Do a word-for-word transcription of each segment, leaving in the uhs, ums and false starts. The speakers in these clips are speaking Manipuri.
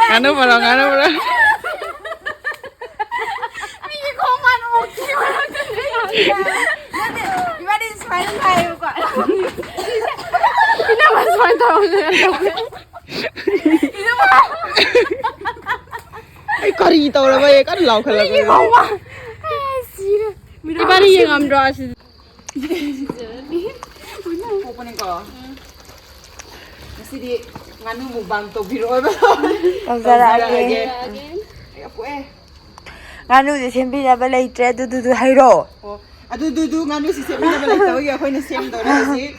ꯉꯥꯅꯨ ꯃꯔꯣ, ꯉꯥꯅꯨ ꯃꯔꯣ꯫ ꯃꯤꯒꯤ ꯈꯣꯡ ꯃꯥꯟ ꯑꯣꯛꯈꯤꯕ ꯅꯠꯇꯦ꯫ ꯅꯠꯇꯦ, ꯏꯕꯥꯅꯤ ꯁꯨꯃꯥꯏꯅ ꯍꯥꯏꯌꯦꯕꯀꯣ꯫ ꯏꯅꯝꯃ ꯁꯨꯃꯥꯏꯅ ꯇꯧꯔꯝꯅꯦ꯫ ꯏꯅꯝꯃ꯫ ꯑꯩ ꯀꯔꯤ ꯇꯧꯔꯕ? ꯑꯩ ꯀꯟꯅ ꯂꯥꯎꯈꯠꯂꯕ꯫ ꯃꯤꯒꯤ ꯈꯣꯡ ꯃꯥꯟ꯫ ꯑꯦ, ꯁꯤꯔꯦ꯫ ꯏꯕꯥꯅꯤ ꯌꯦꯡꯉꯝꯗ꯭ꯔꯣ ꯑꯁꯤꯗꯤ? ꯄꯣꯛꯄꯅꯤꯀꯣ꯫ ꯉꯁꯤꯗꯤ ꯉꯥꯅꯨ mukbang ꯇꯧꯕꯤꯔꯛꯑꯣꯏꯕ꯫ ꯇꯧꯖꯔꯛꯑꯒꯦ꯫ ꯇꯧꯖꯔꯛꯑꯒꯦ꯫ ꯑꯩ ꯄꯣꯛꯑꯦ꯫ ꯉꯥꯅꯨꯁꯦ ꯁꯦꯝꯕꯤꯅꯕ ꯂꯩꯇ꯭ꯔꯦ, ꯑꯗꯨꯗꯨꯗꯨ ꯍꯩꯔꯣ꯫ ꯑꯣ, ꯑꯗꯨꯗꯨꯗꯨ ꯉꯥꯅꯨꯁꯤ ꯁꯦꯝꯕꯤꯅꯕ ꯂꯩꯇꯕꯒꯤ ꯑꯩꯈꯣꯏꯅ ꯁꯦꯝꯗꯧꯔꯦ ꯍꯧꯖꯤꯛ꯫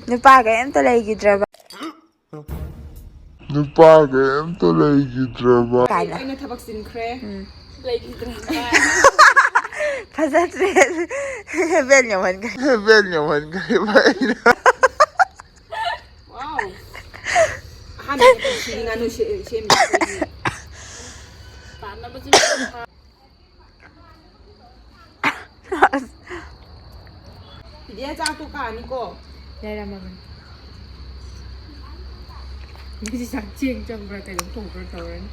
ꯅꯨꯄꯥ ꯀꯩꯝꯇ ꯂꯩꯈꯤꯗ꯭ꯔꯕ꯫ ꯅꯨꯄꯥ ꯀꯩꯝꯇ ꯂꯩꯈꯤꯗ꯭ꯔꯕ꯫ ꯀꯥꯏꯅ꯫ ꯑꯩꯅ ꯊꯕꯛ ꯆꯤꯟꯈ꯭ꯔꯦ꯫ ꯎꯝ꯫ ꯂꯩꯈꯤꯗ꯭ꯔꯕ꯫ ꯐꯖꯗ꯭ꯔꯦ꯫ ꯍꯦꯕꯦꯟ ꯌꯧꯍꯟꯈ꯭ꯔꯦ꯫ ꯍꯦꯕꯦꯟ ꯌꯧꯍꯟꯈ꯭ꯔꯦ ꯚꯥꯏ꯫ Wow꯫ ꯑꯍꯥꯟꯕ ꯄꯨꯟꯁꯤꯒꯤ ꯉꯥꯅꯨ ꯁꯦ-, ꯁꯦꯝꯃꯤ ꯑꯩꯈꯣꯏꯒꯤ꯫ ꯇꯥꯟꯅꯕꯁꯨ ꯏꯗꯤꯌꯥ ꯆꯥꯛꯇꯣ ꯀꯥꯅꯤꯀꯣ꯫ ꯌꯥꯏꯔꯝꯃꯕꯅꯤ꯫ ꯉꯁꯤ ꯆꯥꯛ ꯆꯦꯡ ꯆꯪꯕ꯭ꯔꯥ ꯀꯩꯅꯣꯝ ꯊꯣꯡꯕ꯭ꯔꯥ ꯇꯧꯔꯅꯤ꯫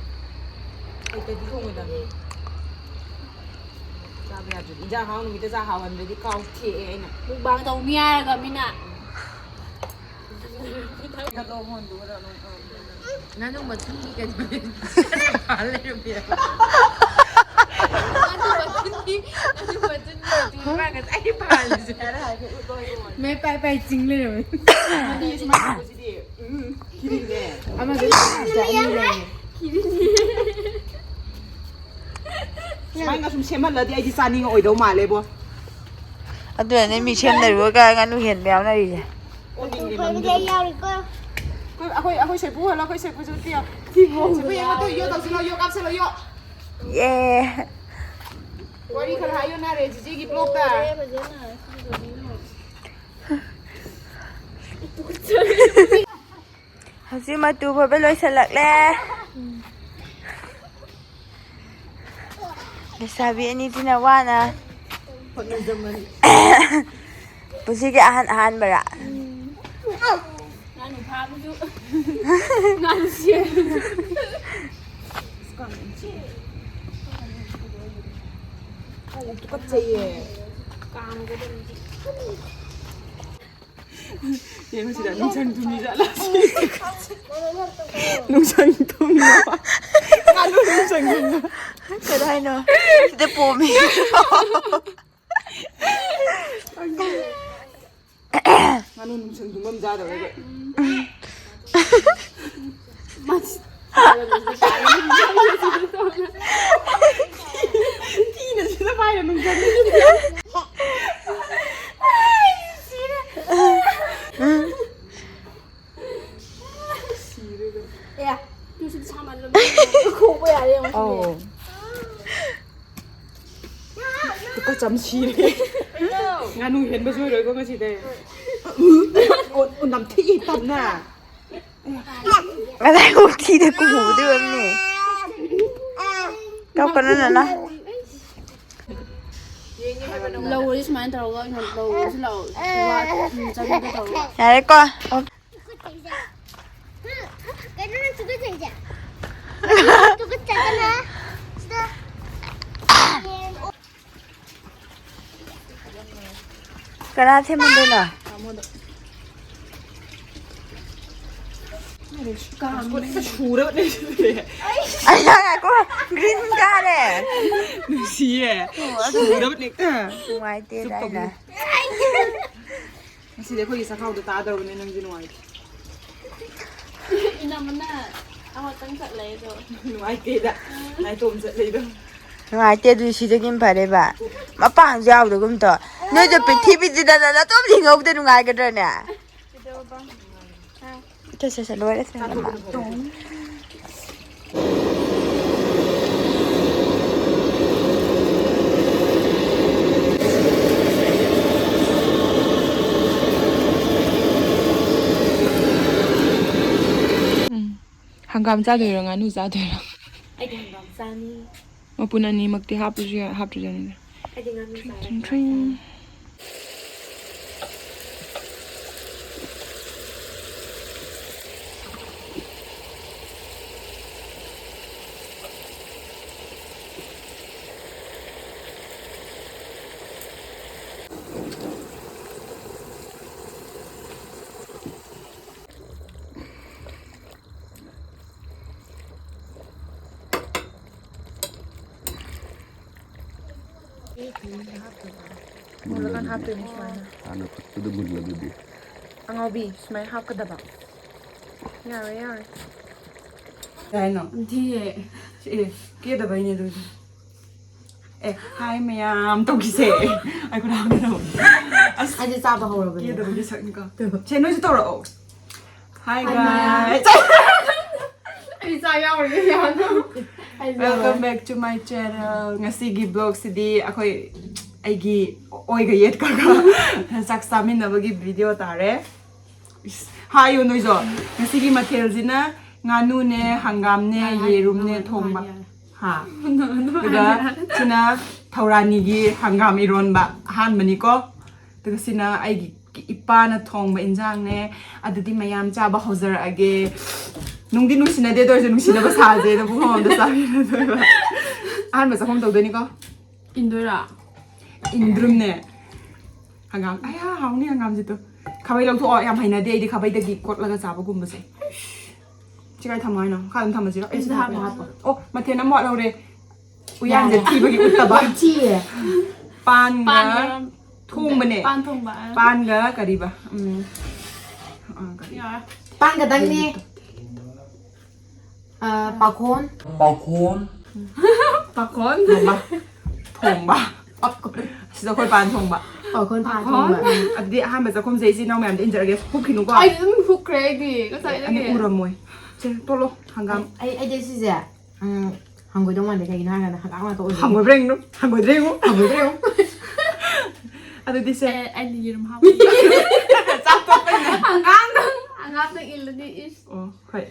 ꯍꯩꯇꯗꯤ ꯊꯣꯡꯉꯣꯏꯗꯕꯅꯤ꯫ ꯆꯥꯕ ꯌꯥꯗ꯭ꯔꯗꯤ꯫ ꯏꯟꯖꯥꯡ ꯍꯥꯎ ꯅꯨꯃꯤꯠꯇ ꯆꯥꯛ ꯍꯥꯎꯍꯟꯗ꯭ꯔꯗꯤ ꯀꯥꯎ ꯊꯦꯛꯑꯦ ꯑꯩꯅ꯫ Mukbang ꯇꯧꯅꯤ ꯍꯥꯏꯔꯒ ꯃꯤꯅ꯫ ꯉꯥꯅꯨ ꯃꯊꯨꯟꯒꯤ ꯀꯩꯅꯣ ꯄꯥꯜ ꯂꯩꯔꯝꯃꯦꯕ꯫ ꯉꯥꯅꯨ ꯃꯊꯨꯟꯒꯤ, ꯉꯥꯅꯨ ꯃꯊꯨꯟꯒꯤ ꯃꯇꯨ ꯃꯥ ꯉꯁꯥꯏꯗꯩ ꯄꯥꯜꯂꯤꯁꯦ꯫ ꯃꯌꯥꯏ ꯄꯥꯏ ꯄꯥꯏ ꯆꯤꯡ ꯂꯩꯔꯝꯃꯦ꯫ ꯑꯗꯨꯗꯤ ꯁꯨꯃꯥꯏꯅ ꯇꯧꯕꯁꯤꯗꯤ, ꯎꯝ, ꯈꯤꯔꯤꯅꯦ꯫ ꯑꯃꯗꯨ ꯆꯥꯅꯤꯡꯉꯦ꯫ ꯁꯨꯃꯥꯏꯅ ꯁꯨꯝ ꯁꯦꯝꯍꯜꯂꯗꯤ ꯑꯩꯗꯤ ꯆꯥꯅꯤꯡꯉꯛꯑꯣꯏꯗꯧ ꯃꯥꯜꯂꯦꯕꯣ꯫ ꯑꯗꯨꯅꯅꯦ ꯃꯤ ꯁꯦꯝꯅꯔꯨꯔꯒ ꯉꯥꯅꯨ ꯍꯦꯟꯕ ꯌꯥꯎꯅꯔꯤꯁꯦ꯫ ꯑꯣꯟꯅꯤꯡꯉꯦ ꯃꯇꯨ ꯐꯣꯏꯕꯗꯤ ꯅꯝꯗꯅ꯫ ꯑꯩ ꯌꯥꯎꯔꯤꯀꯣ꯫ ꯑꯩꯈꯣꯏ, ꯑꯩꯈꯣꯏ, ꯑꯩꯈꯣꯏ ꯁꯦꯄꯨ ꯍꯜꯂꯣ, ꯑꯩꯈꯣꯏ ꯁꯦꯄꯨꯁꯨ ꯇꯤꯌꯣ꯫ ꯁꯦꯄꯨ ꯌꯦꯡꯉꯣ, ꯇꯨ ꯌꯣ ꯇꯧꯁꯤꯜꯂꯣ, ꯌꯣ ꯀꯥꯞꯁꯤꯜꯂꯣ, ꯌꯣ꯫ ꯌꯦ꯫ ꯋꯥꯔꯤ ꯈꯔ ꯍꯥꯏꯌꯣ ꯅꯥꯔꯦ ꯆꯤꯆꯦꯒꯤ blogꯇ꯫ ꯐꯖꯔꯦ, ꯐꯖꯅ꯫ ꯍꯧꯖꯤꯛ ꯃꯇꯨ ꯐꯣꯏꯕ ꯂꯣꯏꯁꯤꯜꯂꯛꯂꯦ꯫ ꯂꯩꯁꯥꯕꯤ ꯑꯅꯤꯁꯤꯅ ꯋꯥꯅ ꯍꯣꯠꯅꯖꯃꯟ꯫ ꯄꯨꯟꯁꯤꯒꯤ ꯑꯍꯥꯟ ꯑꯍꯥꯟꯕꯔꯥ? ꯉꯥꯅꯨ ꯐꯥꯕꯁꯨ, ꯉꯥꯅꯨ ꯁꯦꯝꯕꯁꯨ꯫ ꯇꯨꯀꯠꯆꯩꯌꯦ꯫ ꯀꯥꯡꯒꯗꯕꯅꯤ꯫ ꯌꯦꯡꯉꯨ ꯁꯤꯗ ꯅꯨꯡꯁꯪ ꯊꯨꯝꯃꯤ ꯖꯥꯠꯂꯥ? ꯅꯨꯡꯁꯪ ꯊꯨꯝꯃꯤ꯫ ꯉꯥꯅꯨ ꯅꯨꯡꯁꯪ ꯊꯨꯝꯃꯤ꯫ ꯀꯗꯥꯏꯅꯣ? ꯁꯤꯗ ꯄꯣꯝꯃꯤ꯫ ꯉꯥꯅꯨ ꯅꯨꯡꯁꯪ ꯊꯨꯝꯕ ꯑꯃ ꯆꯥꯗꯧꯔꯦ ꯑꯩꯈꯣꯏ꯫ ꯊꯤꯅ ꯁꯤꯗ ꯄꯥꯏꯔ ꯅꯨꯡꯁꯪ꯫ ꯁꯤꯔꯦꯗ꯫ ꯑꯦ, ꯇꯨ ꯁꯤꯗꯤ ꯁꯥꯃꯟꯗ꯭ꯔꯣ? ꯈꯣꯛꯄ ꯌꯥꯔꯦ ꯌꯦꯡꯉꯣ ꯁꯤꯗꯤ꯫ ꯑꯧ꯫ ꯂꯨꯄꯥ ꯆꯥꯝ ꯁꯤꯔꯦ꯫ ꯉꯥꯅꯨ ꯍꯦꯟꯕꯁꯨ ꯑꯣꯏꯔꯣꯏꯀꯣ ꯉꯁꯤꯗꯤ꯫ ꯑꯣ, ꯑꯣ, ꯅꯝꯊꯤꯒꯦ ꯇꯟꯅ꯫ ꯉꯁꯥꯏ ꯃꯨꯛ ꯊꯤꯗ ꯀꯨꯝꯃꯨꯕꯗꯨ ꯑꯣꯏꯔꯝꯅꯤ꯫ ꯀꯞꯀꯅꯨ ꯅꯅꯥꯎ꯫ ꯂꯧꯔꯗꯤ ꯁꯨꯃꯥꯏꯅ ꯇꯧꯔꯒ ꯑꯣꯏꯅ ꯂꯧꯔꯁꯨ ꯂꯥꯛꯑꯣ꯫ ꯋꯥ-, ꯎꯝ, ꯆꯪꯉꯒ ꯇꯧꯔꯒ꯫ ꯌꯥꯔꯦꯀꯣ꯫ ꯀꯩꯅꯣ ꯅꯪ ꯇꯨꯀꯠꯆꯩꯁꯦ? ꯇꯨꯀꯠꯆꯗꯅ ꯁꯤꯗ ꯌꯦꯡ-, ꯑꯣ꯫ ꯀꯅꯥ ꯊꯦꯝꯃꯝꯗꯣꯏꯅꯣ? ꯀꯥꯡ ꯁꯨꯔꯕꯅꯦ ꯁꯤꯗꯤ꯫ ꯑꯩ ꯉꯥꯏꯈꯣ, green ꯀꯥꯔꯦ꯫ ꯅꯨꯡꯁꯤꯌꯦ꯫ ꯑꯣ, ꯑꯗꯨ ꯁꯨꯔꯕꯅꯦ ꯍꯦꯛꯇ꯫ ꯅꯨꯡꯉꯥꯏꯇꯦ ꯆꯨꯞ ꯇꯧꯕꯤ꯫ ꯀꯥꯏꯅ꯫ ꯉꯁꯤꯗꯤ ꯑꯩꯈꯣꯏꯒꯤ ꯆꯥꯛꯈꯥꯎꯗꯣ ꯇꯥꯗꯧꯔꯕꯅꯦ, ꯅꯪꯁꯦ ꯅꯨꯡꯉꯥꯏꯇꯦ꯫ ꯏꯅꯝꯃꯅ ꯑꯃꯇꯪ ꯆꯠꯂꯦ ꯑꯗꯣ꯫ ꯅꯨꯡꯉꯥꯏꯇꯦꯗ, ꯅꯥꯏꯇꯣꯝ ꯆꯠꯂꯦꯗꯣ꯫ ꯅꯨꯡꯉꯥꯏꯇꯦ, ꯑꯗꯨꯗꯤ ꯁꯤꯗꯒꯤ ꯐꯔꯦꯕ꯫ ꯃꯄꯥꯡꯁꯨ ꯌꯥꯎꯗꯒꯨꯝ ꯇꯧ꯫ ꯅꯣꯏꯁꯨ ꯄ꯭ꯔꯤꯊꯤꯕꯤꯁꯤꯗ ꯅꯇꯣꯝ ꯍꯤꯡꯍꯧꯕꯗ ꯅꯨꯡꯉꯥꯏꯒꯗ꯭ꯔꯅꯦ? ꯀꯩꯗꯧꯕ? ꯍꯥ? ꯁꯦ, ꯁꯦ, ꯁꯦ, ꯂꯣꯏꯔꯦ, ꯁꯦ, ꯆꯥꯊꯣꯛꯄꯅ ꯐꯔꯦ꯫ ꯎꯝ꯫ ꯍꯪꯒꯥꯝ ꯆꯥꯗꯣꯏꯔꯣ, ꯉꯥꯅꯨ ꯆꯥꯗꯣꯏꯔꯣ? ꯑꯩꯗꯤ ꯍꯪꯒꯥꯝ ꯆꯥꯅꯤ꯫ ꯃꯄꯨꯟ ꯑꯅꯤꯃꯛꯇꯤ ꯍꯥꯞꯄꯁꯨ ꯌꯥ-, ꯍꯥꯞꯇ꯭ꯔꯁꯨ ꯌꯥꯅꯤꯗ꯫ ꯑꯩꯗꯤ ꯉꯥꯅꯨ ꯆꯥꯔꯦ꯫ ꯊ꯭ꯔꯤꯡ, ꯊ꯭ꯔꯤꯡ꯫ ꯃꯨꯜꯂꯀꯥꯟ ꯍꯥꯞꯇꯣꯏꯅꯦ ꯁꯨꯃꯥꯏꯅ꯫ ꯍꯥꯟꯅ ꯐꯨꯠꯄꯗ ꯃꯨꯜꯂꯗꯨꯗꯤ꯫ ꯑꯉꯥꯎꯕꯤ, ꯁꯨꯃꯥꯏꯅ ꯍꯥꯞꯀꯗꯕ꯫ ꯌꯥꯔꯣꯏ, ꯌꯥꯔꯣꯏ꯫ ꯀꯩ ꯍꯥꯏꯅꯣ? ꯊꯤꯌꯦ꯫ ꯑꯦ, ꯀꯦꯗꯕꯩꯅꯦ ꯑꯗꯨꯗꯤ꯫ ꯑꯦ, ꯍꯥꯏ ꯃꯌꯥꯝ ꯇꯧꯈꯤꯁꯦ꯫ ꯑꯩ ꯈꯨꯗꯥꯡꯗ ꯇꯧ꯫ ꯑꯁ, ꯑꯩꯁꯦ ꯆꯥꯕ ꯍꯧꯔꯕꯅꯦ꯫ ꯀꯦꯗꯕꯒꯤ ꯁꯛꯅꯤꯀꯣ꯫ ꯁꯦ, ꯅꯣꯏꯁꯨ ꯇꯧꯔꯛꯑꯣ꯫ Hi, hi, guys꯫ ꯑꯩ ꯆꯥ ꯌꯥꯎꯔꯤꯅꯦ ꯌꯥꯝꯅ꯫ Welcome back to my channel꯫ ꯉꯁꯤꯒꯤ vlogꯁꯤꯗꯤ ꯑꯩꯈꯣꯏ, ꯑꯩꯒꯤ ꯑꯣꯏꯒ ꯌꯦꯠꯀꯒ ꯆꯥꯛ ꯆꯥꯃꯤꯟꯅꯕꯒꯤ video ꯇꯥꯔꯦ꯫ ꯏꯁ, ꯍꯥꯏꯌꯨ ꯅꯣꯏꯁꯨ꯫ ꯉꯁꯤꯒꯤ ꯃꯊꯦꯜꯁꯤꯅ ꯉꯥꯅꯨꯅꯦ, ꯍꯪꯒꯥꯝꯅꯦ, ꯍꯥꯏ, ꯍꯥꯏ, ꯌꯦꯔꯨꯝꯅꯦ ꯉꯥꯅꯨ ꯊꯣꯡꯕ꯫ ꯍꯥꯏ, ꯍꯥꯏ꯫ ꯍꯥ꯫ ꯉꯥꯅꯨ ꯑꯗꯨꯒ ꯍꯥꯏ, ꯍꯥꯏ꯫ ꯁꯤꯅ ꯊꯧꯔꯥꯅꯤꯒꯤ ꯍꯪꯒꯥꯝ ꯏꯔꯣꯟꯕ ꯑꯍꯥꯟꯕꯅꯤꯀꯣ꯫ ꯑꯗꯨꯒ ꯁꯤꯅ ꯑꯩꯒꯤ ꯏꯄꯥꯅ ꯊꯣꯡꯕ ꯏꯟꯖꯥꯡꯅꯦ꯫ ꯑꯗꯨꯗꯤ ꯃꯌꯥꯝ ꯆꯥꯕ ꯍꯧꯖꯔꯛꯑꯒꯦ꯫ ꯅꯨꯡꯗꯤ ꯅꯨꯡꯁꯤꯅꯗꯦ, ꯑꯗꯨ ꯑꯣꯏꯔꯁꯨ ꯅꯨꯡꯁꯤꯅꯕ ꯁꯥꯁꯦꯅ ꯄꯨꯡ ꯑꯃꯗ ꯆꯥꯃꯤꯟꯅꯗꯣꯏꯕ꯫ ꯑꯍꯥꯟꯕ ꯆꯥꯛꯈꯨꯝ ꯇꯧꯗꯣꯏꯅꯤꯀꯣ꯫ ꯏꯟꯗꯣꯏꯔꯥ? ꯏꯟꯗ꯭ꯔꯨꯝꯅꯦ꯫ ꯍꯪꯒꯥꯝ꯫ ꯑꯌꯥ, ꯍꯥꯎꯅꯤ ꯍꯪꯒꯥꯝꯁꯤꯗꯣ꯫ ꯈꯥꯕꯩ ꯂꯧꯊꯣꯛꯑꯣ, ꯌꯥꯝ ꯍꯩꯅꯗꯦ ꯑꯩꯗꯤ ꯈꯥꯕꯩꯗꯒꯤ ꯀꯣꯠꯂꯒ ꯆꯥꯕꯒꯨꯝꯕꯁꯦ꯫ ꯁꯤ ꯀꯥꯏ ꯊꯝꯃꯣ ꯍꯥꯏꯅꯣ? ꯃꯈꯥ ꯑꯗꯨꯝ ꯊꯝꯃꯁꯤꯔꯣ? ꯑꯩ ꯁꯤꯗ ꯍꯥꯞꯄꯣ, ꯍꯥꯞꯄꯣ꯫ ꯑꯣ, ꯃꯊꯦꯜ ꯑꯃ ꯋꯥꯠꯍꯧꯔꯦ꯫ ꯎꯌꯥꯟꯁꯦ ꯌꯥꯔꯦ꯫ ꯊꯤꯕꯒꯤ ꯎꯠꯇꯕ꯫ ꯌꯥꯝ ꯊꯤꯌꯦ꯫ ꯄꯥꯟꯒ ꯄꯥꯟꯒ ꯊꯣꯡꯕꯅꯦ꯫ ꯄꯥꯟ ꯊꯣꯡꯕ꯫ ꯄꯥꯟꯒ ꯀꯔꯤꯕ? ꯎꯝ꯫ ꯑ, ꯀꯔꯤ? ꯌꯥꯔꯦ꯫ ꯄꯥꯟ ꯈꯛꯇꯪꯅꯦ꯫ ꯑ, ꯄꯥꯈꯣꯟ꯫ ꯄꯥꯈꯣꯟ꯫ ꯄꯥꯈꯣꯟ꯫ ꯊꯣꯡꯕ꯫ ꯊꯣꯡꯕ꯫ ꯄꯥꯈꯣꯟ꯫ ꯑꯁꯤꯗ ꯑꯩꯈꯣꯏ ꯄꯥꯟ ꯊꯣꯡꯕ꯫ ꯄꯥꯈꯣꯟ ꯄꯥꯟ ꯄꯥꯈꯣꯟ꯫ ꯊꯣꯡꯕ꯫ ꯎꯝ, ꯑꯗꯨꯗꯤ ꯑꯍꯥꯟꯕ ꯆꯥꯛꯈꯨꯝꯁꯦ ꯏꯆꯤꯟ ꯏꯅꯥꯎ ꯃꯌꯥꯝꯗ ꯏꯟꯖꯔꯒꯦ꯫ ꯍꯨꯛꯈꯤꯅꯨꯀꯣ꯫ ꯑꯩ ꯑꯗꯨꯝ ꯍꯨꯛꯈ꯭ꯔꯦ ꯑꯩꯗꯤ꯫ ꯉꯁꯥꯏꯗꯒꯤ꯫ ꯑꯅꯤ ꯎꯔꯝꯃꯣꯏ꯫ ꯁꯦ, ꯇꯣꯠꯂꯣ, ꯍꯪꯒꯥꯝ꯫ ꯑꯩ, ꯑꯩꯗꯤ ꯁꯤꯁꯦ, ꯎꯝ, ꯍꯪꯒꯣꯏꯗꯧ ꯃꯥꯟꯗꯦ꯫ ꯀꯩꯒꯤꯅꯣ ꯍꯥꯏꯔꯀꯥꯟꯗ ꯍꯪꯒꯥꯝ ꯉꯥꯛꯇ ꯑꯣꯏꯕꯒꯤ꯫ ꯍꯪꯒꯣꯏꯕ꯭ꯔꯥ ꯌꯦꯡꯉꯨ, ꯍꯪꯒꯣꯏꯗ꯭ꯔꯥ ꯌꯦꯡꯉꯨ꯫ ꯍꯪꯒꯣꯏꯗ꯭ꯔꯥ ꯌꯦꯡꯉꯨ꯫ ꯑꯗꯨꯗꯤ ꯁꯦ꯫ ꯑꯦ, ꯑꯩꯅ ꯌꯦꯔꯨꯝ ꯍꯥꯞꯄ꯫ ꯆꯥꯛ ꯇꯣꯠꯄꯅꯤꯅ꯫ ꯍꯪꯒꯥꯝꯗꯪ, ꯍꯪꯒꯥꯝꯗꯪ ꯏꯜꯂꯗꯤ ꯏꯁ꯫ ꯑꯣ, ꯍꯣꯏ꯫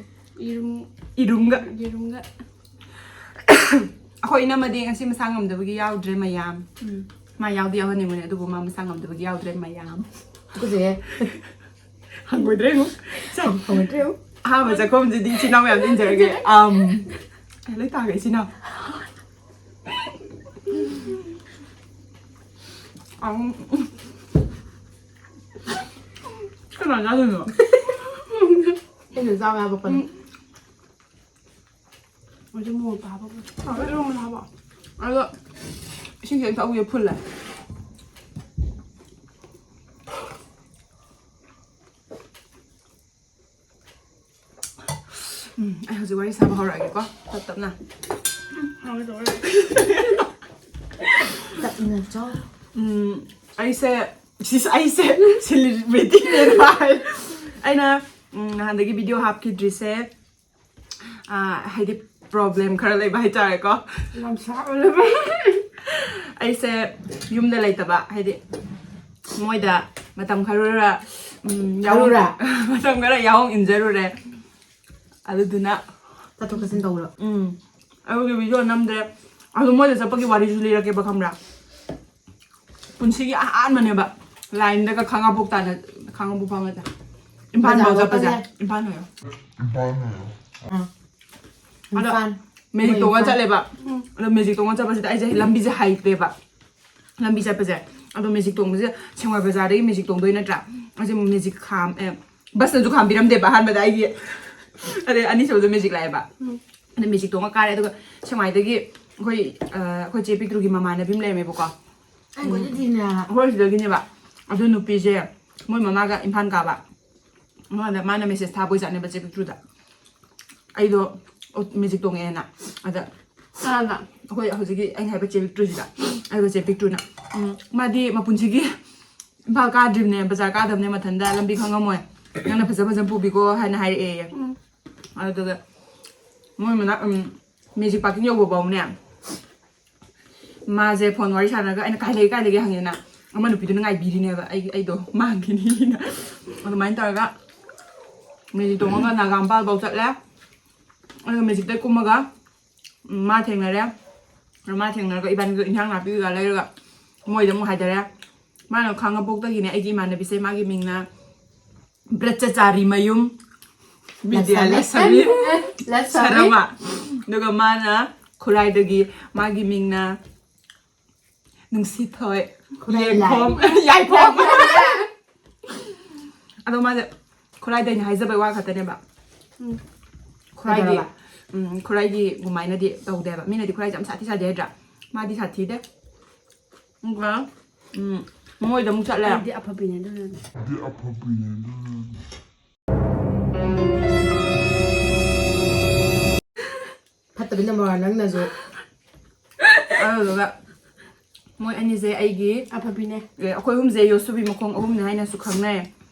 ꯌꯦꯔꯨꯝ-, ꯏꯔꯨꯝꯒ꯫ ꯌꯦꯔꯨꯝꯒ꯫ ꯑꯩꯈꯣꯏ ꯏꯅꯝꯃꯗꯤ ꯉꯁꯤ ꯃꯁꯥ ꯉꯝꯗꯕꯒꯤ ꯌꯥꯎꯗ꯭ꯔꯦ ꯃꯌꯥꯝ꯫ ꯎꯝ꯫ ꯃꯥ ꯌꯥꯎꯗꯤ ꯌꯥꯎꯍꯟꯅꯤꯡꯕꯅꯦ, ꯑꯗꯨꯕꯨ ꯃꯥ ꯃꯁꯥ ꯉꯝꯗꯕꯒꯤ ꯌꯥꯎꯗ꯭ꯔꯦ ꯃꯌꯥꯝ꯫ ꯇꯨꯀꯠꯆꯩꯍꯦ꯫ ꯍꯪꯒꯣꯏꯗ꯭ꯔꯦ ꯌꯦꯡꯉꯨ꯫ ꯁꯦ꯫ ꯍꯪꯒꯣꯏꯗ꯭ꯔꯦ ꯌꯦꯡꯉꯨ꯫ ꯑꯍꯥꯟꯕ ꯆꯥꯛꯈꯨꯝꯁꯤꯗꯤ ꯏꯆꯤꯟ ꯏꯅꯥꯎ ꯃꯌꯥꯝꯗ ꯏꯟꯖꯔꯒꯦ꯫ ꯑꯝ꯫ ꯑꯦ, ꯂꯣꯏ ꯇꯥꯈ꯭ꯔꯦ ꯏꯆꯤꯟ ꯏꯅꯥꯎ꯫ ꯑꯝ꯫ ꯀꯅꯥ ꯆꯥꯗꯣꯏꯅꯣ? ꯑꯩꯅ ꯆꯥꯕ ꯌꯥꯕ ꯄꯟ꯫ ꯎꯝ꯫ ꯑꯗꯨ ꯃꯣꯔꯣꯛ ꯍꯥꯞꯄꯒ꯫ ꯍꯥꯎꯋꯦ, ꯏꯔꯣꯟꯕꯗ ꯍꯥꯞꯄꯣ꯫ ꯑꯗꯣ ꯏꯁꯤꯡ ꯈꯤꯇꯪ ꯊꯛꯍꯧꯒꯦ, ꯐꯨꯜꯂꯦ꯫ ꯎꯝ, ꯑꯩ ꯍꯧꯖꯤꯛ ꯋꯥꯔꯤ ꯁꯥꯕ ꯍꯧꯔꯛꯑꯒꯦꯀꯣ, ꯇꯞ ꯇꯞꯅ꯫ ꯇꯞꯅ ꯆꯥꯎ꯫ ꯎꯝ, ꯑꯩꯁꯦ, ꯁꯤꯁ, ꯑꯩꯁꯦ celebrityꯅꯦꯅ ꯍꯥꯏ꯫ ꯑꯩꯅ, ꯎꯝ, ꯅꯍꯥꯟꯗꯒꯤ video ꯍꯥꯞꯈꯤꯗ꯭ꯔꯤꯁꯦ, ꯑꯥ, ꯍꯥꯏꯗꯤ problem ꯈꯔ ꯂꯩꯕ ꯍꯥꯏꯇꯥꯔꯦꯀꯣ꯫ ꯌꯥꯝ ꯁꯥꯕ ꯂꯩꯕ꯫ ꯑꯩꯁꯦ ꯌꯨꯝꯗ ꯂꯩꯇꯕ, ꯍꯥꯏꯗꯤ ꯃꯣꯏꯗ ꯃꯇꯝ ꯈꯔ, ꯎꯝ, ꯌꯥꯎ-, ꯈꯔ? ꯃꯇꯝ ꯈꯔ ꯌꯥꯎꯍꯣꯡ ꯏꯟꯖꯔꯨꯔꯦ꯫ ꯑꯗꯨꯗꯨꯅ ꯆꯠꯊꯣꯛ ꯆꯠꯁꯤꯟ ꯇꯧꯕꯗꯣ꯫ ꯎꯝ꯫ ꯑꯗꯨꯒꯤ video ꯅꯝꯗ꯭ꯔꯦ꯫ ꯑꯗꯨ ꯃꯣꯏꯗ ꯆꯠꯄꯒꯤ ꯋꯥꯔꯤꯁꯨ ꯂꯤꯔꯛꯀꯦꯕ, ꯈꯪꯕ꯭ꯔꯥ? ꯄꯨꯟꯁꯤꯒꯤ ꯑꯍꯥꯟꯕꯅꯦꯕ line ꯗꯒ ꯈꯥꯡꯉꯕꯣꯛ ꯇꯥꯅ, ꯈꯥꯡꯉꯕꯣꯛ ꯐꯥꯎ ꯅꯠꯇꯦ꯫ ꯏꯝꯐꯥꯜ ꯐꯥꯎ ꯕꯖꯥꯔ ꯆꯠꯄꯁꯦ꯫ ꯆꯠꯄꯁꯦ꯫ ꯏꯝꯐꯥꯜ ꯐꯥꯎ꯫ ꯑꯥ꯫ ꯑꯗꯣ ꯏꯝꯐꯥꯜ꯫ Magic ꯃꯣꯏ ꯇꯣꯡꯉ ꯏꯝꯐꯥꯜ꯫ ꯆꯠꯂꯦꯕ꯫ ꯎꯝ꯫ ꯑꯗꯣ magic ꯇꯣꯡꯉ ꯆꯠꯄꯁꯤꯗ ꯑꯩꯁꯦ ꯂꯝꯕꯤꯁꯦ ꯍꯩꯇ꯭ꯔꯦꯕ꯫ ꯂꯝꯕꯤ ꯆꯠꯄꯁꯦ꯫ ꯑꯗꯣ magic ꯇꯣꯡꯕꯁꯦ ꯁꯦꯡꯃꯥꯏ ꯕꯖꯥꯔꯗꯒꯤ magic ꯇꯣꯡꯗꯣꯏ ꯅꯠꯇ꯭ꯔꯥ? ꯑꯩꯁꯦ magic ꯈꯥꯝ-, ꯑꯦ, bus ꯅꯁꯨ ꯈꯥꯝꯕꯤꯔꯝꯗꯦꯕ ꯑꯍꯥꯟꯕꯗ ꯑꯩꯒꯤ꯫ ꯑꯗꯩ ꯑꯅꯤꯁꯨꯕꯗ magic ꯂꯥꯛꯑꯦꯕ꯫ ꯎꯝ꯫ ꯑꯗ magic ꯇꯣꯡꯉ ꯀꯥꯔꯦ꯫ ꯑꯗꯨꯒ ꯁꯦꯡꯃꯥꯏꯗꯒꯤ ꯑꯩꯈꯣꯏ, ꯑ, ꯑꯩꯈꯣꯏ ꯆꯦ ꯄꯤꯛꯇ꯭ꯔꯨꯒꯤ ꯃꯃꯥꯟꯅꯕꯤ ꯑꯃ ꯂꯩꯔꯝꯃꯦꯕꯀꯣ꯫ ꯑꯩꯈꯣꯏ ꯁꯤꯗꯒꯤꯅꯦꯕ꯫ ꯑꯗꯨ ꯅꯨꯄꯤꯁꯦ ꯃꯣꯏ ꯃꯃꯥꯒ ꯏꯝꯐꯥꯜ ꯀꯥꯕ꯫ ꯃꯥꯅ, ꯃꯥꯅ message ꯊꯥꯕ ꯑꯣꯏꯖꯥꯠꯅꯦꯕ ꯆꯦ ꯄꯤꯛꯇ꯭ꯔꯨꯗ꯫ ꯑꯩꯗꯣ magic ꯇꯣꯡꯉꯛꯑꯦꯅ꯫ ꯑꯗ ꯀꯅꯥꯗ? ꯑꯩꯈꯣꯏ ꯍꯧꯖꯤꯛꯀꯤ ꯑꯩꯅ ꯍꯥꯏꯕ ꯆꯦ ꯄꯤꯛꯇ꯭ꯔꯨꯁꯤꯗ꯫ ꯑꯗꯨꯒ ꯆꯦ ꯄꯤꯛꯇ꯭ꯔꯨꯅ, ꯎꯝ, ꯃꯥꯗꯤ ꯃꯄꯨꯟꯁꯤꯒꯤ ꯏꯝꯐꯥꯜ ꯀꯥꯗ꯭ꯔꯤꯕꯅꯦ, ꯕꯖꯥꯔ ꯀꯥꯗꯕꯅꯦ ꯃꯊꯟꯇ, ꯂꯝꯕꯤ ꯈꯪꯉꯝꯃꯣꯏ꯫ ꯅꯪꯅ ꯐꯖ ꯐꯖꯅ ꯄꯨꯕꯤꯀꯣ ꯍꯥꯏꯅ ꯍꯥꯏꯔꯛꯑꯦꯌꯦ꯫ ꯎꯝ꯫ ꯑꯗꯨꯗꯨꯒ ꯃꯣꯏ ꯃꯅꯥꯛ, ꯎꯝ, magic parking ꯌꯧꯕ ꯐꯥꯎꯅꯦ꯫ ꯃꯥꯁꯦ phone ꯋꯥꯔꯤ ꯁꯥꯟꯅꯔꯒ ꯑꯩꯅ "ꯀꯥꯏ ꯂꯩꯒꯦ, ꯀꯥꯏ ꯂꯩꯒꯦ?" ꯍꯪꯉꯦꯗꯅ꯫ ꯑꯃ ꯅꯨꯄꯤꯗꯨꯅ ꯉꯥꯏꯕꯤꯔꯤꯅꯦꯕ ꯑꯩꯒꯤ, ꯑꯩꯗꯣ ꯃꯥꯡꯈꯤꯅꯤꯅ꯫ ꯑꯗꯨꯃꯥꯏꯅ ꯇꯧꯔꯒ magic ꯇꯣꯡꯉꯒ ꯅꯥꯒꯥꯝꯄꯥꯜ ꯐꯥꯎ ꯆꯠꯂꯦ꯫ ꯑꯗꯨꯒ magic ꯇꯩ ꯀꯨꯝꯃꯒ, ꯎꯝ, ꯃꯥ ꯊꯦꯡꯅꯔꯦ꯫ ꯑꯗꯣ ꯃꯥ ꯊꯦꯡꯅꯔꯒ ꯏꯕꯥꯅꯤꯗꯣ ꯏꯟꯁꯥꯡ ꯅꯥꯄꯤ ꯀꯩꯀꯥ ꯂꯩꯔꯒ ꯃꯣꯏꯗ ꯑꯃꯨꯛ ꯍꯥꯏꯊꯔꯦ꯫ ꯃꯥꯅ ꯈꯥꯡꯉꯕꯣꯛꯇꯒꯤꯅꯦ, ꯑꯩꯒꯤ ꯏꯃꯥꯟꯅꯕꯤꯁꯦ, ꯃꯥꯒꯤ ꯃꯤꯡꯅ ꯕ꯭ꯔꯠꯆꯆꯥꯔꯤ ꯃꯌꯨꯝ ꯕꯤꯗ꯭ꯌꯥ ꯂꯛꯁꯃꯤ꯫ ꯂꯛꯁꯃꯤ꯫ ꯂꯛꯁꯃꯤ꯫ ꯁꯔꯃ꯫ ꯑꯗꯨꯒ ꯃꯥꯅ ꯈꯨꯔꯥꯏꯗꯒꯤ, ꯃꯥꯒꯤ ꯃꯤꯡꯅ ꯅꯨꯡꯁꯤꯊꯣꯏ꯫ ꯈꯨꯔꯥꯏ ꯂꯥꯏ꯫ ꯌꯦꯡꯈꯣꯝ-, ꯌꯥꯏꯐꯣꯝ꯫ ꯑꯗꯣ ꯃꯥꯁꯦ ꯈꯨꯔꯥꯏꯗꯩꯅ ꯍꯥꯏꯖꯕꯩ ꯋꯥ ꯈꯛꯇꯅꯦꯕ꯫ ꯎꯝ꯫ ꯈꯨꯔꯥꯏꯒꯤ, ꯀꯩꯗꯧꯔꯕ? ꯎꯝ, ꯈꯨꯔꯥꯏꯒꯤ ꯑꯗꯨꯃꯥꯏꯅꯗꯤ ꯇꯧꯗꯦꯕ꯫ ꯃꯤꯅꯗꯤ ꯈꯨꯔꯥꯏꯁꯦ ꯌꯥꯝ ꯁꯥꯊꯤ ꯁꯥꯊꯤ ꯍꯥꯏꯗ꯭ꯔꯥ? ꯃꯥꯗꯤ ꯁꯥꯊꯤꯗꯦ꯫ ꯑꯗꯨꯒ ꯎꯝ, ꯃꯣꯏꯗ ꯑꯃꯨꯛ ꯆꯠꯂꯦ꯫ ꯑꯩꯗꯤ ꯑꯐꯕꯤꯅꯦ ꯑꯗꯨꯅꯅꯦ꯫ ꯐꯠꯇꯕꯤ ꯅꯝꯕꯔ ꯋꯥꯟ ꯅꯪꯅꯁꯨ꯫ ꯑꯗꯨꯗꯨꯒ ꯃꯣꯏ ꯑꯅꯤꯁꯦ ꯑꯩꯒꯤ ꯑꯐꯕꯤꯅꯦ꯫ ꯑꯦ, ꯑꯩꯈꯣꯏ ꯑꯍꯨꯝꯁꯦ ꯌꯣꯁꯨꯕꯤ ꯃꯈꯣꯡ ꯑꯍꯨꯝꯅꯦ ꯍꯥꯏꯅꯁꯨ ꯈꯪꯅꯩ꯫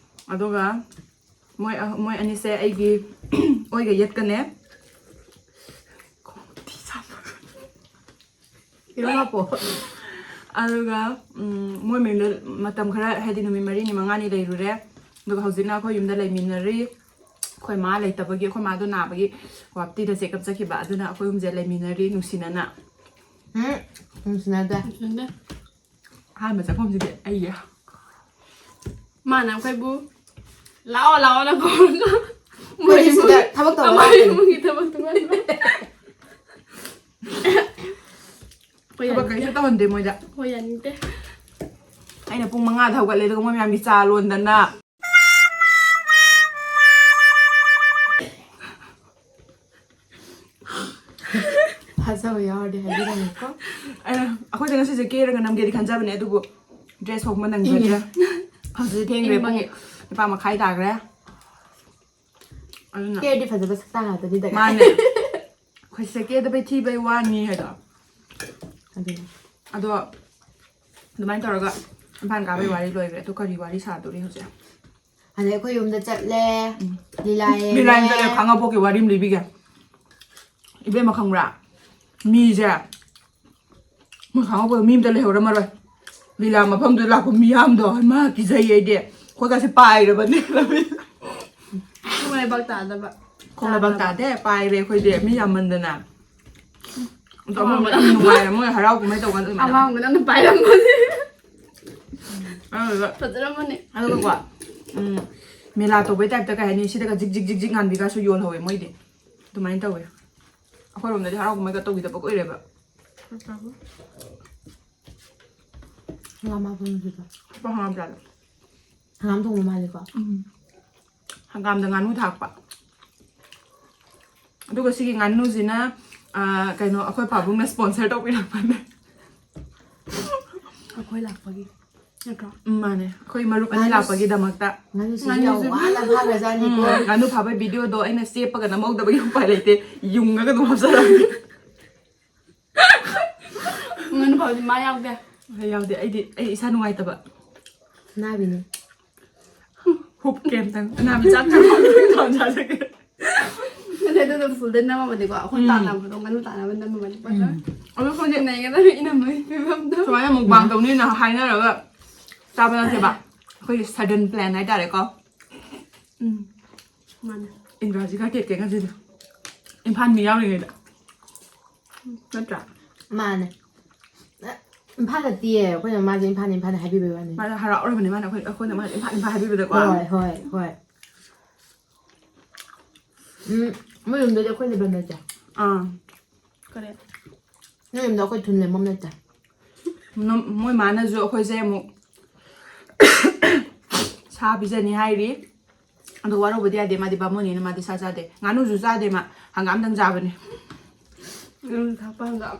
ꯑꯗꯨꯒ ꯃꯣꯏ ꯑꯍ-, ꯃꯣꯏ ꯑꯅꯤꯁꯦ ꯑꯩꯒꯤ ꯑꯣꯏꯒ ꯌꯦꯠꯀꯅꯦ꯫ ꯏꯔꯣ ꯍꯥꯞꯄꯣ꯫ ꯑꯗꯨꯒ ꯎꯝ, ꯃꯣꯏ ꯃꯌꯨꯝꯗ ꯃꯇꯝ ꯈꯔ, ꯍꯥꯏꯗꯤ ꯅꯨꯃꯤꯠ ꯃꯔꯤꯅꯤ ꯃꯉꯥꯅꯤ ꯂꯩꯔꯨꯔꯦ꯫ ꯑꯗꯨꯒ ꯍꯧꯖꯤꯛꯅ ꯑꯩꯈꯣꯏ ꯌꯨꯝꯗ ꯂꯩꯃꯤꯟꯅꯔꯤ꯫ ꯑꯩꯈꯣꯏ ꯃꯥ ꯂꯩꯇꯕꯒꯤ, ꯑꯩꯈꯣꯏ ꯃꯥꯗꯣ ꯅꯥꯕꯒꯤ ꯒꯨꯍꯥꯇꯤꯗ ꯆꯦꯛꯑꯞ ꯆꯠꯈꯤꯕ꯫ ꯑꯗꯨꯅ ꯑꯩꯈꯣꯏ ꯑꯍꯨꯝꯁꯦ ꯂꯩꯃꯤꯟꯅꯔꯤ ꯅꯨꯡꯁꯤꯅꯅ꯫ ꯎꯝ, ꯅꯨꯡꯁꯤꯅꯗꯦ꯫ ꯅꯨꯡꯁꯤꯅꯗꯦ꯫ ꯑꯍꯥꯟꯕ ꯆꯠꯐꯝꯁꯤꯗꯤ ꯑꯩꯒꯤ꯫ ꯃꯥꯅ ꯑꯩꯈꯣꯏꯕꯨ ꯂꯥꯛꯑꯣ ꯂꯥꯛꯑꯣꯅ ꯀꯧꯔꯒ ꯑꯩꯈꯣꯏꯗꯤ ꯁꯤꯗ ꯊꯕꯛ ꯇꯧꯕ ꯑꯩꯈꯣꯏ ꯂꯥꯛꯄꯅꯤ꯫ ꯏꯃꯨꯡꯒꯤ ꯊꯕꯛ ꯇꯧꯍꯟꯕ꯫ ꯑꯩꯈꯣꯏ ꯊꯕꯛ ꯌꯥꯅꯤꯡꯗꯦ꯫ ꯀꯩꯁꯨ ꯇꯧꯍꯟꯗꯦ ꯃꯣꯏꯗ꯫ ꯑꯩꯈꯣꯏ ꯌꯥꯅꯤꯡꯗꯦ꯫ ꯑꯩꯅ ꯄꯨꯡ ꯃꯉꯥꯗ ꯍꯧꯒꯠꯂꯦ, ꯑꯗꯨꯒ ꯃꯣꯏ ꯃꯌꯥꯝꯒꯤ ꯆꯥ ꯂꯣꯟꯗꯅ꯫ ꯊꯥꯖꯕ ꯌꯥꯎꯔꯗꯤ ꯍꯥꯏꯕꯤꯔꯝꯃꯨꯀꯣ꯫ ꯑꯩꯅ, ꯑꯩꯈꯣꯏꯗ ꯉꯁꯤꯁꯦ ꯀꯦꯔꯒ ꯅꯝꯒꯦꯗꯤ ꯈꯟꯖꯕꯅꯦ, ꯑꯗꯨꯕꯨ ꯗ꯭ꯔꯦꯁ ꯍꯣꯡꯕ ꯅꯪꯖꯗ꯭ꯔꯦ꯫ ꯏꯪꯉꯦ꯫ ꯍꯧꯖꯤꯛ ꯊꯦꯡꯈ꯭ꯔꯦ, ꯄꯨꯡ ꯏꯪꯕꯒꯤ꯫ ꯅꯤꯄꯥꯟ ꯃꯈꯥꯏ ꯇꯥꯈ꯭ꯔꯦ꯫ ꯑꯗꯨꯅ ꯀꯦꯔꯗꯤ ꯐꯖꯕ ꯁꯛꯇꯥ ꯉꯥꯛꯇꯅꯤ ꯗꯔꯀꯥꯔ꯫ ꯃꯥꯅꯦ꯫ ꯑꯩꯈꯣꯏ ꯁꯦꯀꯦꯗꯕꯩ ꯊꯤꯕꯩ ꯋꯥꯅꯤ ꯍꯥꯏꯗꯣ꯫ ꯑꯗꯨꯅꯦ꯫ ꯑꯗꯣ ꯑꯗꯨꯃꯥꯏꯅ ꯇꯧꯔꯒ ꯏꯝꯐꯥꯜ ꯀꯥꯕꯩ ꯋꯥꯔꯤ ꯂꯣꯏꯈ꯭ꯔꯦ꯫ ꯑꯗꯣ ꯀꯔꯤ ꯋꯥꯔꯤ ꯁꯥꯗꯣꯔꯤ ꯍꯧꯖꯤꯛ? ꯑꯗꯩ ꯑꯩꯈꯣꯏ ꯌꯨꯝꯗ ꯆꯠꯂꯦ, ꯎꯝ꯫ ꯂꯤꯂꯥ ꯌꯦꯡꯉꯦ꯫ ꯂꯤꯂꯥ ꯌꯦꯡ ꯆꯠꯂꯦ, ꯈꯥꯡꯉꯕꯣꯛꯀꯤ ꯋꯥꯔꯤ ꯑꯃ ꯂꯤꯕꯤꯒꯦ꯫ ꯏꯕꯦꯝꯃ ꯈꯪꯕ꯭ꯔꯥ? ꯃꯤꯁꯦ ꯃꯣꯏ ꯈꯪꯍꯧꯕꯗ ꯃꯤ ꯑꯝꯇ ꯂꯩꯍꯧꯔꯝꯃꯔꯣꯏ꯫ ꯂꯤꯂꯥ ꯃꯐꯝꯗꯨꯗ ꯂꯥꯛꯄ ꯃꯤꯌꯥꯝꯗꯣ, ꯏꯃꯥ, ꯀꯤꯖꯩ ꯑꯩꯗꯤ꯫ ꯑꯩꯈꯣꯏ ꯀꯥꯁꯦ ꯄꯥꯏꯔꯕꯅꯦ ꯂꯝꯕꯤꯗ꯫ ꯈꯣꯡ ꯂꯩꯕꯥꯛ ꯇꯥꯗꯕ꯫ ꯈꯣꯡ ꯂꯩꯕꯥꯛ ꯇꯥꯗꯦ, ꯄꯥꯏꯔꯦ ꯑꯩꯈꯣꯏꯗꯤ, ꯃꯤ ꯌꯥꯝꯃꯟꯗꯅ꯫ ꯑꯗꯣ ꯑꯃꯔꯣꯝꯗ ꯌꯥꯝ ꯅꯨꯡꯉꯥꯏꯔꯦ, ꯃꯣꯏ ꯍꯔꯥꯎ ꯀꯨꯝꯍꯩ ꯇꯧꯀꯥꯟꯗ ꯑꯗꯨꯃꯥꯏꯅ꯫ ꯑꯃꯥꯡꯕꯅ ꯑꯗꯨꯝ ꯄꯥꯏꯔꯝꯃꯅꯤ꯫ ꯑꯗꯨꯒ ꯐꯖꯔꯝꯃꯅꯤ꯫ ꯑꯗꯨꯒꯀꯣ, ꯎꯝ, ꯃꯦꯂꯥ ꯇꯧꯕꯩ ꯇꯥꯏꯞꯇ, ꯀꯩ ꯍꯥꯏꯅꯤ, ꯁꯤꯗꯒ ꯖꯤꯛ ꯖꯤꯛ ꯖꯤꯛ ꯖꯤꯛ ꯉꯥꯟꯕꯤꯒꯁꯨ ꯌꯣꯜꯍꯧꯋꯦ ꯃꯣꯏꯗꯤ꯫ ꯑꯗꯨꯃꯥꯏꯅ ꯇꯧꯋꯦ꯫ ꯑꯩꯈꯣꯏꯔꯣꯝꯗꯗꯤ ꯍꯔꯥꯎ ꯀꯨꯝꯍꯩꯒ ꯇꯧꯈꯤꯗꯕ ꯀꯨꯏꯔꯦꯕ꯫ ꯍꯪꯒꯥꯝ ꯍꯥꯞꯄ ꯅꯨꯃꯤꯠꯇꯣ꯫ ꯍꯪꯒꯥꯝ ꯍꯪꯒꯥꯝ ꯆꯥꯗ꯫ ꯍꯪꯒꯥꯝ ꯊꯣꯡꯕ ꯃꯥꯜꯂꯦꯀꯣ꯫ ꯎꯝ꯫ ꯍꯪꯒꯥꯝꯗ ꯉꯥꯅꯨ ꯊꯥꯛꯄ꯫ ꯑꯗꯨꯒ ꯁꯤꯒꯤ ꯉꯥꯅꯨꯁꯤꯅ, ꯑ, ꯀꯩꯅꯣ, ꯑꯩꯈꯣꯏ ꯄꯥꯕꯨꯡꯅ sponsor ꯇꯧꯕꯤꯔꯛꯄꯅꯦ꯫ ꯑꯩꯈꯣꯏ ꯂꯥꯛꯄꯒꯤ ꯅꯠꯇ꯭ꯔꯣ? ꯎꯝ, ꯃꯥꯅꯦ, ꯑꯩꯈꯣꯏ ꯃꯔꯨꯞ ꯑꯅꯤ ꯂꯥꯛꯄꯒꯤꯗꯃꯛꯇ. ꯉꯥꯅꯨꯁꯤ ꯌꯥꯝ ꯋꯥꯅ ꯐꯥꯈ꯭ꯔꯖꯥꯠꯅꯤꯀꯣ. ꯎꯝ, ꯉꯥꯅꯨ ꯐꯥꯕꯒꯤ ꯚꯤꯗꯤꯑꯣꯗꯣ ꯑꯩꯅ ꯆꯦꯞꯄꯒ ꯅꯝꯍꯧꯗꯕꯒꯤ ꯎꯄꯥꯏ ꯂꯩꯇꯦ. ꯌꯨꯡꯉꯒ ꯑꯗꯨꯝ ꯍꯥꯞꯆꯔꯛꯑꯒꯦ. ꯉꯥꯅꯨ ꯐꯥꯕꯗꯤ ꯃꯥ ꯌꯥꯎꯗꯦ. ꯑꯩ ꯌꯥꯎꯗꯦ. ꯑꯩꯗꯤ ꯑꯩ ꯏꯁꯥ ꯅꯨꯡꯉꯥꯏꯇꯕ. ꯅꯥꯕꯤꯅꯦ. ꯍꯨꯞꯀꯦ ꯑꯝꯇꯪ. ꯑꯅꯥꯕꯤ ꯆꯥꯛ ꯆꯥꯕ ꯆꯥꯖꯒꯦ. ꯑꯗꯩ ꯑꯗꯨꯗ ꯐꯨꯜꯗ ꯅꯝꯃꯕꯅꯤꯀꯣ. ꯑꯩꯈꯣꯏ ꯎꯝ. ꯇꯥꯟꯅꯕꯗꯣ ꯉꯥꯅꯨ ꯇꯥꯟꯅꯕ ꯅꯝꯃꯕꯅꯤꯀꯣ. ꯑꯗꯣ ꯑꯩꯈꯣꯏꯗꯤ ꯅꯩꯒꯗꯕ ꯏꯅꯝꯃꯒꯤ ꯐꯤꯕꯝꯗꯣ. ꯁꯨꯃꯥꯏꯅ ꯃꯨꯛꯕꯥꯡ ꯇꯧꯅꯤꯅ ꯍꯥꯏꯅꯔꯒ ꯆꯥꯕ ꯅꯠꯇꯦꯕ. ꯑꯩꯈꯣꯏꯒꯤ sudden plan ꯍꯥꯏꯇꯥꯔꯦꯀꯣ. ꯎꯝ. ꯃꯥꯅꯦ. ꯏꯟꯗ꯭ꯔꯥꯖꯤꯠ ꯈꯔ ꯇꯦꯛꯇꯦꯛ ꯉꯁꯤꯗꯤ. ꯏꯝꯐꯥꯜ ꯃꯤ ꯌꯥꯎꯔꯤꯉꯩꯗ. ꯅꯠꯇ꯭ꯔꯥ? ꯃꯥꯅꯦ. ꯏꯝꯐꯥꯜ ꯅꯠꯇꯤꯌꯦ, ꯑꯩꯈꯣꯏꯅ ꯃꯥꯁꯦ ꯏꯝꯐꯥꯜ ꯏꯝꯐꯥꯜ ꯍꯥꯏꯕꯤꯕꯩ ꯋꯥꯅꯤ. ꯃꯥꯅ ꯍꯔꯥꯎꯔꯕꯅꯤ, ꯃꯥꯅ ꯑꯩꯈꯣꯏ, ꯑꯩꯈꯣꯏꯅ ꯃꯥꯁꯦ ꯏꯝꯐꯥꯜ ꯏꯝꯐꯥꯜ ꯍꯥꯏꯕꯤꯕꯗꯀꯣ. ꯍꯣꯏ, ꯍꯣꯏ, ꯍꯣꯏ. ꯎꯝ, ꯃꯣꯏ ꯌꯨꯝꯗꯗꯤ ꯑꯩꯈꯣꯏ ꯂꯩꯐꯝ ꯂꯩꯇꯦ. ꯑꯥ. ꯀꯔꯤ? ꯅꯣꯏ ꯌꯨꯝꯗ ꯑꯩꯈꯣꯏ ꯊꯨꯟ ꯂꯦꯝꯐꯝ ꯂꯩꯇꯦ. ꯅꯝ- ꯃꯣꯏ ꯃꯥꯅꯁꯨ ꯑꯩꯈꯣꯏꯁꯦ ꯑꯃꯨꯛ ꯁꯥ ꯄꯤꯖꯅꯤ ꯍꯥꯏꯔꯤ. ꯑꯗꯣ ꯋꯥꯔꯧꯕꯗꯤ ꯌꯥꯗꯦ, ꯃꯥꯗꯤ ꯕꯥꯃꯣꯟꯅꯤꯅ ꯃꯥꯗꯤ ꯁꯥ ꯆꯥꯗꯦ. ꯉꯥꯅꯨꯁꯨ ꯆꯥꯗꯦ ꯃꯥ, ꯍꯪꯒꯥꯝꯗꯪ ꯆꯥꯕꯅꯦ. ꯎꯝ, ꯊꯛꯄ ꯍꯪꯒꯥꯝ.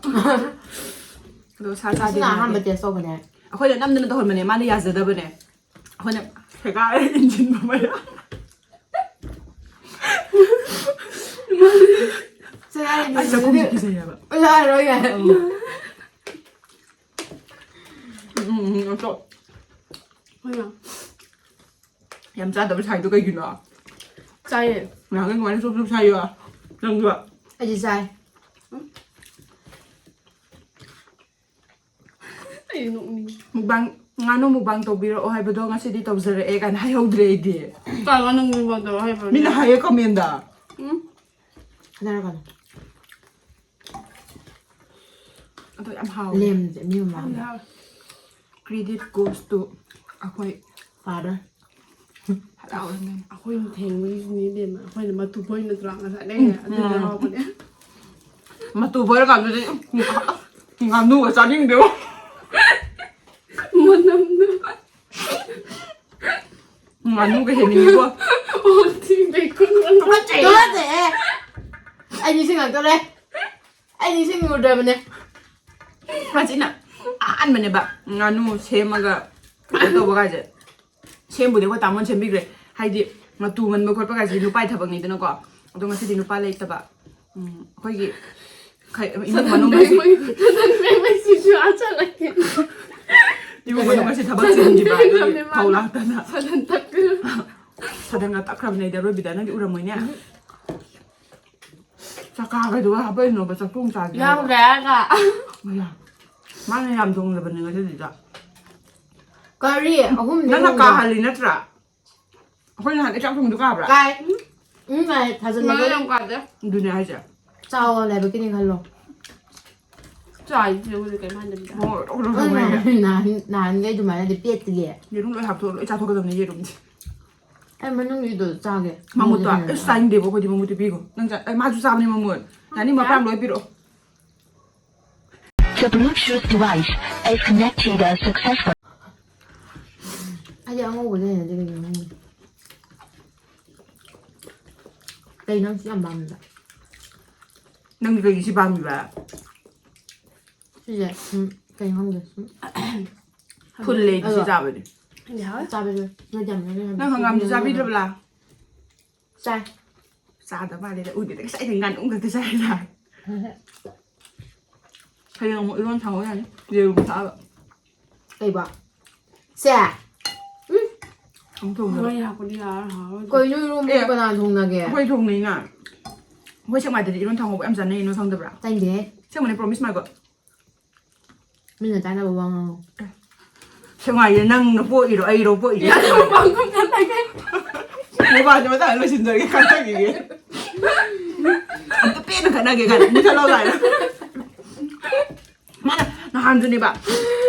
ꯑꯗꯣ ꯁꯥ ꯆꯥꯗꯦ ꯉꯁꯤꯅ ꯃꯥꯗꯤ. ꯑꯍꯥꯟꯕ ꯇꯦꯁ ꯇꯧꯕꯅꯦ. ꯑꯩꯈꯣꯏꯅ ꯅꯝꯗꯅ ꯇꯧꯍꯟꯕꯅꯦ, ꯃꯥꯅ ꯌꯥꯖꯗꯕꯅꯦ. ꯑꯩꯈꯣꯏꯅ ꯁꯦꯒꯥꯏꯔ ꯏꯟꯁꯤꯟꯕ ꯃꯌꯥꯝ. ꯁꯦꯒꯥꯏꯔ ꯑꯩ ꯆꯥꯛꯈꯨꯝꯁꯦ ꯀꯤꯖꯩꯌꯦꯕ. ꯂꯥꯛꯑꯔꯣꯏ ꯌꯥꯏ. ꯎꯝ, ꯎꯝ, ꯎꯝ, ꯑꯗꯣ ꯍꯣꯏꯅ. ꯌꯥꯝ ꯆꯥꯗꯕ ꯁꯥꯏꯗꯣ ꯀꯩꯒꯤꯅꯣ? ꯆꯥꯏꯌꯦ. ꯉꯥꯏꯍꯥꯛꯀꯤ ꯀꯃꯥꯏꯅ ꯆꯨꯞ ꯆꯨꯞ ꯁꯥꯏꯌꯣ? ꯅꯪꯁꯨ. ꯑꯩꯗꯤ ꯆꯥꯏ. ꯑꯩ ꯅꯣꯛꯅꯤꯡꯉꯦ. ꯃꯨꯛꯕꯥꯡ, ꯉꯥꯅꯨ ꯃꯨꯛꯕꯥꯡ ꯇꯧꯕꯤꯔꯛꯑꯣ ꯍꯥꯏꯕꯗꯣ ꯉꯁꯤꯗꯤ ꯇꯧꯖꯔꯛꯑꯦ ꯀꯥꯏꯅ ꯍꯥꯏꯍꯧꯗ꯭ꯔꯦ ꯑꯩꯗꯤ. ꯀꯥꯏ ꯉꯥꯅꯨ ꯃꯨꯛꯕꯥꯡ ꯇꯧꯔꯛꯑꯣ ꯍꯥꯏꯕ꯭ꯔꯣ? ꯃꯤꯅ ꯍꯥꯏꯌꯦ ꯀꯃꯦꯟꯗ. ꯎꯝ. ꯈꯟꯅꯔꯛꯀꯅꯨ. ꯑꯗꯣ ꯌꯥꯝ ꯍꯥꯎꯋꯦ. ꯂꯦꯝꯁꯦ ꯃꯤ ꯃꯃꯥꯡꯗ. Credit goes to ꯑꯩꯈꯣꯏ ꯐꯥꯗꯔ. ꯍꯔꯥꯎꯔꯝꯒꯅꯤ. ꯑꯩꯈꯣꯏꯅ ꯊꯦꯡꯕꯒꯤꯁꯨꯅꯤ ꯏꯕꯦꯝꯃ. ꯑꯩꯈꯣꯏꯅ ꯃꯇꯨ ꯐꯣꯏ ꯅꯠꯇ꯭ꯔꯣ ꯉꯁꯥꯏꯗꯒꯤ? ꯑꯗꯨꯗ ꯎꯝ. ꯍꯧꯕꯅꯦ. ꯃꯇꯨ ꯐꯣꯏꯔꯀꯥꯟꯗꯗꯤ ꯉꯥꯅꯨꯒ ꯆꯥꯅꯤꯡꯗꯦꯕꯣ. ꯃꯅꯝꯗꯣ. ꯉꯥꯅꯨꯒ ꯍꯦꯟꯅꯤꯡꯉꯤꯀꯣ. ꯑꯣ, ꯊꯤ ꯕꯦꯀꯣꯟ ꯃꯅꯝ. ꯇꯨꯀꯠꯆꯩꯌꯦ. ꯇꯨꯀꯠꯆꯩꯌꯦ. ꯑꯩ ꯅꯤꯡꯁꯤꯡꯉꯛꯇꯣꯔꯦ. ꯑꯩ ꯅꯤꯡꯁꯤꯡꯉꯨꯗ꯭ꯔꯕꯅꯦ. ꯃꯁꯤꯅ ꯑꯥ ꯀꯟꯕꯅꯦꯕ꯫ ꯉꯥꯅꯨ ꯁꯦꯝꯃꯒ ꯀꯩꯅꯣ ꯇꯧꯕ ꯀꯥꯏꯁꯦ꯫ ꯁꯦꯝꯕꯨꯗꯤ ꯑꯩꯈꯣꯏ ꯇꯥꯃꯣꯅ ꯁꯦꯝꯕꯤꯈ꯭ꯔꯦ꯫ ꯍꯥꯏꯗꯤ ꯃꯇꯨ ꯃꯟꯕ ꯈꯣꯠꯄ ꯀꯥꯏꯁꯤꯗꯤ ꯅꯨꯄꯥꯒꯤ ꯊꯕꯛꯅꯤꯗꯅꯀꯣ꯫ ꯑꯗꯣ ꯉꯁꯤꯗꯤ ꯅꯨꯄꯥ ꯂꯩꯇꯕ꯫ ꯎꯝ, ꯑꯩꯈꯣꯏꯒꯤ ꯈ-, ꯏꯃꯨꯡ ꯃꯅꯨꯡ ꯁꯤꯁꯨ ꯑꯥ ꯆꯠꯂꯒꯦ꯫ ꯏꯃꯨꯡ ꯃꯅꯨꯡ ꯑꯁꯤ ꯊꯕꯛ ꯆꯤꯟꯈꯤꯕ ꯑꯗꯨꯒꯤ ꯊꯧ ꯂꯥꯛꯇꯅ꯫ ꯁꯗꯟ ꯇꯛꯈ꯭ꯔꯦ꯫ ꯁꯗꯟꯒ ꯇꯛꯈ꯭ꯔꯕꯅꯦ ꯑꯩꯗꯤ ꯑꯔꯣꯏꯕꯤꯗ꯫ ꯅꯪꯗꯤ ꯎꯔꯝꯃꯣꯏꯅꯦ꯫ ꯆꯀꯥꯒꯗꯨꯒ ꯍꯥꯞꯄꯛꯏꯅꯣꯕ ꯆꯥꯛꯊꯣꯡ ꯆꯥꯁꯦ ꯍꯥꯏꯕ꯫ ꯌꯥꯎꯗ꯭ꯔꯦ ꯍꯥꯏꯔꯒ꯫ ꯃꯌꯥ꯫ ꯃꯥꯅ ꯌꯥꯝ ꯊꯣꯡꯗꯕꯅꯦ ꯉꯁꯤꯗꯤ ꯆꯥꯛ꯫ ꯀꯔꯤ? ꯑꯍꯨꯝꯗꯤ ꯅꯪꯅ ꯊꯣꯡꯕ? ꯀꯥꯍꯜꯂꯤ ꯅꯠꯇ꯭ꯔꯥ? ꯑꯩꯈꯣꯏ ꯅꯍꯥꯟ ꯑꯩ ꯆꯥꯛ ꯊꯣꯡꯕꯗꯣ ꯀꯥꯕ꯭ꯔꯥ? ꯀꯥꯏ꯫ ꯎꯝ, ꯀꯥꯏ꯫ ꯊꯥꯖꯤꯜꯂꯒ ꯃꯥ ꯌꯥꯝ ꯀꯥꯗꯦ꯫ ꯑꯗꯨꯅꯦ ꯍꯥꯏꯁꯦ꯫ ꯆꯥꯎꯑꯣ ꯂꯥꯏꯕꯛꯀꯤꯅꯤ ꯈꯜꯂꯣ꯫ ꯆꯥꯏ, ꯅꯪꯉꯣꯟꯗ ꯀꯩꯝ ꯍꯥꯏꯗꯕꯤꯗ꯫ ꯃꯣꯔꯣꯛ ꯂꯧꯔ ꯎꯝ, ꯊꯝꯃꯦ꯫ ꯅꯍꯥꯟ-, ꯅꯍꯥꯟ-, ꯅꯍꯥꯟꯒꯩ ꯑꯗꯨꯃꯥꯏꯅꯗꯤ ꯄꯦꯠꯇꯤꯌꯦ꯫ ꯌꯦꯔꯨꯝ ꯂꯣꯏ ꯍꯥꯞꯇꯣꯛꯑ ꯂꯣꯏ ꯆꯥꯊꯣꯛꯀꯗꯕꯅꯦ ꯌꯦꯔꯨꯝꯗꯤ꯫ ꯑꯩ ꯃꯅꯨꯡꯒꯤꯗꯣ ꯆꯥꯒꯦ꯫ ꯃꯃꯨꯠꯇꯣ? ꯃꯃꯨꯠꯇꯣ ꯑꯁ, ꯆꯥꯅꯤꯡꯗꯦꯕꯣ ꯑꯩꯈꯣꯏꯗꯤ ꯃꯃꯨꯠꯇꯤ ꯄꯤꯈꯣ꯫ ꯅꯪ ꯆꯥ-, ꯑꯦ, ꯃꯥꯁꯨ ꯆꯥꯕꯅꯤ ꯃꯃꯨꯠ꯫ ꯌꯥꯅꯤ, ꯃꯄꯥꯝ ꯂꯣꯏ ꯄꯤꯔꯛꯑꯣ꯫ The Bluetooth device is connected successfully. ꯑꯩꯗꯤ ꯑꯉꯧꯕꯗ ꯍꯩꯅꯗꯦ, ꯀꯩꯒꯤꯅꯣ ꯈꯪꯗꯦ꯫ ꯀꯩꯅꯣ ꯁꯤ ꯌꯥꯝ ꯄꯥꯝꯃꯤꯗ? ꯅꯪꯗꯤ ꯀꯩꯒꯤ ꯁꯤ ꯄꯥꯝꯃꯤꯕ? ꯁꯤꯁꯦ, ꯎꯝ, ꯀꯩꯅꯣ ꯈꯪꯗꯦ, ꯁꯨꯝ ꯐꯨꯜꯂꯦ ꯑꯩꯗꯤ ꯁꯤ ꯑꯗꯣ ꯆꯥꯕꯗꯤ꯫ ꯌꯥꯎꯋꯦ꯫ ꯆꯥꯕꯁꯦ ꯅꯣꯏꯗꯤ ꯌꯥꯝ ꯅꯣꯏꯅ ꯅꯪ ꯍꯪꯒꯥꯝꯗꯤ ꯆꯥꯕꯤꯗ꯭ꯔꯕ ꯂꯥ? ꯆꯥꯏ꯫ ꯆꯥꯗ ꯃꯥꯜꯂꯦꯗ, ꯎꯗꯦꯗ, ꯉꯁꯥꯏꯗꯩ ꯉꯥꯅꯨ ꯉꯥꯛꯇ ꯆꯥꯏꯗ꯫ ꯎꯝ꯫ ꯍꯌꯦꯡ ꯑꯃꯨꯛ ꯏꯔꯣꯟ ꯊꯥꯡꯉꯣ ꯌꯥꯅꯤ, ꯌꯦꯔꯨꯝ ꯊꯥꯛꯑꯒ꯫ ꯀꯩꯕ? ꯁꯦ! ꯎꯝ꯫ ꯑꯃꯨꯛ ꯊꯣꯡꯗꯕ꯫ ꯃꯩ ꯍꯥꯞꯄꯗꯤ ꯌꯥꯔ ꯍꯥꯎꯔꯣꯏ꯫ ꯀꯩꯅꯣ ꯏꯔꯣꯟꯕꯕꯨ ꯑꯦ, ꯀꯅꯥ ꯊꯣꯡꯅꯒꯦ? ꯑꯩꯈꯣꯏ ꯊꯣꯡꯅꯩꯅ꯫ ꯑꯩꯈꯣꯏ ꯁꯦꯛꯃꯥꯏꯗꯗꯤ ꯏꯔꯣꯟ ꯊꯥꯡꯉꯧꯕ ꯌꯥꯝ ꯆꯥꯅꯩ, ꯅꯣꯏ ꯈꯪꯗꯕ꯭ꯔꯥ? ꯆꯥꯅꯤꯡꯗꯦꯍꯦ꯫ ꯑꯁꯦꯡꯕꯅꯦ, promise ꯃꯥꯏꯀꯣ꯫ ꯃꯤꯅ ꯆꯥꯅꯕ ꯋꯥ ꯉꯥꯡꯉꯨ꯫ ꯁꯦꯛꯃꯥꯏꯁꯦ ꯅꯪꯅ ꯄꯣꯛꯏꯔꯣ, ꯑꯩꯔꯣ ꯄꯣꯛꯏꯁꯦ? ꯌꯥꯔꯦ, ꯄꯥꯡꯒꯜ ꯆꯠꯂꯒꯦ꯫ ꯃꯣꯕꯥꯏꯜꯁꯦ ꯃꯇꯥꯡ ꯂꯣꯏꯁꯤꯟꯖꯔꯒꯦ, ꯈꯟꯊꯈꯤꯒꯦ꯫ ꯑꯝꯇ ꯄꯦꯟꯅ ꯈꯠꯅꯒꯦ ꯀꯥꯏꯅ, ꯃꯨꯊꯠꯂꯣ ꯀꯥꯏꯅ꯫ ꯃꯥꯅ ꯅꯍꯥꯟꯁꯨꯅꯦꯕ,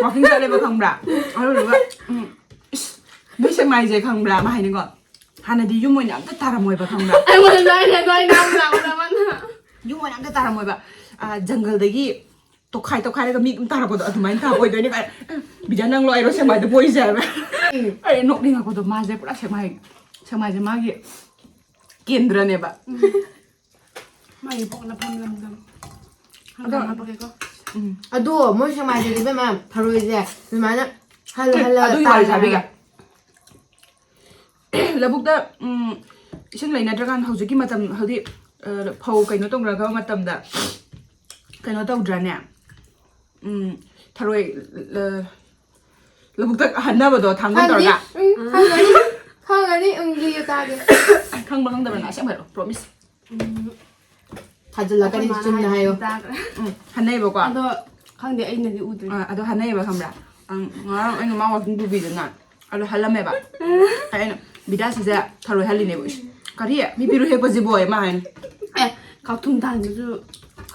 walking ꯆꯠꯂꯦꯕ, ꯈꯪꯕ꯭ꯔꯥ? ꯑꯗꯨꯗꯨꯒ, ꯎꯝ, "ꯏꯁ, ꯅꯣꯏ ꯁꯦꯛꯃꯥꯏꯁꯦ ꯈꯪꯕ꯭ꯔꯥ?" ꯃꯥ ꯍꯥꯏꯅꯤꯀꯣ꯫ ꯍꯥꯟꯅꯗꯤ ꯌꯨꯝ ꯑꯣꯏꯅ ꯑꯝꯇ ꯇꯥꯔꯝꯃꯣꯏꯕ, ꯈꯪꯕ꯭ꯔꯥ? ꯑꯩꯉꯣꯟꯗ ꯅꯣꯏꯅ ꯅꯣꯏ ꯉꯥꯡꯕ ꯂꯥꯛꯑꯣ, ꯃꯥꯅ꯫ ꯌꯨꯝ ꯑꯣꯏꯅ ꯑꯝꯇ ꯇꯥꯔꯝꯃꯣꯏꯕ꯫ ꯑ, ꯖꯪꯒꯜꯗꯒꯤ ꯇꯣꯈꯥꯏ ꯇꯣꯈꯥꯏꯔꯒ ꯃꯤ ꯑꯗꯨꯝ ꯇꯥꯔꯛꯄꯗꯣ ꯑꯗꯨꯃꯥꯏꯅ ꯇꯥꯕ ꯑꯣꯏꯗꯣꯏꯅꯦ ꯀꯥꯏꯅ꯫ "ꯕꯤꯗ꯭ꯌꯥ, ꯅꯪꯂꯣ ꯑꯩꯔꯣ ꯁꯦꯛꯃꯥꯏꯗ ꯄꯣꯛꯏꯁꯦ?" ꯍꯥꯏꯕ꯫ ꯎꯝ꯫ ꯑꯩ ꯅꯣꯛꯅꯤꯡꯉꯛꯄꯗꯣ, ꯃꯥꯁꯦ ꯄꯨꯔꯥ ꯁꯦꯛꯃꯥꯏ, ꯁꯦꯛꯃꯥꯏꯁꯦ ꯃꯥꯒꯤ ꯀꯦꯟꯗ꯭ꯔꯅꯦꯕ꯫ ꯎꯝ꯫ ꯃꯥꯒꯤ ꯄꯣꯛꯅꯐꯝ ꯂꯝꯗꯝ꯫ ꯑꯗꯣ ꯍꯪꯒꯥꯝ ꯍꯥꯞꯄꯛꯀꯦꯀꯣ꯫ ꯎꯝ꯫ ꯑꯗꯣ ꯃꯣꯏ ꯁꯦꯛꯃꯥꯏꯗꯗꯤ ꯏꯕꯦꯝꯃ ꯊꯔꯣꯏꯁꯦ ꯁꯨꯃꯥꯏꯅ ꯍꯜꯂ ꯍꯜꯂ ꯑꯗꯨꯒꯤ ꯋꯥꯔꯤ ꯁꯥꯕꯤꯒꯦ꯫ ꯂꯧꯕꯨꯛꯇ ꯎꯝ, ꯏꯁꯤꯡ ꯂꯩꯅꯗ꯭ꯔꯀꯥꯟꯗ ꯍꯧꯖꯤꯛꯀꯤ ꯃꯇꯝ ꯍꯧꯖꯤꯛ ꯐꯧ ꯀꯩꯅꯣ ꯇꯧꯅꯔꯛꯄ ꯃꯇꯝꯗ ꯀꯩꯅꯣ ꯇꯧꯗ꯭ꯔꯅꯦ? ꯎꯝ, ꯊꯔꯣꯏ ꯂꯧꯕꯨꯛꯇ ꯍꯟꯅꯕꯗꯣ ꯊꯥꯡꯒꯣꯜ ꯇꯧꯔꯒ꯫ ꯎꯝ, ꯈꯪꯒꯅꯤ꯫ ꯈꯪꯒꯅꯤ, ꯎꯝ, ꯂꯤꯌꯨ ꯇꯥꯒꯦ꯫ ꯈꯪꯕ ꯈꯪꯗꯕꯅ ꯑꯁꯦꯡꯕ ꯍꯥꯏꯔꯣ, ꯄ꯭ꯔꯣꯃꯤꯁ꯫ ꯊꯥꯖꯤꯜꯂꯛꯀꯅꯤ꯫ ꯆꯨꯝꯅ ꯍꯥꯏꯌꯣ꯫ ꯎꯝ, ꯍꯟꯅꯩꯕꯀꯣ꯫ ꯑꯗꯣ ꯈꯪꯗꯦ, ꯑꯩꯅꯗꯤ ꯎꯗ꯭ꯔꯤ꯫ ꯑꯥ, ꯑꯗꯣ ꯍꯟꯅꯩꯕ ꯈꯪꯕ꯭ꯔꯥ? ꯑꯪ, ꯉꯔꯥꯡ ꯑꯩꯅ ꯃꯥ ꯋꯥꯛꯀꯤꯡ ꯄꯨꯕꯤꯗꯅ ꯑꯗꯣ ꯍꯜꯂꯝꯃꯦꯕ꯫ ꯑꯩꯅ ꯕꯤꯗꯥꯁꯤꯁꯦ ꯊꯔꯣꯏ ꯍꯜꯂꯤꯅꯦꯕ꯫ "ꯏꯁ, ꯀꯔꯤ? ꯃꯤ ꯄꯤꯔꯨ ꯍꯦꯛꯄꯁꯤꯕꯣ?" ꯃꯥ ꯍꯥꯏꯅ꯫ ꯑꯦ, ꯀꯥꯎꯊꯨꯝ ꯇꯥꯟꯕꯁꯨ꯫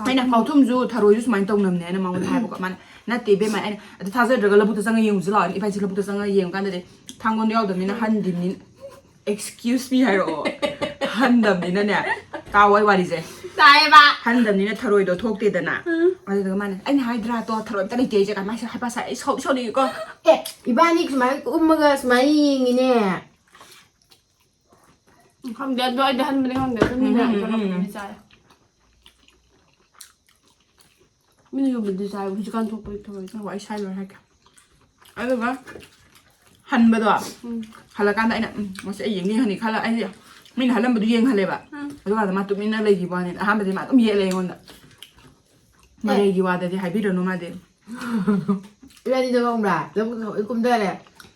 ꯑꯩꯅ ꯀꯥꯎꯊꯨꯝꯁꯨ ꯊꯔꯣꯏꯁꯨ ꯁꯨꯃꯥꯏꯅ ꯇꯧꯅꯕꯅꯦ ꯍꯥꯏꯅ ꯃꯉꯣꯟꯗ ꯍꯥꯏꯕꯀꯣ꯫ ꯃꯥꯅ, "ꯅꯠꯇꯦ ꯏꯕꯦꯝꯃ," ꯑꯩꯅ, "ꯑꯗꯨ ꯊꯥꯖꯗ꯭ꯔꯒ ꯂꯧꯕꯨꯛꯇ ꯆꯪꯉ ꯌꯦꯡꯉꯨꯁꯤ ꯂꯥꯛꯑꯣ꯫ ꯏꯕꯥꯏꯁꯤ ꯂꯧꯕꯨꯛꯇ ꯆꯪꯉ ꯌꯦꯡꯉꯨꯀꯥꯟꯗꯗꯤ ꯊꯥꯡꯒꯣꯟꯗꯣ ꯌꯥꯎꯗꯕꯅꯤꯅ ꯍꯟꯗꯤꯝꯅꯤ꯫ Excuse me ꯍꯥꯏꯔꯛꯑꯣ꯫ ꯍꯟꯗꯕꯅꯤꯅꯅꯦ, ꯇꯥꯎ ꯑꯩ ꯋꯥꯔꯤꯁꯦ꯫ ꯇꯥꯏꯌꯦꯕ꯫ ꯍꯟꯗꯕꯅꯤꯅ ꯊꯔꯣꯏꯗꯣ ꯊꯣꯛꯇꯦꯗꯅ꯫ ꯑꯗꯨꯗꯨꯒ ꯃꯥꯅ, "ꯑꯩꯅ ꯍꯥꯏꯗ꯭ꯔꯥ ꯇꯣ, ꯊꯔꯣꯏ ꯑꯝꯇ ꯂꯩꯇꯦ ꯑꯩꯁꯦ," ꯀꯥꯏꯅ ꯃꯥꯁꯦ ꯍꯥꯏꯄꯥ ꯁꯥꯏ꯫ ꯑꯩ ꯁꯥꯎꯗꯤ ꯁꯥꯎꯅꯤꯡꯉꯤꯀꯣ꯫ ꯑꯦ, ꯏꯕꯥꯅꯤ ꯁꯨꯃꯥꯏꯅ ꯀꯨꯝꯃꯒ ꯁꯨꯃꯥꯏꯅ ꯌꯦꯡꯉꯤꯅꯦ꯫ ꯎꯝ, ꯈꯪꯗꯦ, ꯑꯗꯣ ꯑꯩꯗꯤ ꯍꯟꯕꯗꯤ ꯈꯪꯗꯦ꯫ ꯑꯗꯨꯝ ꯃꯤꯅ ꯎꯝ, ꯎꯝ, ꯌꯣꯟꯕꯗꯤ ꯎꯝ꯫ ꯆꯥꯏ꯫ ꯃꯤꯅ ꯌꯣꯟꯕꯗꯤ ꯆꯥꯏ꯫ ꯍꯧꯖꯤꯛꯀꯥꯟ ꯊꯣꯛꯄꯗꯤ ꯊꯔꯣꯏ꯫ ꯑꯣ, ꯑꯩ ꯁꯥꯏ ꯂꯣꯏꯔ ꯍꯥꯏꯔꯛꯀꯦ꯫ ꯑꯗꯨꯒ ꯍꯟꯕꯗꯣ, ꯎꯝ꯫ ꯍꯜꯂꯀꯥꯟꯗ ꯑꯩꯅ, "ꯎꯝ, ꯃꯁꯤ ꯑꯩ ꯌꯦꯡꯅꯤ ꯍꯟꯅꯤ" ꯈꯜꯂ, ꯑꯩꯁꯦ ꯃꯤꯅ ꯍꯜꯂꯝꯕꯗꯨ ꯌꯦꯡꯍꯜꯂꯦꯕ꯫ ꯎꯝ꯫ ꯑꯗꯨꯀꯥꯟꯗ ꯃꯥ ꯇꯨꯃꯤꯟꯅ ꯂꯩꯈꯤꯕ ꯋꯥꯅꯤꯗ꯫ ꯑꯍꯥꯟꯕꯗꯤ ꯃꯥ ꯑꯗꯨꯝ ꯌꯦꯠꯂꯦ ꯑꯩꯉꯣꯟꯗ꯫ ꯃꯔꯩꯒꯤ ꯋꯥꯗꯗꯤ ꯍꯥꯏꯕꯤꯔꯅꯨ ꯃꯥꯗꯤ꯫ ꯏꯕꯥꯅꯤꯗꯣ ꯈꯪꯕ꯭ꯔꯥ? ꯂꯧꯕꯨꯛꯇ ꯂꯣꯏ ꯀꯨꯝꯊꯔꯦ꯫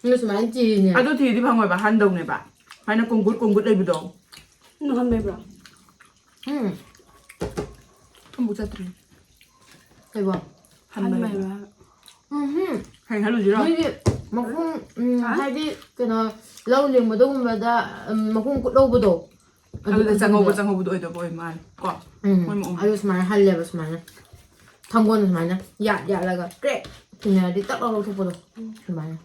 ꯃꯤꯅ ꯁꯨꯃꯥꯏꯅ ꯆꯦꯔꯤꯅꯦ꯫ ꯑꯗꯨ ꯊꯤꯗꯤ ꯐꯪꯉꯣꯏꯕ, ꯍꯟꯗꯧꯅꯦꯕ꯫ ꯁꯨꯃꯥꯏꯅ ꯀꯣꯡꯒꯨꯠ ꯀꯣꯡꯒꯨꯠ ꯂꯩꯕꯗꯣ꯫ ꯅꯪ ꯍꯟꯕꯩꯕ꯭ꯔꯣ? ꯎꯝ꯫ ꯑꯃꯨꯛ ꯆꯠꯇ꯭ꯔꯤ꯫ ꯀꯩꯕꯣ? ꯍꯟꯕꯩꯕ꯫ ꯍꯟꯕꯩꯕ꯫ ꯎꯝ꯫ ꯍꯌꯦꯡ ꯍꯜꯂꯨꯁꯤꯔꯣ? ꯅꯣꯏꯒꯤ ꯃꯈꯣꯡ, ꯎꯝ, ꯍꯥ? ꯍꯥꯏꯗꯤ ꯀꯩꯅꯣ, ꯂꯧ ꯂꯤꯡꯕꯗꯒꯨꯝꯕꯗ, ꯎꯝ, ꯃꯈꯣꯡ ꯀꯨꯠꯍꯧꯕꯗꯣ꯫ ꯑꯗꯨꯗ ꯑꯗꯨ ꯆꯪꯍꯧꯕ ꯑꯗꯨꯗ꯫ ꯆꯪꯍꯧꯕꯗꯣ ꯑꯣꯏꯗꯕ ꯑꯣꯏ ꯃꯥꯜꯂꯦ ꯀꯣ꯫ ꯎꯝ꯫ ꯃꯣꯏ ꯃꯑꯣꯡ꯫ ꯑꯗꯨ ꯁꯨꯃꯥꯏꯅ ꯍꯜꯂꯦꯕ ꯁꯨꯃꯥꯏꯅ꯫ ꯊꯥꯡꯒꯣꯟ ꯁꯨꯃꯥꯏꯅ ꯌꯥꯠ ꯌꯥꯠꯂꯒ ꯀ꯭ꯔꯦꯛ ꯊꯦꯡꯅꯔꯗꯤ ꯇꯛ ꯂꯥꯎ ꯂꯧꯊꯣꯛꯄꯗꯣ꯫ ꯁꯨꯃꯥꯏꯅ꯫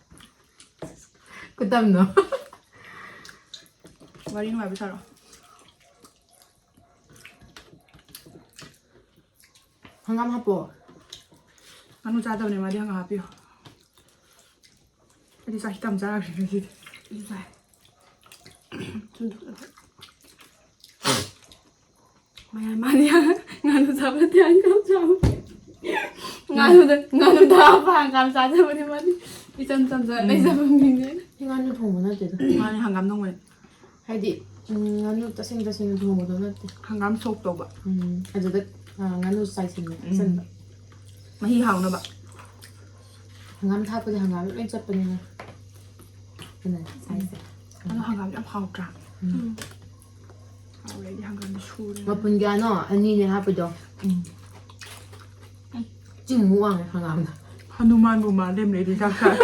ꯈꯨꯇꯝꯗꯣ꯫ ꯋꯥꯔꯤ ꯅꯨꯡꯉꯥꯏꯕ ꯁꯥꯔꯣ꯫ ꯍꯪꯒꯥꯝ ꯍꯥꯞꯄꯣ꯫ ꯉꯥꯅꯨ ꯆꯥꯗꯕꯅꯦ ꯃꯥꯗꯤ, ꯍꯪꯒꯥꯝ ꯍꯥꯞꯄꯤꯌꯣ꯫ ꯑꯩꯗꯤ ꯆꯥꯛ ꯈꯤꯇꯪ ꯆꯥꯈ꯭ꯔꯦ ꯉꯁꯤꯗꯤ꯫ ꯑꯗꯨ ꯆꯥꯏ꯫ ꯃꯌꯥꯝ ꯃꯥꯗꯤ ꯉꯥꯅꯨ ꯆꯥꯕ ꯅꯠꯇꯦ, ꯍꯪꯒꯥꯝ ꯆꯥꯕ꯫ ꯑꯗꯨꯗ ꯉꯥꯅꯨ ꯊꯥꯕ ꯍꯪꯒꯥꯝ ꯆꯥꯖꯕꯅꯦ ꯃꯥꯗꯤ꯫ ꯏꯆꯝ ꯆꯝꯖ ꯎꯝ꯫ ꯂꯩꯖꯕ ꯃꯤꯅꯦ꯫ ꯁꯤ ꯉꯥꯅꯨ ꯊꯣꯡꯕ ꯅꯠꯇꯦꯗ꯫ ꯃꯥꯅꯦ, ꯍꯪꯒꯥꯝ ꯊꯣꯡꯕꯅꯦ꯫ ꯍꯥꯏꯗꯤ, ꯎꯝ, ꯉꯥꯅꯨ ꯇꯁꯦꯡ ꯇꯁꯦꯡꯅ ꯊꯣꯡꯕꯗꯣ ꯅꯠꯇꯦ꯫ ꯍꯪꯒꯥꯝ ꯁꯣꯛ ꯇꯧꯕ꯫ ꯎꯝ, ꯑꯗꯨꯗ, ꯑ, ꯉꯥꯅꯨ ꯆꯥꯏꯁꯤꯟꯕ, ꯎꯝ꯫ ꯊꯥꯛꯆꯟꯕ꯫ ꯃꯍꯤ ꯍꯥꯎꯅꯕ꯫ ꯍꯪꯒꯥꯝ ꯊꯥꯛꯄꯗꯤ ꯍꯪꯒꯥꯝ ꯂꯣꯏ ꯆꯠꯄꯅꯤꯅ꯫ ꯑꯗꯨꯅ ꯆꯥꯏꯁꯦ꯫ ꯑꯗꯣ ꯍꯪꯒꯥꯝ ꯌꯥꯝ ꯍꯥꯎꯇ꯭ꯔꯥ? ꯎꯝ꯫ ꯍꯥꯎꯔꯦ, ꯑꯩꯗꯤ ꯍꯪꯒꯥꯝꯗꯤ ꯁꯨꯔꯦ꯫ ꯃꯄꯨꯟ ꯀꯌꯥꯅꯣ? ꯑꯅꯤꯅꯦ ꯍꯥꯞꯄꯤꯗꯣ꯫ ꯎꯝ꯫ ꯆꯤꯡꯃꯨꯛ ꯋꯥꯡꯉꯦ ꯍꯪꯒꯥꯝꯗꯣ꯫ ꯍꯅꯨꯃꯥꯟꯕꯨ ꯃꯥꯜꯂꯦ, ꯂꯩꯗꯤ ꯆꯥꯛ ꯆꯥꯔꯦ꯫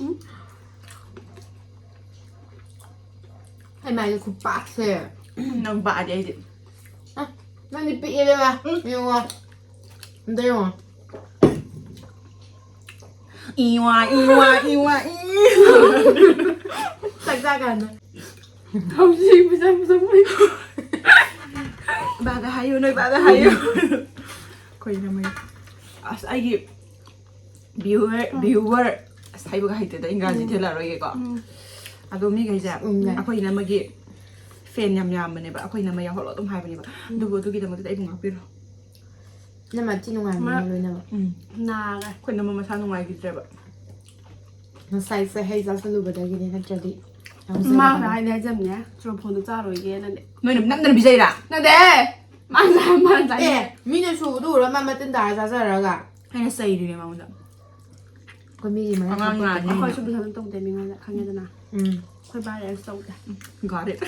ꯎꯝ꯫ ꯑꯩ ꯃꯥꯏꯗꯤ ꯈꯨꯄꯥꯛꯁꯦ꯫ ꯅꯪ ꯄꯥꯛꯑꯗꯤ ꯑꯩꯗꯤ꯫ ꯑ, ꯅꯪꯗꯤ ꯄꯤꯛꯑꯦ ꯏꯕꯦꯝꯃ꯫ ꯎꯝ꯫ ꯌꯦꯡꯉꯣ꯫ ꯑꯝꯇ ꯌꯦꯡꯉꯣ꯫ ꯏꯋꯥ, ꯏꯋꯥ, ꯏꯋꯥ, ꯏ꯫ ꯆꯥꯛ ꯆꯥ ꯀꯥꯟꯗ꯫ ꯍꯧꯖꯤꯛ ꯄꯩꯁꯥ ꯄꯨꯊꯣꯛꯄꯩ꯫ ꯕꯥꯗ ꯍꯥꯏꯌꯨ, ꯅꯣꯏ ꯕꯥꯗ ꯍꯥꯏꯌꯨ꯫ ꯑꯩꯈꯣꯏ ꯏꯅꯝꯃꯩ꯫ ꯑꯁ, ꯑꯩꯒꯤ viewer, ꯎꯝ꯫ Viewer꯫ ꯑꯁ, ꯍꯥꯏꯕꯒ ꯍꯩꯇꯦꯗ, ꯏꯪꯒ꯭ꯔꯥꯖꯤ ꯎꯝ꯫ ꯊꯤꯜꯂꯛꯑꯔꯣꯏꯒꯦꯀꯣ꯫ ꯎꯝ꯫ ꯑꯗꯣ ꯃꯤꯈꯩꯁꯦ, ꯎꯝ, ꯌꯥꯏ꯫ ꯑꯩꯈꯣꯏ ꯏꯅꯝꯃꯒꯤ fan ꯌꯥꯝ ꯌꯥꯝꯕꯅꯦꯕ, ꯑꯩꯈꯣꯏ ꯏꯅꯝꯃ ꯌꯥꯎꯍꯜꯂꯣ ꯑꯗꯨꯝ ꯍꯥꯏꯕꯅꯦꯕ꯫ ꯎꯝ꯫ ꯑꯗꯨꯕꯨ ꯑꯗꯨꯒꯤꯗꯃꯛꯇꯗꯤ ꯑꯩꯕꯨ ꯉꯥꯛꯄꯤꯔꯣ꯫ ꯅꯪ ꯃꯥ ꯊꯤ ꯅꯨꯡꯉꯥꯏꯕꯅꯦ ꯃꯥ ꯂꯣꯏꯅꯃꯛ꯫ ꯎꯝ꯫ ꯅꯥꯔꯦ꯫ ꯑꯩꯈꯣꯏ ꯏꯅꯝꯃ ꯃꯁꯥ ꯅꯨꯡꯉꯥꯏꯈꯤꯗ꯭ꯔꯦꯕ꯫ ꯉꯁꯥꯏꯁꯦ ꯍꯩ ꯆꯥꯁꯜꯂꯨꯕꯗꯒꯤꯅꯦ, ꯅꯠꯇ꯭ꯔꯗꯤ ꯃꯥ ꯌꯥꯎꯖꯒꯗꯕꯅꯦ꯫ ꯍꯥꯏꯗꯤ ꯍꯥꯏꯖꯕꯅꯦ, ꯆꯨꯔꯐꯣꯟꯗꯣ ꯆꯥꯔꯣꯏꯒꯦꯅꯅꯦ꯫ ꯅꯣꯏꯅ ꯅꯝꯗꯅ ꯄꯤꯖꯩꯔꯥ? ꯅꯠꯇꯦ! ꯃꯥꯅ ꯆꯥ-, ꯃꯥꯅ ꯆꯥꯅꯤꯡꯉꯦ꯫ ꯑꯦ, ꯃꯤꯅ ꯁꯨꯕꯗꯨ ꯎꯔ ꯃꯥ ꯃꯇꯤꯟ ꯇꯥꯔ ꯆꯥꯖꯔꯒ꯫ ꯑꯩꯅ ꯆꯩꯔꯤꯅꯦ ꯃꯉꯣꯟꯗ꯫ ꯑꯩꯈꯣꯏ ꯃꯤꯒꯤ ꯃꯌꯥꯝ ꯑꯉꯥꯡ ꯍꯥꯞꯄꯛꯄꯅꯦ꯫ ꯅꯥꯅꯤ꯫ ꯑꯩꯈꯣꯏꯁꯨ ꯄꯩꯁꯥ ꯑꯗꯨꯝ ꯇꯧꯗꯦ ꯃꯤꯉꯣꯟꯗ, ꯈꯪꯉꯦꯗꯅ꯫ ꯎꯝ꯫ ꯑꯩꯈꯣꯏ ꯕꯥ ꯂꯩꯔꯁꯨ ꯇꯧꯗꯦ꯫ Got it.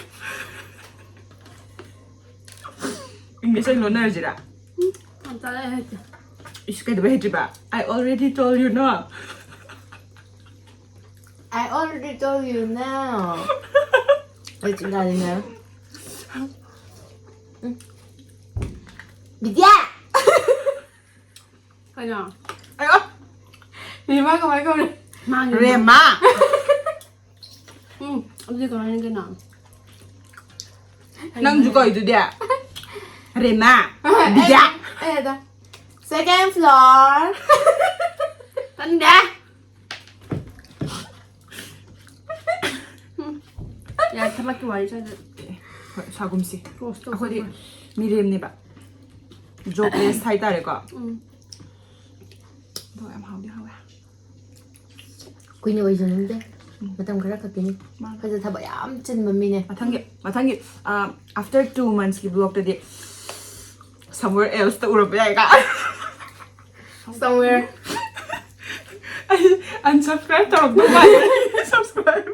English ꯑꯣꯏꯅ ꯂꯣꯟꯅꯔꯁꯤꯔꯥ? ꯎꯝ, ꯌꯥꯝ ꯇꯥꯔꯛꯑꯦ ꯍꯩꯇꯦ꯫ ꯏꯁ, ꯀꯩꯗꯧꯕꯩ ꯍꯩꯇ꯭ꯔꯤꯕ? I already told you, no? I already told you, no. ꯑꯩ ꯆꯤꯡ ꯀꯥꯅꯤꯡꯉꯦ꯫ ꯎꯝ꯫ ꯕꯤꯗ꯭ꯌꯥ! ꯀꯩꯅꯣ? ꯑꯌꯣ! ꯔꯦꯃꯥ ꯀꯃꯥꯏ ꯀꯧꯔꯦ? ꯃꯥꯒꯤ ꯔꯦꯃꯥ! ꯎꯝ, ꯑꯗꯨꯗꯤ ꯀꯃꯥꯏꯅ ꯀꯩꯅꯣ? ꯅꯪꯁꯨ ꯀꯧꯏꯗꯨꯗꯤ꯫ ꯔꯦꯃꯥ꯫ ꯑꯩ, ꯕꯤꯗ꯭ꯌꯥ꯫ ꯑꯩ ꯑꯗ second floor꯫ ꯇꯟꯗꯦ꯫ ꯎꯝ꯫ ꯌꯥꯔꯦ, ꯊꯕꯛꯀꯤ ꯋꯥꯔꯤ ꯁꯥꯖ-, ꯍꯣꯏ, ꯁꯥꯒꯨꯝꯁꯤ꯫ Close ꯇꯧ꯫ ꯑꯩꯈꯣꯏꯗꯤ ꯁꯥꯒꯨꯝ꯫ ꯃꯤꯔꯦꯝꯅꯦꯕ꯫ ꯖꯣꯕꯂꯦꯁ ꯍꯥꯏꯇꯥꯔꯦꯀꯣ꯫ ꯎꯝ꯫ ꯑꯗꯣ ꯌꯥꯝ ꯍꯥꯎꯗꯤ ꯍꯥꯎꯋꯦ꯫ ꯀꯨꯏꯅ ꯑꯣꯏꯖꯅꯤꯡꯗꯦ꯫ ꯎꯝ꯫ ꯃꯇꯝ ꯈꯔ ꯈꯛꯀꯤꯅꯤ꯫ ꯃꯥꯅꯦ꯫ ꯑꯩꯈꯣꯏꯁꯦ ꯊꯕꯛ ꯌꯥꯝ ꯆꯤꯟꯕ ꯃꯤꯅꯦ꯫ ꯃꯊꯪꯒꯤ, ꯃꯊꯪꯒꯤ, ꯑ, after two monthsꯀꯤ vlogꯇꯗꯤ somewhere elseꯇ ꯎꯔꯛꯄ ꯌꯥꯏꯀꯣ꯫ Somewhere꯫ ꯑꯩ unsubscribe ꯇꯧꯔꯛꯇꯧ ꯃꯥꯜꯂꯦ꯫ Subscribe꯫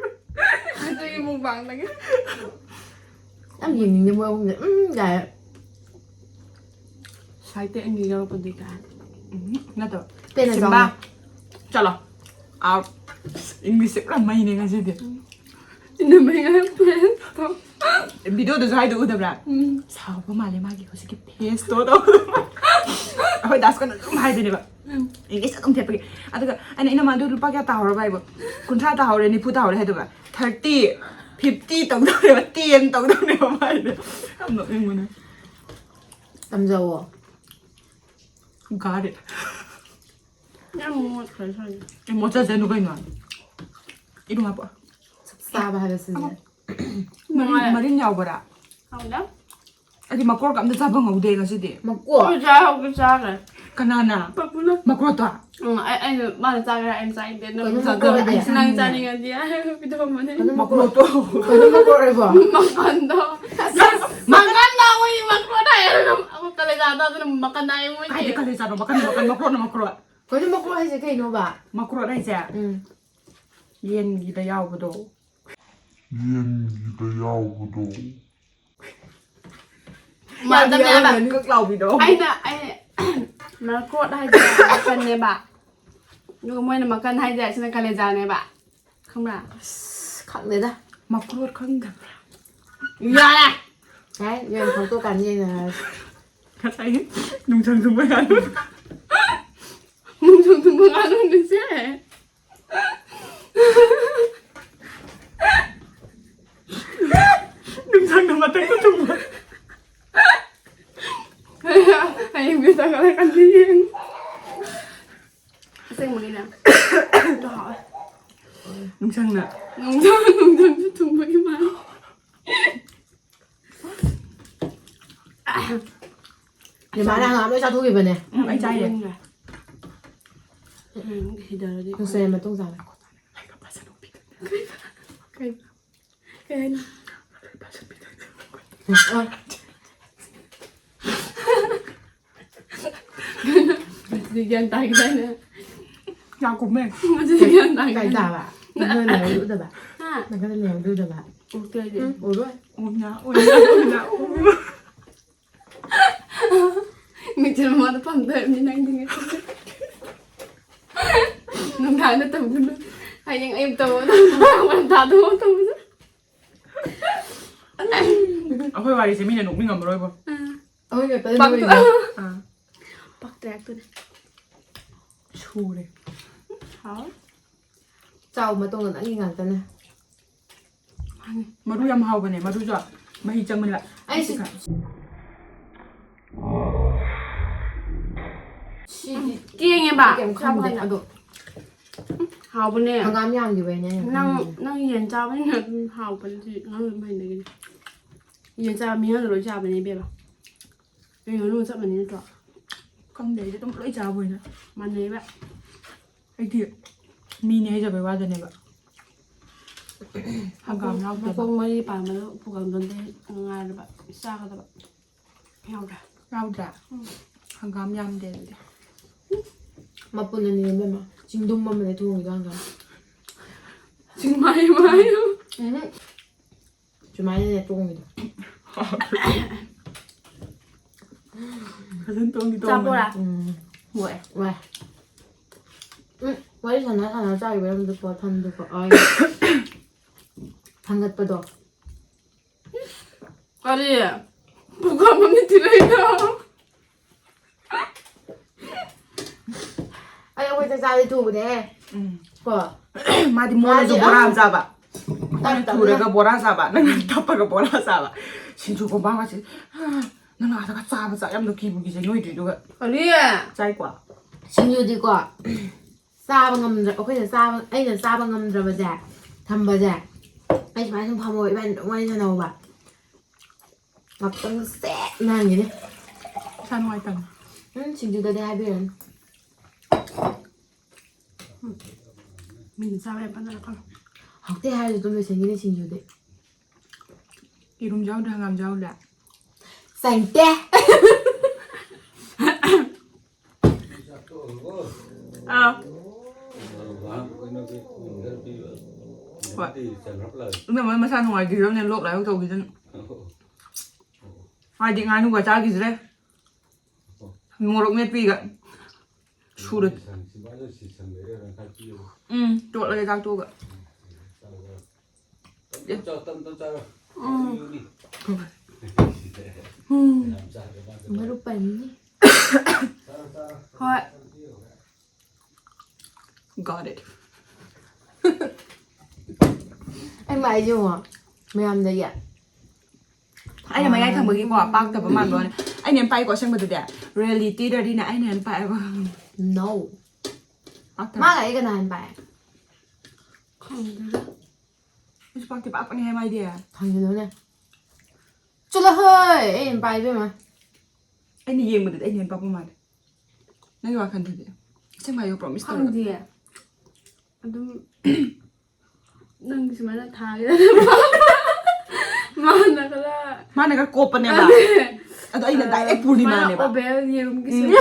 ꯑꯗꯨꯒꯤ mukbangꯗꯒꯤ꯫ ꯌꯥꯝ ꯌꯦꯡꯅꯤꯡꯉꯦ ꯃꯣꯏ ꯑꯍꯨꯝꯁꯦ꯫ ꯎꯝ, ꯌꯥꯔꯦ꯫ ꯁꯥꯏꯠꯇ ꯑꯅꯤ ꯌꯥꯎꯔꯛꯄꯗꯤ ꯀꯥꯏ꯫ ꯎꯝ, ꯅꯠꯇꯕ꯫ ꯄꯦꯟꯅ ꯁꯤꯝꯕꯥ꯫ ꯆꯥꯎꯅ꯫ ꯆꯠꯂꯣ꯫ ꯑꯥ, Englishꯁꯦ ꯄꯨꯔꯥ ꯃꯩꯅꯦ ꯉꯁꯤꯗꯤ꯫ ꯎꯝ꯫ ꯏꯅꯝꯃꯩ ꯉꯔꯥꯡ friendꯇꯣ꯫ Videoꯗꯁꯨ ꯍꯥꯏꯗꯣ ꯎꯗꯕ꯭ꯔꯥ? ꯎꯝ꯫ ꯁꯥꯎꯕ ꯃꯥꯜꯂꯦ ꯃꯥꯒꯤ ꯍꯧꯖꯤꯛꯀꯤ faceꯇꯣ ꯇꯧꯕꯗ꯫ ꯑꯩꯈꯣꯏ ꯗꯥꯁꯀꯅ ꯑꯗꯨꯝ ꯍꯥꯏꯗꯣꯏꯅꯦꯕ꯫ ꯎꯝ꯫ English ꯑꯗꯨꯝ ꯊꯦꯠꯄꯒꯤ꯫ ꯑꯗꯨꯒ ꯑꯩꯅ, "ꯏꯅꯝꯃ, ꯑꯗꯨ ꯂꯨꯄꯥ ꯀꯌꯥ ꯇꯥꯍꯧꯔꯕ?" ꯍꯥꯏꯕꯨ, "ꯀꯨꯟꯊ꯭ꯔꯥ ꯇꯥꯍꯧꯔꯦ, ꯅꯤꯐꯨ ꯇꯥꯍꯧꯔꯦ" ꯍꯥꯏꯗꯨꯒ, "Thirty, fifty ꯇꯧꯗꯧꯅꯦꯕ, ten ꯇꯧꯗꯧꯅꯦꯕ" ꯃꯥ ꯍꯥꯏꯗꯣ꯫ ꯌꯥꯝ ꯅꯣꯛꯅꯤꯡꯕꯅꯦ꯫ ꯇꯝꯖꯧꯋꯣ꯫ Got it꯫ ꯌꯥꯝ ꯃꯣꯠꯈ꯭ꯔꯦ ꯁ꯭ꯋꯥꯏꯁꯦ꯫ ꯑꯦ, ꯃꯣꯠꯆꯖꯅꯨ ꯀꯩꯅꯣ꯫ ꯏꯔꯨ ꯍꯥꯞꯄꯣ꯫ ꯆꯥꯕ ꯍꯥꯏꯕꯁꯤꯅꯦ꯫ ꯑꯃ꯫ ꯃꯔꯤꯟ, ꯅꯨꯡꯉꯥꯏ꯫ ꯃꯔꯤꯟ ꯌꯥꯎꯕꯔꯥ? ꯍꯥꯎꯗ꯫ ꯑꯩꯗꯤ ꯃꯀ꯭ꯔꯣꯛꯀ ꯑꯝꯇ ꯆꯥ ꯐꯪꯍꯧꯗꯦ ꯉꯁꯤꯗꯤ꯫ ꯃꯀ꯭ꯔꯣꯛ? ꯑꯩꯈꯣꯏ ꯆꯥꯍꯧꯗꯦ, ꯆꯥꯈ꯭ꯔꯦ꯫ ꯀꯅꯥꯅ? ꯄꯄꯨꯅ꯫ ꯃꯀ꯭ꯔꯣꯛꯇꯣ? ꯎꯝ, ꯑꯩ, ꯑꯩꯅ, ꯃꯥꯅ ꯆꯥꯈ꯭ꯔꯦ, ꯑꯩꯅ ꯆꯥꯏꯗꯦ꯫ ꯅꯪ ꯀꯩꯅꯣ ꯆꯥꯈ꯭ꯔꯦ꯫ ꯃꯀ꯭ꯔꯣꯛ ꯍꯥꯏꯗꯤ? ꯅꯪ ꯆꯥꯅꯤꯡꯉꯗꯤ ꯍꯥꯏꯔꯒ ꯄꯤꯊꯣꯛꯑꯝꯕꯅꯦ꯫ ꯀꯩꯅꯣ ꯃꯀ꯭ꯔꯣꯛ? ꯃꯀ꯭ꯔꯣꯛꯇꯣ? ꯀꯩꯅꯣ ꯃꯀ꯭ꯔꯣꯛ ꯍꯥꯏꯕꯣ? ꯃꯀꯟꯗꯣ꯫ ꯃꯀꯟꯗꯣ, ꯃꯣꯏꯗꯤ ꯃꯀ꯭ꯔꯣꯛ ꯍꯥꯏꯔꯒ ꯑꯃꯨꯛ ꯀꯂꯦꯖꯥꯗꯣ ꯑꯗꯨꯅ ꯃꯀꯟ ꯍꯥꯏ ꯃꯣꯏꯗꯤ꯫ ꯀꯥꯏꯗꯩ ꯀꯂꯦꯖꯥꯅꯣ? ꯃꯀꯟ, ꯃꯀꯟ, ꯃꯀ꯭ꯔꯣꯛꯅ ꯃꯀ꯭ꯔꯣꯛ꯫ ꯀꯩꯅꯣ ꯃꯀ꯭ꯔꯣꯛ ꯍꯥꯏꯁꯦ ꯀꯩꯅꯣꯕ? ꯃꯀ꯭ꯔꯣꯛ ꯍꯥꯏꯁꯦ? ꯎꯝ꯫ ꯌꯦꯟꯒꯤꯗ ꯌꯥꯎꯕꯗꯣ꯫ ꯌꯦꯟꯒꯤꯗ ꯌꯥꯎꯕꯗꯣ꯫ ꯃꯥꯟꯗꯕꯅꯦ ꯍꯥꯏꯕ꯫ ꯌꯥꯝ ꯀꯛ ꯂꯥꯎꯕꯤꯗꯣ꯫ ꯑꯩꯅ, ꯑꯩ, ꯃꯀ꯭ꯔꯣꯛ ꯍꯥꯏꯁꯦ ꯃꯀꯟꯅꯦꯕ꯫ ꯑꯗꯨꯒ ꯃꯣꯏꯅ ꯃꯀꯟ ꯍꯥꯏꯁꯦ ꯑꯁꯤꯅ ꯀꯂꯦꯖꯥꯅꯦꯕ꯫ ꯈꯪꯕ꯭ꯔꯥ? ꯑꯁ, ꯈꯪꯗꯦꯗ꯫ ꯃꯀ꯭ꯔꯣꯛ ꯈꯪꯗꯕ꯭ꯔꯥ? ꯌꯥꯔꯦ! ꯌꯥꯔꯦ, ꯌꯦꯟ ꯊꯣꯛꯇꯣꯛꯀꯥꯟꯗ ꯌꯦꯡꯅꯔꯁꯤ꯫ ꯉꯁꯥꯏꯒꯤ ꯅꯨꯡꯁꯪ ꯊꯨꯡꯕ ꯉꯥꯅꯨ꯫ ꯅꯨꯡꯁꯪ ꯊꯨꯡꯕ ꯉꯥꯅꯨꯅꯤꯁꯦ꯫ ꯅꯨꯡꯁꯪꯅ ꯃꯊꯛꯇ ꯊꯨꯡꯕ꯫ ꯍꯌꯦꯡ ꯃꯤꯠ ꯇꯥꯡꯈꯠꯂꯀꯥꯟꯗ ꯌꯦꯡꯉꯨ꯫ ꯑꯁꯦꯡꯕꯒꯤꯅꯦ꯫ ꯑꯗꯨ ꯍꯥꯎꯋꯦ꯫ ꯅꯨꯡꯁꯪꯅ꯫ ꯅꯨꯡꯁꯪ, ꯅꯨꯡꯁꯪꯁꯨ ꯊꯨꯡꯕꯒꯤ ꯃꯥꯜꯂꯦ꯫ ꯅꯦꯃꯥꯅ ꯍꯪꯒꯥꯝ ꯂꯣꯏ ꯆꯥꯊꯣꯛꯈꯤꯕꯅꯦ꯫ ꯎꯝ, ꯑꯩ ꯆꯥꯏꯌꯦ꯫ ꯎꯝ, ꯁꯤꯗꯔꯗꯤ ꯅꯨꯡꯁꯤꯠ ꯃꯇꯨꯡ ꯆꯥꯕ꯫ ꯀꯩ ꯀꯩ ꯍꯥꯏꯅꯣ? ꯑ, ꯑꯗꯨꯗꯤ ꯒ꯭ꯌꯥꯟ ꯇꯥꯈꯤꯗꯥꯏꯅꯦ? ꯌꯥ ꯀꯨꯝꯃꯦ꯫ ꯑꯗꯨꯗꯤ ꯒ꯭ꯌꯥꯟ ꯀꯥꯏ ꯇꯥꯈꯤꯗꯥꯏꯅꯦ? ꯇꯥꯕ? ꯅꯪ ꯂꯩꯍꯧꯗꯨꯗꯕ? ꯍꯥ? ꯅꯪ ꯂꯩꯍꯧꯗꯨꯗꯕ? ꯑꯣꯀꯦ꯫ ꯎꯔꯣꯏ꯫ ꯎꯝꯅ ꯎꯝꯅ ꯎꯝꯅ ꯎꯝꯅ꯫ ꯃꯤꯡꯁꯦꯜ ꯃꯃꯥꯡꯗ ꯐꯝꯗꯣꯏꯕꯅꯤ ꯅꯪꯗꯤ ꯉꯁꯤ꯫ ꯅꯨꯡꯗꯥꯡꯗ ꯇꯧꯒꯅꯨ꯫ ꯍꯌꯦꯡ ꯑꯌꯨꯛ ꯇꯧꯑꯣ꯫ ꯅꯨꯡꯗꯥꯡ ꯋꯥꯏꯔꯝ ꯇꯥꯗꯧ ꯇꯧꯕꯗꯣ꯫ ꯑꯩꯈꯣꯏ ꯋꯥꯔꯤꯁꯦ ꯃꯤꯅ ꯅꯣꯛꯅꯤꯡꯉꯝꯃꯔꯣꯏꯕꯣ꯫ ꯑꯩꯈꯣꯏ ꯈꯛꯇ ꯄꯛꯇ-, ꯅꯣꯛꯏꯅꯦ꯫ ꯑꯥ, ꯄꯛꯇ꯭ꯔꯦ ꯑꯗꯨꯅꯦ꯫ ꯁꯨꯔꯦ꯫ ꯍꯥꯎ꯫ ꯆꯥꯎ ꯃꯇꯣꯡ ꯅꯪꯒꯤ ꯉꯥꯛꯇꯅꯦ꯫ ꯃꯔꯨ ꯌꯥꯝ ꯍꯥꯎꯕꯅꯦ, ꯃꯔꯨꯁꯨ ꯃꯍꯤ ꯆꯪꯕꯅꯦꯕ꯫ ꯑꯩ ꯁꯤ ꯁꯤꯗꯤ ꯀꯦꯡꯉꯦꯕ꯫ ꯀꯩꯝ ꯈꯟꯗꯦ ꯑꯗꯣ ꯍꯥꯎꯕꯅꯦ꯫ ꯍꯪꯒꯥꯝ ꯌꯥꯝꯈꯤꯕꯩꯅꯦ ꯑꯩꯅ ꯅꯪ ꯈꯟꯗ꯭ꯔꯤꯁꯦ꯫ ꯅꯪ ꯌꯦꯟ ꯆꯥꯕꯅꯤꯅ ꯑꯗꯨꯝ ꯍꯥꯎꯕꯅꯦ ꯁꯤ ꯉꯥꯅꯨ ꯑꯗꯨꯝ ꯍꯩꯅꯈꯤꯅꯤ꯫ ꯌꯦꯟ ꯆꯥꯕ ꯃꯤ ꯉꯥꯅꯨ ꯂꯣꯏ ꯆꯥꯕꯅꯦ ꯏꯕꯦꯝꯃ꯫ ꯅꯣꯏ ꯉꯥꯅꯨ ꯆꯞ ꯃꯥꯟꯅꯩ ꯅꯠꯇ꯭ꯔꯣ? ꯈꯪꯗꯦ, ꯑꯩꯗꯤ ꯑꯗꯨꯝ ꯂꯣꯏ ꯆꯥꯕ ꯑꯣꯏꯅ꯫ ꯃꯥꯟꯅꯩꯕ꯫ ꯑꯩꯗꯤ ꯃꯤꯅꯦ ꯍꯥꯏꯖꯕꯩ ꯋꯥꯗꯅꯦꯕ꯫ ꯍꯪꯒꯥꯝ ꯌꯥꯎꯗꯕ꯫ ꯃꯈꯣꯡ ꯃꯔꯤ ꯄꯥꯟꯕꯗꯣ ꯎꯄꯨ ꯀꯥꯡꯊꯣꯟꯗꯩ ꯉꯥꯏꯔꯕ ꯆꯥꯒꯗꯕ ꯌꯥꯎꯗ꯭ꯔꯥ? ꯌꯥꯎꯗ꯭ꯔꯥ? ꯍꯪꯒꯥꯝ ꯌꯥꯝꯗꯦ ꯑꯗꯨꯗꯤ꯫ ꯃꯄꯨꯟ ꯑꯅꯤ ꯏꯕꯦꯝꯃ꯫ ꯆꯤꯡꯗꯨꯝ ꯑꯃꯅꯦ ꯊꯣꯡꯉꯤꯗꯣ ꯍꯪꯒꯥꯝ꯫ ꯆꯤꯡꯃꯥꯏ ꯃꯥꯏ꯫ ꯎꯝ꯫ ꯁꯨꯃꯥꯏꯅꯅꯦ ꯊꯣꯡꯉꯤꯗꯣ꯫ ꯐꯖꯅ ꯇꯣꯡꯗꯤ ꯆꯥꯄꯣꯔꯥ? ꯇꯣꯡꯕꯅꯦ꯫ ꯎꯝ꯫ ꯍꯣꯏ꯫ ꯋꯥꯏ꯫ ꯎꯝ, ꯋꯥꯔꯤ ꯁꯥꯟꯅ ꯁꯥꯟꯅ ꯆꯥꯈꯤꯕ ꯌꯥꯝꯗꯀꯣ ꯊꯝꯗꯀꯣ꯫ ꯑꯩ ꯊꯥꯡꯒꯠꯄꯗꯣ꯫ ꯀꯔꯤ? ꯄꯨꯈꯝ ꯑꯃ ꯊꯤꯔꯛꯏꯗꯣ꯫ ꯑꯩ ꯑꯩꯈꯣꯏ ꯆꯥꯛ ꯆꯥꯗꯤ ꯊꯨꯕꯅꯦ꯫ ꯎꯝ꯫ ꯀꯣ꯫ ꯃꯥꯗꯤ ꯃꯣꯜꯂꯁꯨ ꯃꯥꯗꯤ ꯕꯣꯔꯥ ꯑꯥ ꯑꯃ ꯆꯥꯕ꯫ ꯑꯩꯈꯣꯏꯅ ꯇꯞ ꯇꯞꯅ꯫ ꯊꯨꯔꯒ ꯕꯣꯔꯥ ꯆꯥꯕ, ꯅꯪꯅ ꯇꯞꯄꯒ ꯕꯣꯔꯥ ꯆꯥꯕ꯫ ꯁꯤꯡꯖꯨ ꯀꯣꯝꯄꯥꯛꯀꯁꯦ, ꯅꯪꯅ ꯑꯥꯗꯒ ꯆꯥꯕ ꯆꯥꯛ ꯌꯥꯝꯅ ꯀꯤꯕꯨ ꯀꯤꯖꯩ ꯅꯣꯏꯗꯨꯏꯗꯨꯒ꯫ ꯀꯔꯤ? ꯆꯥꯏꯀꯣ? ꯁꯤꯡꯖꯨꯗꯤꯀꯣ ꯆꯥꯕ ꯉꯝꯗ꯭ꯔ-, ꯑꯩꯈꯣꯏꯅ ꯆꯥꯕ, ꯑꯩꯅ ꯆꯥꯕ ꯉꯝꯗ꯭ꯔꯕꯁꯦ ꯊꯝꯕꯁꯦ ꯑꯩ ꯁꯨꯃꯥꯏꯅ ꯁꯨꯝ ꯐꯝꯃꯣ ꯏꯕꯥꯅꯤ ꯑꯗꯨꯝ ꯋꯥꯔꯤ ꯁꯥꯟꯅꯍꯧꯕ꯫ ꯉꯥꯛꯇꯪ ꯁꯦꯠ ꯅꯥꯟꯈꯤꯅꯤ꯫ ꯏꯁꯥ ꯅꯨꯡꯉꯥꯏꯇꯕꯅꯤ꯫ ꯎꯝ, ꯁꯤꯡꯖꯨꯗꯗꯤ ꯍꯥꯏꯕꯤꯔꯅꯨ꯫ ꯃꯤꯅ ꯆꯥꯕ ꯌꯥꯝ ꯐꯖꯅ ꯈꯜꯂꯣ꯫ ꯍꯥꯎꯇꯦ ꯍꯥꯏꯔꯁꯨ ꯑꯗꯨꯝ ꯂꯣꯏꯁꯟꯈꯤꯅꯤ ꯁꯤꯡꯖꯨꯗꯤ꯫ ꯌꯦꯔꯨꯝ ꯌꯥꯎꯗ꯭ꯔꯦ, ꯍꯪꯒꯥꯝ ꯌꯥꯎꯗ꯭ꯔꯦ꯫ ꯆꯪꯗꯦ꯫ ꯑꯥ꯫ ꯍꯣꯏ꯫ ꯏꯅꯝꯃ ꯃꯁꯥ ꯅꯨꯡꯉꯥꯏꯈꯤꯗꯕꯅꯦ, ꯂꯣꯛ ꯂꯥꯏꯍꯧ ꯇꯧꯈꯤꯗꯅ꯫ ꯃꯥꯗꯤ ꯉꯥꯅꯨꯒ ꯆꯥꯈꯤꯗ꯭ꯔꯦ꯫ ꯃꯣꯔꯣꯛ ꯃꯦꯠꯄꯤꯒ ꯁꯨꯔꯦ꯫ ꯎꯝ, ꯇꯣꯠꯂꯒꯦ ꯆꯥꯛ ꯇꯣꯛꯑꯒ꯫ ꯎꯝ꯫ ꯎꯝ꯫ ꯃꯔꯨꯞ ꯄꯟꯅꯤ꯫ ꯍꯣꯏ꯫ Got it. ꯑꯩ ꯃꯥꯏꯁꯦ ꯌꯦꯡꯉꯣ, ꯃꯌꯥꯝꯗꯒꯤ꯫ ꯑꯩꯅ ꯃꯌꯥꯏ ꯊꯪꯕꯒꯤꯀꯣ, ꯄꯥꯛꯇꯕ ꯃꯥꯟꯕ ꯋꯥꯅꯤ꯫ ꯑꯩꯅ ꯍꯦꯟꯅ ꯄꯥꯛꯏꯀꯣ ꯑꯁꯦꯡꯕꯗꯗꯤ꯫ ꯔꯤꯌꯦꯂꯤꯇꯤꯗꯗꯤꯅꯦ ꯑꯩꯅ ꯍꯦꯟꯅ ꯄꯥꯛꯑꯦꯕ꯫ No. ꯄꯥꯛꯇꯕ꯫ ꯃꯥꯒ ꯑꯩꯒ ꯀꯅꯥ ꯍꯦꯟꯅ ꯄꯥꯛꯑꯦ? ꯈꯪꯗꯦꯗ꯫ ꯑꯩꯁꯨ ꯄꯥꯛꯇꯤ ꯄꯥꯛꯄꯅꯦꯍꯦ ꯃꯥꯏꯗꯤ꯫ ꯈꯪꯗꯦꯗꯅꯦ꯫ ꯆꯠꯂꯣꯍꯦ! ꯑꯩ ꯍꯦꯟꯅ ꯄꯥꯛꯑꯦ ꯏꯕꯦꯝꯃ꯫ ꯑꯩꯅ ꯌꯦꯡꯕꯗꯗꯤ ꯑꯩꯅ ꯍꯦꯟꯅ ꯄꯥꯛꯄ ꯃꯥꯜꯂꯦ꯫ ꯅꯪꯒꯤ ꯋꯥꯈꯜꯗꯗꯤ? ꯑꯁꯦꯡꯕ ꯍꯥꯏꯌꯣ, promise ꯇꯧꯔꯒ꯫ ꯈꯪꯗꯤꯌꯦ꯫ ꯑꯗꯨꯝ ꯅꯪꯗꯤ ꯁꯨꯃꯥꯏꯅ ꯊꯥꯒꯦ꯫ ꯃꯥꯅ ꯈꯔ ꯃꯥꯅ ꯈꯔ ꯀꯣꯞꯄꯅꯦꯕ꯫ ꯑꯗꯨꯅꯦ꯫ ꯑꯗꯣ ꯑꯩꯅ direct ꯑ, ꯄꯨꯔꯅꯤꯃꯥꯅꯦꯕ꯫ ꯁꯨꯃꯥꯏꯅ oval ꯌꯦꯔꯨꯝꯒꯤ ꯎꯝ꯫ Shape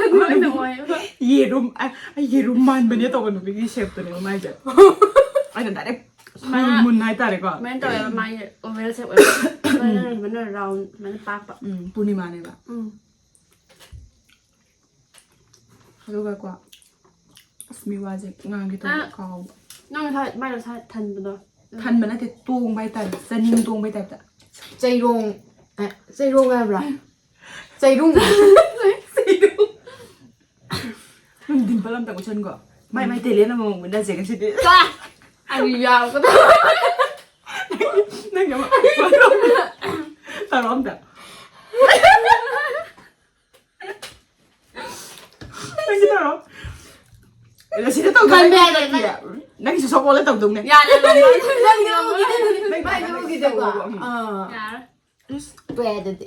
ꯑꯗꯨꯃꯥꯏꯅ ꯑꯣꯏꯌꯦꯕ꯫ ꯌꯦꯔꯨꯝ, ꯑ, ꯑ, ꯌꯦꯔꯨꯝ ꯃꯥꯟꯕꯅꯦ ꯇꯧꯕ ꯅꯨꯄꯤꯒꯤ shapeꯇꯨꯅꯦꯕ ꯃꯥꯏꯁꯦ꯫ ꯑꯩꯅ direct ꯁꯨꯃꯥꯏꯅ full moon ꯍꯥꯏꯇꯥꯔꯦꯀꯣ꯫ ꯁꯨꯃꯥꯏꯅ ꯇꯧꯋꯦꯕ ꯃꯥꯏꯁꯦ, oval shape ꯑꯣꯏꯕ꯫ ꯁꯨꯃꯥꯏꯅ, ꯎꯝ꯫ ꯁꯨꯃꯥꯏꯅ round, ꯁꯨꯃꯥꯏꯅ ꯄꯥꯛꯄ꯫ ꯎꯝ, ꯄꯨꯔꯅꯤꯃꯥꯅꯦꯕ꯫ ꯎꯝ꯫ ꯑꯗꯨꯒꯀꯣ, ꯑꯁ, ꯃꯤ ꯋꯥꯁꯦ ꯉꯥꯡꯒꯦ ꯇꯧꯕ ꯑ, ꯀꯥꯎꯕ꯫ ꯅꯪ ꯉꯁꯥꯏ ꯃꯥꯏ ꯃꯁꯥ ꯊꯟꯕꯗꯣ꯫ ꯊꯟꯕ ꯅꯠꯇꯦ, ꯇꯣꯡꯕ ꯍꯥꯏꯇꯥꯔꯦ, ꯆꯅꯤꯡ ꯇꯣꯡꯕꯩ typeꯇ꯫ ꯆꯩꯔꯣꯡ, ꯑꯦ, ꯆꯩꯔꯣꯡ ꯍꯥꯏꯕ꯭ꯔꯥ? ꯆꯩꯔꯨꯡ꯫ ꯆꯩꯔꯨꯡ꯫ ꯅꯪ dimple ꯑꯝꯇ ꯎꯠꯁꯟꯀꯣ꯫ ꯃꯥꯏ ꯃꯥꯏ talent ꯑꯃꯃꯝ ꯎꯠꯅꯁꯦ ꯉꯁꯤꯗꯤ꯫ ꯆꯥ! ꯑꯩ ꯌꯥꯎꯒꯗꯕ꯫ ꯅꯪ ꯑꯃ ꯇꯧꯔꯣ ꯑꯝꯇ꯫ ꯅꯪꯒꯤ ꯇꯧꯔꯣ꯫ ꯑꯗꯣ ꯁꯤꯗ ꯇꯧꯗꯣꯏꯅꯦ꯫ ꯈꯟꯕ ꯌꯥꯗꯦ, ꯅꯪ꯫ ꯅꯪꯒꯤꯁꯨ ꯁꯣꯞ ꯑꯣꯜꯂ ꯇꯧꯗꯧꯅꯦ꯫ ꯌꯥꯔꯦ, ꯌꯥꯔꯦ, ꯌꯥꯔꯦ꯫ ꯅꯪꯒꯤ ꯅꯪꯒꯤ ꯃꯥꯏꯗ ꯎꯈꯤꯗꯦꯀꯣ? ꯇꯧꯔꯣ, ꯎꯝ꯫ ꯑꯥ꯫ ꯌꯥꯔꯦ꯫ ꯏꯁ, ꯇꯣꯛꯑꯦ ꯑꯗꯨꯗꯤ꯫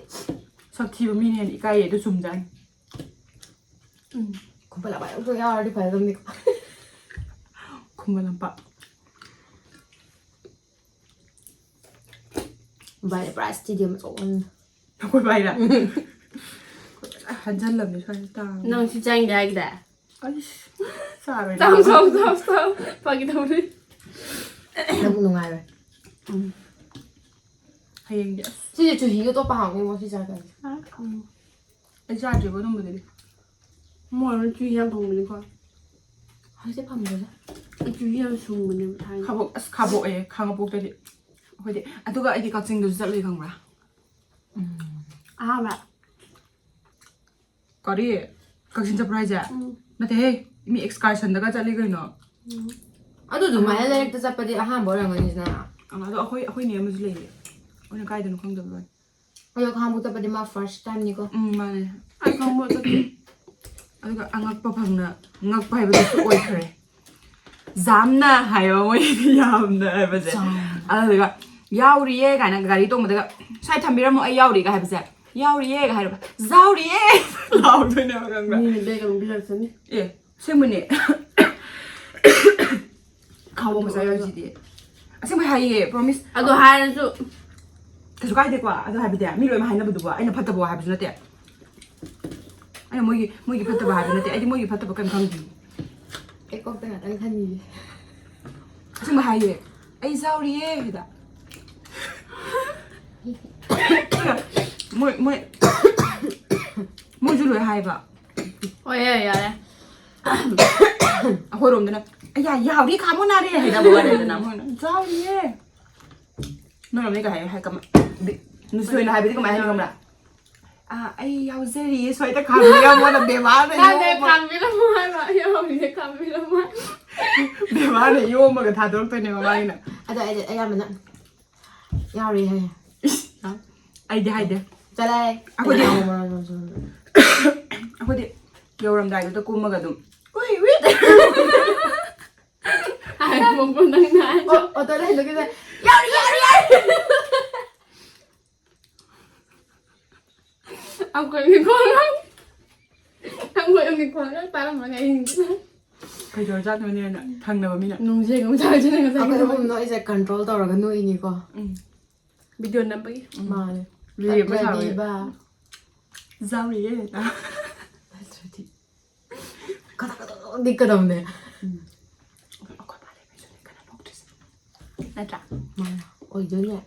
ꯁꯛ ꯊꯤꯕ ꯃꯤꯅ ꯍꯦꯟꯅ ꯏꯀꯥꯏꯌꯦ, ꯑꯗꯨ ꯆꯨꯝꯖꯥꯠꯅꯤ꯫ ꯎꯝ, ꯈꯨꯝꯕ ꯂꯥꯛꯄ ꯑꯝꯇ ꯌꯥꯎꯔꯗꯤ ꯐꯒꯗꯕꯅꯤꯀꯣ꯫ ꯈꯨꯝꯕ ꯂꯝꯄꯥꯛ꯫ ꯚꯥꯏ, ꯄꯨꯔꯥ stadium ꯑꯆꯧꯕ ꯑꯃ꯫ ꯑꯩꯈꯣꯏ ꯚꯥꯏꯔ? ꯍꯟꯖꯜꯂꯝꯅꯤ ꯁ꯭ꯋꯥꯏꯗ ꯇꯥꯕ꯫ ꯅꯪ ꯁꯤ ꯆꯪꯗꯦ ꯍꯥꯏꯒꯤꯗꯥꯏ? ꯑꯩꯁ, ꯆꯥꯔꯣꯏ ꯆꯥꯎ, ꯅꯪ꯫ ꯆꯥꯎ, ꯆꯥꯎ, ꯆꯥꯎ꯫ ꯐꯥꯒꯤ ꯇꯧꯕꯅꯤ꯫ ꯅꯪ ꯅꯨꯡꯉꯥꯏꯔꯣꯏ꯫ ꯎꯝ꯫ ꯍꯌꯦꯡꯗꯤ ꯑꯁ꯫ ꯁꯤꯁꯦ ꯆꯨꯍꯤꯒ ꯑꯇꯣꯞꯄ ꯍꯥꯎꯅꯤꯉꯣ ꯁꯤ ꯆꯥꯔꯀꯥꯟꯗ꯫ ꯎꯝ꯫ ꯑꯩ ꯆꯥꯗ꯭ꯔꯤꯕ ꯑꯗꯨꯝꯕꯗꯨꯗꯤ꯫ ꯃꯣꯏ ꯍꯣꯏ ꯆꯨꯍꯤ ꯌꯥꯝ ꯐꯪꯕꯅꯤꯀꯣ꯫ ꯍꯧꯖꯤꯛꯇꯤ ꯐꯪꯗ꯭ꯔꯦꯗ꯫ ꯆꯨꯍꯤ ꯌꯥꯝ ꯁꯨꯡꯕꯅꯦꯕ ꯊꯥꯏꯅ꯫ ꯈꯥꯕꯣꯛ-, ꯑꯁ, ꯈꯥꯕꯣꯛꯑꯦ, ꯈꯥꯡꯉꯕꯣꯛꯇꯗꯤ꯫ ꯑꯩꯈꯣꯏꯗꯤ, ꯑꯗꯨꯒ ꯑꯩꯗꯤ ꯀꯛꯆꯤꯡꯗꯁꯨ ꯆꯠꯂꯨꯏ, ꯈꯪꯕ꯭ꯔꯥ? ꯎꯝ꯫ ꯑꯍꯥꯟꯕ꯫ ꯀꯔꯤ? ꯀꯛꯆꯤꯡ ꯆꯠꯄ꯭ꯔꯣ ꯍꯥꯏꯁꯦ? ꯎꯝ꯫ ꯅꯠꯇꯦꯍꯦ, ꯃꯤ excursionꯗꯒ ꯆꯠꯂꯤ ꯀꯩꯅꯣ꯫ ꯎꯝ꯫ ꯑꯗꯨ ꯑꯗꯨꯃꯥꯏꯅ ꯂꯩꯔꯛꯇ ꯆꯠꯄꯗꯤ ꯑꯍꯥꯟꯕ ꯑꯣꯏꯔꯝꯒꯅꯤꯗꯅ꯫ ꯑ, ꯑꯗꯣ ꯑꯩꯈꯣꯏ, ꯑꯩꯈꯣꯏ ꯅꯦ ꯑꯃꯁꯨ ꯂꯩꯌꯦ꯫ ꯑꯩꯈꯣꯏꯅ ꯀꯥꯏꯗꯅꯣ ꯈꯪꯗꯕ ꯋꯥꯅꯤ꯫ ꯑꯗꯣ ꯈꯥꯡꯉꯕꯣꯛ ꯆꯠꯄꯗꯤ ꯃꯥ first timeꯅꯤꯀꯣ꯫ ꯎꯝ, ꯃꯥꯅꯦ꯫ ꯑꯩ ꯈꯥꯡꯉꯕꯣꯛ ꯆꯠꯇꯦ꯫ ꯑꯗꯨꯒ ꯑꯉꯛꯄ ꯐꯪꯅ ꯉꯛꯄ ꯍꯥꯏꯕꯗꯨꯁꯨ ꯑꯣꯏꯈ꯭ꯔꯦ꯫ ꯖꯥꯝꯅ ꯍꯥꯏꯕ ꯃꯣꯏꯗꯤ ꯌꯥꯝꯅ ꯍꯥꯏꯕꯁꯦ꯫ ꯖꯥꯝ꯫ ꯑꯗꯨꯗꯨꯒ "ꯌꯥꯎꯔꯤꯌꯦ" ꯀꯥꯏꯅ ꯒꯥꯔꯤ ꯇꯣꯡꯕꯗꯒ "ꯁ꯭ꯋꯥꯏ ꯊꯝꯕꯤꯔꯝꯃꯣ, ꯑꯩ ꯌꯥꯎꯔꯤꯒ" ꯍꯥꯏꯕꯁꯦ, "ꯌꯥꯎꯔꯤꯌꯦ" ꯍꯥꯏꯔꯕ "ꯌꯥꯎꯔꯤꯌꯦ" ꯂꯥꯎꯗꯣꯏꯅꯦꯕ, ꯈꯪꯕ꯭ꯔꯥ? ꯃꯤꯅ bag ꯑꯃꯨꯛ ꯄꯤꯔꯛꯁꯅꯤ꯫ ꯑꯦ, ꯑꯁꯦꯡꯕꯅꯦ꯫ ꯈꯥꯕꯣꯛ ꯃꯆꯥ ꯌꯥꯎꯔꯤꯁꯤꯗꯤ꯫ ꯑꯁꯦꯡꯕꯩ ꯍꯥꯏꯌꯦ, promise꯫ ꯑꯗꯣ ꯍꯥꯏꯔꯁꯨ ꯀꯩꯁꯨ ꯀꯥꯏꯗꯦꯀꯣ꯫ ꯑꯗꯣ ꯍꯥꯏꯕꯗꯤ ꯃꯤ ꯂꯣꯏꯅꯃꯛ ꯍꯥꯏꯅꯕꯗꯨꯕꯨ ꯑꯩꯅ ꯐꯠꯇꯕ ꯍꯥꯏꯕꯁꯨ ꯅꯠꯇꯦ꯫ ꯑꯩꯅ ꯃꯣꯏꯒꯤ, ꯃꯣꯏꯒꯤ ꯐꯠꯇꯕ ꯍꯥꯏꯕ ꯅꯠꯇꯦ꯫ ꯑꯩꯗꯤ ꯃꯣꯏꯒꯤ ꯐꯠꯇꯕ ꯀꯩꯝ ꯈꯪꯗꯦ꯫ ꯑꯩ ꯀꯣꯛꯇ ꯉꯥꯛꯇꯪ ꯈꯟꯈꯤꯒꯦ꯫ ꯑꯁꯦꯡꯕ ꯍꯥꯏꯌꯦ꯫ "ꯑꯩ ꯌꯥꯎꯔꯤꯌꯦ" ꯍꯥꯏꯗ꯫ ꯃꯣꯏ, ꯃꯣꯏ, ꯃꯣꯏꯁꯨ ꯂꯣꯏ ꯍꯥꯏꯕ꯫ ꯍꯣꯏ, ꯌꯥꯔꯦ, ꯌꯥꯔꯦ꯫ ꯑꯩꯈꯣꯏꯔꯣꯝꯗꯅ "ꯑꯩ ꯌꯥ-, ꯌꯥꯎꯔꯤ ꯈꯥꯃꯣ ꯅꯥꯔꯦ" ꯍꯥꯏꯅꯕ ꯋꯥꯔꯤꯗꯅ ꯃꯣꯏꯅ "ꯌꯥꯎꯔꯤꯌꯦ"꯫ ꯅꯣꯏꯔꯣꯝꯗꯤ ꯀꯩ ꯍꯥꯏ, ꯍꯥꯏ ꯀꯃꯥꯏ-, ꯕꯤ-, ꯅꯨꯡꯁꯤꯊꯣꯏꯅ ꯍꯥꯏꯕꯗꯤ ꯀꯃꯥꯏ ꯍꯥꯏꯅꯤ ꯈꯪꯕ꯭ꯔꯥ? "ꯑꯥ, ꯑꯩ ꯌꯥꯎꯖꯔꯤꯌꯦ, ꯁ꯭ꯋꯥꯏꯗ ꯈꯥꯝꯕꯤꯔꯝꯃꯣꯅ" ꯕꯦꯕꯥꯅ ꯅꯪꯅꯦ ꯌꯣꯝꯃ-, ꯈꯥꯝꯕꯤꯔꯝꯃꯣ ꯍꯥꯏꯕ, ꯌꯥꯎꯔꯤꯅꯦ ꯈꯥꯝꯕꯤꯔꯝꯃꯣ ꯍꯥꯏꯕ꯫ ꯕꯦꯕꯥꯅ ꯌꯣꯝꯃꯒ ꯊꯥꯗꯣꯔꯛꯇꯣꯏꯅꯦꯕ ꯃꯥꯒꯤꯅ꯫ ꯑꯗꯣ ꯑꯩꯗꯤ ꯑꯌꯥꯝꯕꯅ ꯌꯥꯎꯔꯤ ꯍꯥꯏ꯫ ꯏꯁ, ꯑꯩꯗꯤ ꯍꯥꯏꯗꯦ꯫ ꯆꯠꯂꯍꯦ꯫ ꯑꯩꯈꯣꯏꯗꯤ ꯑꯩꯈꯣꯏꯗꯤ ꯌꯧꯔꯝꯗꯥꯏꯗꯨꯗ ꯀꯨꯝꯃꯒ ꯑꯗꯨꯝ, "ꯎꯏ, ꯎꯏ"꯫ ꯍꯥꯏꯔꯝꯃꯣꯀꯣ ꯅꯪꯅ ꯍꯥꯏꯗꯣ꯫ ꯑꯣ, ꯑꯣꯇꯣꯗ ꯍꯦꯟꯗꯣꯛꯈꯤꯕꯗ, "ꯌꯥꯎꯔꯤ, ꯌꯥꯎꯔꯤ, ꯌꯥꯎꯔꯤ"꯫ ꯑꯩꯈꯣꯏꯒꯤ ꯈꯣꯟ ꯑꯩꯈꯣꯏꯒꯤ ꯈꯣꯟ ꯇꯥꯔꯝꯃꯒ ꯑꯩ ꯀꯩꯗꯧꯔꯖꯥꯠꯅꯣꯅꯦꯅ ꯊꯪꯅꯕ ꯃꯤꯅ ꯅꯨꯡꯖꯦꯡ ꯑꯃ ꯆꯥꯁꯤꯅ ꯉꯁꯥꯏ ꯑꯩꯈꯣꯏ ꯑꯍꯨꯝ ꯅꯣꯛꯏꯁꯦ ꯀꯟꯇ꯭ꯔꯣꯜ ꯇꯧꯔꯒ ꯅꯣꯛꯏꯅꯤꯀꯣ꯫ ꯎꯝ꯫ ꯚꯤꯗꯤꯑꯣ ꯅꯝꯕꯒꯤ꯫ ꯎꯝ꯫ ꯃꯥꯅꯦ꯫ ꯔꯤꯌꯦꯛꯄ ꯁꯥꯕꯒꯤ꯫ ꯅꯠꯇ꯭ꯔꯗꯤꯕ꯫ ꯌꯥꯎꯔꯤꯌꯦ꯫ ꯅꯠꯇ꯭ꯔꯗꯤ꯫ ꯀꯗꯥ ꯀꯗꯥ ꯅꯤꯛꯀꯗꯕꯅꯦ꯫ ꯎꯝ꯫ ꯑꯩꯈꯣꯏ ꯄꯥ ꯂꯩꯕꯩꯁꯨꯅꯦ ꯀꯟꯅ ꯅꯣꯛꯇ꯭ꯔꯤꯁꯦ꯫ ꯅꯠꯇ꯭ꯔꯥ? ꯃꯥꯅꯦ꯫ ꯑꯣꯏꯗꯣꯏꯅꯦ꯫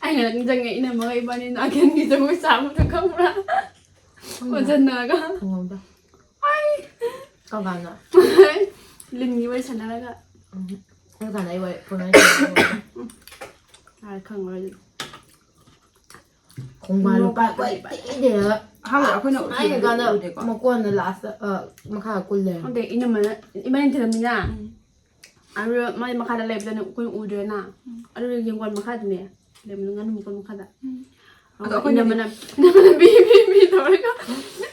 ꯑꯩꯅ ꯅꯤꯡꯁꯤꯡꯉꯦ, ꯏꯅꯝꯃꯒ ꯏꯕꯥꯅꯤ ꯅꯥꯀꯦꯟꯒꯤ ꯖꯒꯣꯏ ꯁꯥꯕꯗꯣ ꯈꯪꯕ꯭ꯔꯥ? ꯈꯪꯗꯦ꯫ ꯑꯣꯟꯁꯤꯟꯅꯔꯒ꯫ ꯈꯪꯍꯧꯗꯦ꯫ ꯑꯩ꯫ ꯀꯔꯝ ꯀꯥꯟꯗ? ꯂꯤꯟꯒꯤ ꯋꯥꯔꯤ ꯁꯥꯟꯅꯔꯒ꯫ ꯎꯝ꯫ ꯀꯔꯝ ꯀꯥꯟꯗ ꯑꯩ ꯋꯥꯔꯤ, ꯐꯣꯟ ꯋꯥꯔꯤ ꯁꯥꯟꯅꯔꯒ? ꯌꯥꯔꯦ, ꯈꯪꯉꯔꯣꯏ ꯑꯗꯨꯗꯤ꯫ ꯈꯣꯡꯕꯥꯟ ꯂꯨꯄꯥ ꯅꯣꯛꯄ ꯀꯣꯏ ꯇꯦꯛ ꯇꯦꯛꯑꯒ ꯑꯍꯥꯟꯕ ꯑꯩꯈꯣꯏꯅ ꯑꯥ ꯎꯊꯤꯕꯗꯣ ꯀꯥꯟꯗ ꯎꯗꯦꯀꯣ꯫ ꯃꯀꯣꯟꯗ ꯂꯥꯁꯇ, ꯑ, ꯃꯈꯥ ꯀꯨꯜ ꯂꯩꯔꯝꯃꯦ꯫ ꯈꯪꯗꯦ, ꯏꯅꯝꯃꯅ, ꯏꯕꯥꯅꯤ ꯊꯤꯜꯂꯝꯃꯤꯅ꯫ ꯎꯝ꯫ ꯑꯗꯨ ꯃꯥꯏ ꯃꯈꯥꯗ ꯂꯩꯕꯗꯅꯦ ꯑꯩꯈꯣꯏꯅ ꯎꯗ꯭ꯔꯦꯅ꯫ ꯎꯝ꯫ ꯑꯗꯨ ꯌꯦꯡꯒꯣꯟ ꯃꯈꯥꯗꯅꯦ ꯂꯩꯕꯗꯣ, ꯉꯥꯅꯨ ꯃꯀꯣꯟ ꯃꯈꯥꯗ꯫ ꯎꯝ꯫ ꯑꯗꯣ ꯑꯗꯣ ꯑꯩꯈꯣꯏꯅ ꯏꯅꯝꯃꯅ, ꯏꯅꯝꯃꯅ ꯕꯤ ꯕꯤ ꯕꯤ ꯇꯧꯔꯒ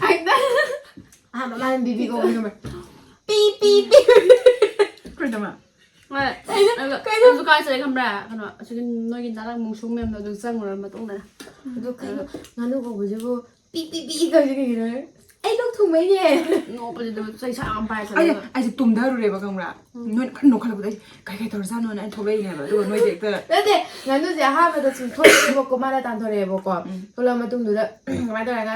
ꯍꯦꯛꯇ ꯑꯍꯥꯟꯕ ꯃꯥꯅ ꯕꯤꯕꯤ ꯀꯧꯕꯅꯦ ꯈꯪꯕ꯭ꯔꯥ? ꯄꯤ, ꯄꯤ, ꯄꯤ꯫ ꯀꯩꯗꯧꯕ? ꯍꯣꯏ꯫ ꯀꯩꯅꯣ, ꯑꯗꯨꯒ ꯀꯩꯅꯣ? ꯑꯗꯨ ꯀꯥꯏ ꯆꯠꯂꯦ ꯈꯪꯕ꯭ꯔꯥ? ꯀꯩꯅꯣ, ꯑꯁꯤꯒꯤ ꯅꯣꯏꯒꯤ ꯅꯥꯔꯛ ꯃꯨꯁꯨꯡ ꯃꯌꯥꯝꯗꯣ ꯑꯗꯨ ꯆꯪꯉꯨꯔ ꯃꯇꯨꯡꯗꯅꯦ꯫ ꯑꯗꯨ ꯀꯩꯅꯣ, ꯉꯥꯅꯨ ꯀꯧꯕꯁꯤꯕꯨ ꯄꯤ, ꯄꯤ, ꯄꯤ ꯀꯧꯔꯤꯁꯦ ꯀꯩꯒꯤꯅꯣ? ꯑꯩ ꯂꯣꯛ ꯊꯨꯡꯕꯩꯅꯦ꯫ ꯅꯣꯛꯄꯁꯤꯗ ꯆꯩꯁꯥ ꯌꯥꯝ ꯄꯥꯏ ꯑꯩꯁꯦ, ꯆꯠꯂꯦꯕ꯫ ꯑꯩꯁꯦ ꯇꯨꯝꯊꯔꯨꯔꯦꯕ, ꯈꯪꯕ꯭ꯔꯥ? ꯎꯝ꯫ ꯅꯣꯏꯅ ꯀꯟꯅ ꯅꯣꯛꯈꯠꯂꯛꯄꯗ ꯑꯩꯁꯦ ꯀꯩ ꯀꯩ ꯇꯧꯔꯖꯥꯠꯅꯣꯅ ꯑꯩꯅ ꯊꯣꯛꯂꯛꯏꯅꯦꯕ꯫ ꯑꯗꯨꯒ ꯅꯣꯏꯗꯤ ꯍꯦꯛꯇ ꯅꯠꯇꯦ, ꯉꯥꯅꯨꯁꯦ ꯑꯍꯥꯟꯕꯗ ꯁꯨꯝ ꯊꯣꯛꯂꯛꯑꯦꯕꯀꯣ, ꯃꯥꯅ ꯇꯥꯟꯊꯣꯔꯛꯑꯦꯕꯀꯣ꯫ ꯎꯝ꯫ ꯊꯣꯛꯂꯛꯑ ꯃꯇꯨꯡꯗꯨꯗ ꯀꯃꯥꯏꯅ ꯇꯧꯔꯒ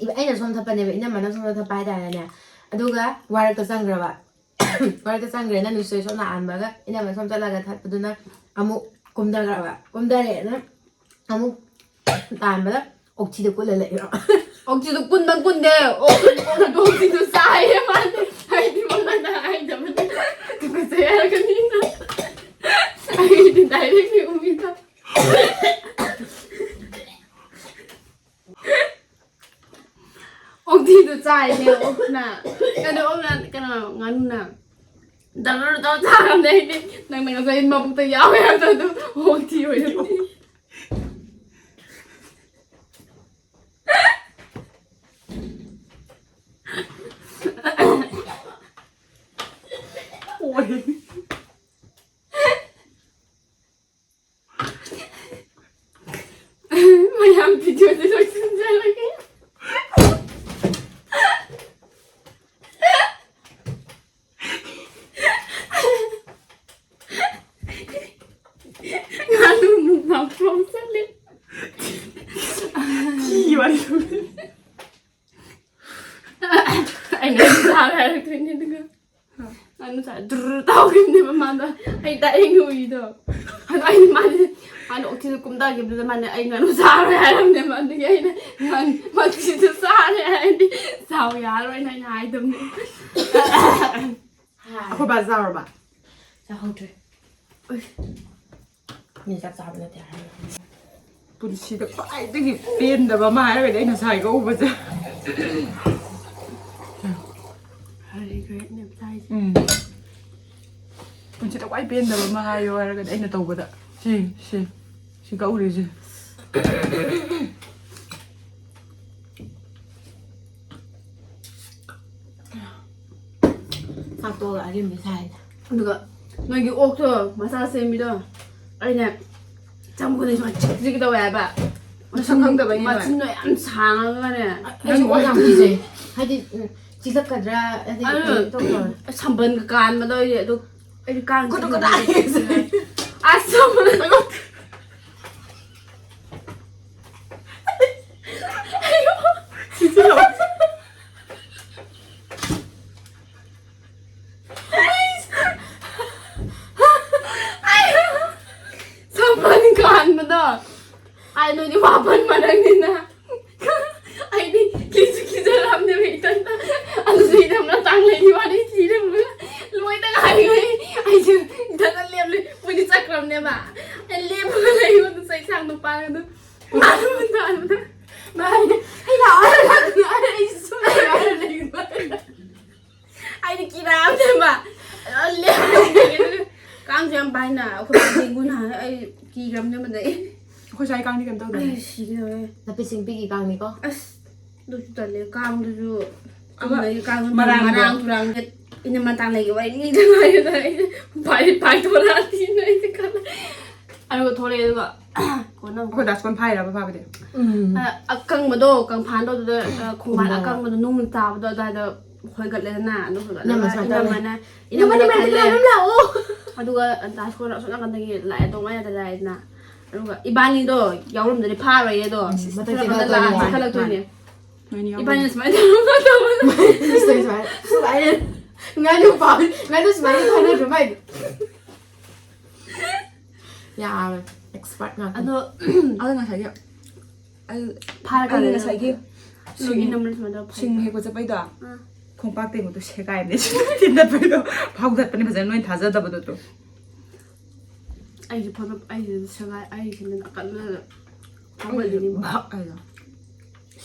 ꯏꯕ-, ꯑꯩꯅ ꯁꯣꯝ ꯊꯠꯄꯅꯦꯕ, ꯏꯅꯝꯃꯅ ꯁꯣꯝꯗ ꯊꯠꯄ ꯍꯥꯏꯇꯥꯔꯦꯅꯦ꯫ ꯑꯗꯨꯒ ꯋꯥꯔꯛꯇ ꯆꯪꯈ꯭ꯔꯕ꯫ ꯋꯥꯔꯛꯇ ꯆꯪꯈ꯭ꯔꯦꯅ ꯅꯨꯡꯁꯤꯠ ꯁꯣꯝ ꯂꯥꯛꯍꯟꯕꯒ ꯏꯅꯝꯃ ꯁꯣꯝ ꯆꯠꯂꯒ ꯊꯠꯄꯗꯨꯅ ꯑꯃꯨꯛ ꯀꯨꯝꯊꯈ꯭ꯔꯕ꯫ ꯀꯨꯝꯊꯔꯦꯅ ꯑꯃꯨꯛ ꯇꯥꯟꯕꯗ ꯑꯣꯛꯊꯤꯗ ꯀꯨꯜꯂ ꯂꯩꯔꯕ꯫ ꯑꯣꯛꯊꯤꯗꯣ ꯀꯨꯟꯕ ꯀꯨꯟꯗꯦ꯫ ꯑꯣꯛ, ꯑꯣꯛ, ꯑꯣꯛꯊꯤꯗꯣ ꯆꯥꯏꯌꯦ ꯃꯥꯗꯤ꯫ ꯑꯩꯗꯤ ꯃꯉꯣꯟꯗ ꯍꯥꯏꯗꯕꯅꯤ꯫ ꯇꯨꯀꯠꯆꯩ ꯍꯥꯏꯔꯒꯅꯤꯅ꯫ ꯑꯩꯗꯤ ꯗꯥꯏꯔꯦꯛꯅꯤ ꯎꯃꯤꯗ꯫ ꯑꯣꯛꯊꯤꯗꯣ ꯆꯥꯏꯅꯦ ꯑꯣꯛꯅ꯫ ꯀꯩꯅꯣ ꯑꯣꯛꯅ, ꯀꯩꯅꯣ ꯉꯥꯅꯨꯅ꯫ ꯗꯔ ꯗꯔ ꯆꯥꯔꯝꯅꯦ ꯑꯩꯗꯤ꯫ ꯅꯪꯅ ꯉꯁꯥꯏ ꯃꯕꯨꯛꯇ ꯌꯥꯎꯋꯦ ꯍꯥꯏꯕꯗꯣ ꯑꯗꯨ ꯑꯣꯛꯊꯤ ꯑꯣꯏꯔꯝꯅꯤ꯫ ꯑꯣꯏ꯫ ꯗꯨꯔ ꯇꯧꯈꯤꯕꯅꯦꯕ ꯃꯥꯗꯣ꯫ ꯑꯩ ꯗꯥꯏꯔꯦꯛ ꯎꯏꯗꯣ꯫ ꯑꯗꯣ ꯑꯩꯅ ꯃꯥꯁꯦ, ꯃꯥꯅ ꯑꯣꯛꯊꯤꯗ ꯀꯨꯝꯊꯈꯤꯕꯗꯨꯗ ꯃꯥꯅ ꯑꯩ ꯉꯥꯅꯨ ꯆꯥꯔꯣꯏ ꯍꯥꯏꯔꯝꯅꯦꯕ꯫ ꯑꯗꯨꯒꯤ ꯑꯩꯅ ꯉꯥꯅꯨ ꯃꯊꯤꯁꯨ ꯆꯥꯔꯦ ꯍꯥꯏꯔꯗꯤ ꯆꯥꯎ ꯌꯥꯔꯣꯏꯅ ꯑꯩꯅ ꯍꯥꯏꯗꯕꯅꯦ꯫ ꯑꯩꯈꯣꯏ ꯕꯥ ꯆꯥꯎꯔꯕ? ꯆꯥꯍꯧꯗ꯭ꯔꯦ꯫ ꯃꯤ ꯆꯥꯛ ꯆꯥꯕ ꯅꯠꯇꯦ ꯍꯥꯏꯔꯒ꯫ ꯄꯨꯟꯁꯤꯗ ꯈ꯭ꯋꯥꯏꯗꯒꯤ ꯄꯦꯟꯗꯕ ꯑꯃ ꯍꯥꯏꯔꯒꯗꯤ ꯑꯩ ꯉꯁꯥꯏꯒ ꯎꯕꯁꯦ꯫ ꯔꯤꯒ꯭ꯔꯦꯠꯅꯦꯕ ꯆꯥꯏꯁꯦ꯫ ꯎꯝ꯫ ꯄꯨꯟꯁꯤꯗ ꯈ꯭ꯋꯥꯏ ꯄꯦꯟꯗꯕ ꯑꯃ ꯍꯥꯏꯌꯣ ꯍꯥꯏꯔꯒꯗꯤ ꯑꯩꯅ ꯇꯧꯕꯗ ꯁꯤ ꯁꯤ ꯁꯤ ꯀꯛꯎꯔꯤꯁꯦ꯫ ꯆꯥꯛꯇꯣꯛꯑꯒ ꯑꯔꯦꯝꯕꯤ ꯁꯥꯏꯅ꯫ ꯑꯗꯨꯒ ꯅꯣꯏꯒꯤ ꯑꯣꯛꯇꯣ ꯃꯆꯥ ꯁꯦꯝꯕꯤꯗꯣ ꯑꯩꯅ ꯆꯪꯕꯗ ꯁꯨꯃꯥꯏꯅ ꯆꯤꯛ ꯆꯤꯛ ꯇꯧꯋꯦ ꯍꯥꯏꯕ꯫ ꯃꯁꯛ ꯈꯪꯗꯕꯩꯅꯦꯕ꯫ ꯃꯆꯤꯟꯗꯣ ꯌꯥꯝ ꯁꯥꯡꯉꯒꯅꯦ꯫ ꯑꯩꯁꯨ ꯑꯣꯛ ꯌꯥꯝ ꯀꯤꯖꯩ꯫ ꯍꯥꯏꯗꯤ ꯎꯝ, ꯆꯤꯛꯂꯛꯀꯗ꯭ꯔꯥ ꯍꯥꯏꯗꯤ ꯑꯗꯨ ꯀꯩꯅꯣ ꯇꯧꯗ꯭ꯔꯣ? ꯁꯝꯕꯟꯒ ꯀꯥꯟꯕꯗꯣ ꯑꯩꯗꯤ ꯑꯗꯨ ꯑꯩꯗꯤ ꯀꯥꯡ ꯈꯨꯠꯇꯣ ꯆꯤꯛꯄ ꯀꯗꯥꯏ? ꯑꯁ ꯁꯝꯕꯟ ꯁꯝꯕꯟ ꯀꯥꯟꯕꯗꯣ꯫ ꯑꯩ ꯅꯣꯏꯗꯤ ꯃꯥꯄꯟ ꯃꯔꯛꯅꯤꯅ꯫ ꯑꯩꯗꯤ ꯀꯤꯁꯨ ꯀꯤꯖꯔꯝꯅꯦꯕ ꯏꯊꯟꯇ꯫ ꯑꯗꯨꯁꯨ ꯏꯅꯝꯅ ꯇꯥꯡ ꯂꯩꯅꯤ ꯋꯥꯅꯤ ꯀꯤꯔꯝꯕꯅ꯫ ꯂꯣꯏꯗ ꯉꯥꯏꯔꯤꯉꯩ ꯑꯩꯁꯨ ꯏꯊꯟꯇ ꯂꯦꯞꯂꯦ꯫ ꯃꯣꯏꯗꯤ ꯆꯠꯈ꯭ꯔꯕꯅꯦꯕ꯫ ꯑꯩ ꯂꯦꯞꯄꯒ ꯂꯩꯕꯗꯨ ꯆꯩꯁꯥꯡ ꯅꯨꯄꯥꯒꯗꯨ꯫ ꯃꯥꯅ ꯇꯥꯟꯕꯗ꯫ ꯃꯥꯅ ꯑꯩ ꯂꯥꯛꯑꯣ ꯍꯥꯏꯔꯒ ꯑꯩꯁꯨ ꯁꯨꯝ ꯂꯩꯔꯒ ꯂꯩꯕ꯫ ꯑꯩꯗꯤ ꯀꯤꯔꯛꯑꯕꯅꯦꯕ꯫ ꯑꯗꯣ ꯂꯦꯞꯄꯒ ꯀꯥꯡꯁꯨ ꯌꯥꯝ ꯄꯥꯏꯅ ꯑꯩꯈꯣꯏ ꯗꯦꯡꯒꯨ ꯅꯥꯔꯦ꯫ ꯑꯩ ꯀꯤꯈ꯭ꯔꯕꯅꯦꯕ ꯑꯗꯩ꯫ ꯑꯩꯈꯣꯏ ꯁ꯭ꯋꯥꯏ ꯀꯥꯡꯗꯤ ꯀꯩꯝ ꯇꯧꯗꯕꯅꯦ꯫ ꯑꯩ ꯁꯤꯔꯦ꯫ ꯅꯥꯄꯤ ꯁꯤꯡꯕꯤꯒꯤ ꯀꯥꯡꯅꯤꯀꯣ꯫ ꯑꯁ ꯑꯗꯨꯁꯨ ꯇꯜꯂꯦ ꯀꯥꯡꯗꯨꯁꯨ꯫ ꯑꯃ ꯆꯨꯝꯅꯒꯤ ꯀꯥꯡꯗꯨ ꯃꯔꯥꯡꯗꯣ꯫ ꯃꯔꯥꯡ ꯇꯨꯔꯥꯡ ꯏꯅꯝꯃ ꯇꯥꯡ ꯂꯩꯒꯦ ꯋꯥꯔꯤ ꯂꯤꯗ ꯉꯥꯏꯔꯦꯗ ꯑꯩꯁꯦ ꯄꯥꯏ ꯄꯥꯏꯊꯣꯔꯛꯑꯗꯤꯅ ꯑꯩꯁꯦ ꯈꯜꯂꯦ꯫ ꯑꯗꯨꯒ ꯊꯣꯛꯂꯛꯑꯦ ꯑꯗꯨꯒ ꯀꯣꯟꯅ ꯑꯃꯨꯛ ꯑꯩꯈꯣꯏ ꯗꯥꯁꯀꯣꯟ ꯐꯥꯏꯔꯕ ꯐꯥꯕꯗꯤ? ꯎꯝ꯫ ꯑ, ꯑꯀꯪꯕꯗꯣ ꯀꯪꯐꯥꯟꯗꯣ ꯑꯗꯨꯗ ꯑ, ꯈꯣꯡꯕꯥꯟ ꯈꯣꯡꯕꯥꯟ꯫ ꯑꯀꯪꯕꯗꯣ ꯅꯨꯡ ꯇꯥꯕꯗꯣ ꯑꯗꯨꯋꯥꯏꯗ ꯍꯣꯏꯒꯠꯂꯦꯗꯅ ꯑꯗꯨ ꯍꯣꯏꯒꯠꯂꯒ ꯏꯅꯝꯃ ꯁꯨꯃꯥꯏꯅ ꯇꯧꯔꯦ꯫ ꯏꯅꯝꯃꯅ ꯏꯅꯝꯃ ꯏꯅꯝꯃꯅ ꯅꯪ ꯈꯜꯂꯦ꯫ ꯑꯗꯨꯝ ꯂꯥꯛꯑꯣ꯫ ꯑꯗꯨꯒ ꯗꯥꯁꯀꯣꯟ ꯑꯁꯣꯝ ꯅꯥꯀꯟꯗꯒꯤ ꯂꯥꯛꯑꯦ ꯑꯗꯣ ꯃꯌꯥꯗ ꯂꯥꯛꯑꯦꯗꯅ꯫ ꯑꯗꯨꯒ ꯏꯕꯥꯅꯤꯗꯣ ꯌꯥꯎꯔꯝꯗꯗꯤ ꯐꯥꯔꯣꯏꯌꯦ ꯑꯗꯣ꯫ ꯎꯝ, ꯃꯊꯛꯇ ꯁꯣꯝ ꯅꯥꯀꯟꯗ ꯂꯥꯛꯇꯣꯏꯅꯦ꯫ ꯂꯥꯛꯑ ꯆꯦꯟꯈꯠꯂꯛꯇꯣꯏꯅꯦ꯫ ꯅꯣꯏꯅꯤ ꯌꯥꯎꯕ꯫ ꯏꯕꯥꯅꯤꯅ ꯁꯨꯃꯥꯏꯅ ꯇꯧꯔꯒ ꯇꯧꯕꯗ ꯁꯨꯃꯥꯏꯅ, ꯁꯨꯃꯥꯏꯅ꯫ ꯉꯥꯅꯨ ꯄꯥꯎ, ꯉꯥꯅꯨ ꯁꯨꯃꯥꯏꯅ ꯊꯥꯅꯗ꯭ꯔꯣ ꯃꯥꯏꯗꯤ? ꯌꯥꯔꯦ, expert ꯉꯥꯛꯇ꯫ ꯑꯗꯣ ꯑꯗꯣ ꯉꯁꯥꯏꯒꯤ ꯑꯩ ꯐꯥꯔꯀꯥꯟꯗ ꯑꯩ ꯉꯁꯥꯏꯒꯤ ꯁꯤꯡ, ꯏꯅꯝꯃꯅ ꯁꯨꯃꯥꯏꯅ ꯇꯧꯔ ꯐꯥꯏ꯫ ꯁꯤꯡ ꯍꯦꯛꯄ ꯆꯠꯄꯩꯗꯣ ꯑꯥ꯫ ꯈꯣꯡꯄꯥꯛ ꯇꯦꯡꯕꯗꯣ ꯁꯦꯒꯥꯏꯕꯅꯦ꯫ ꯊꯤꯟꯗꯠꯄꯩꯗꯣ ꯐꯥꯎꯗꯠꯄꯅꯦ ꯐꯖꯅ, ꯅꯣꯏꯅ ꯊꯥꯖꯗꯕꯗꯣ꯫ ꯑꯗꯣ ꯑꯩꯁꯨ ꯐꯣꯇꯣ, ꯑꯩꯁꯨ ꯁꯦꯒꯥꯏ, ꯑꯩꯁꯨ ꯅꯥꯀꯟꯗ ꯐꯥꯎꯒꯠꯂꯤꯅꯤ꯫ ꯚꯛ ꯍꯥꯏꯗꯣ꯫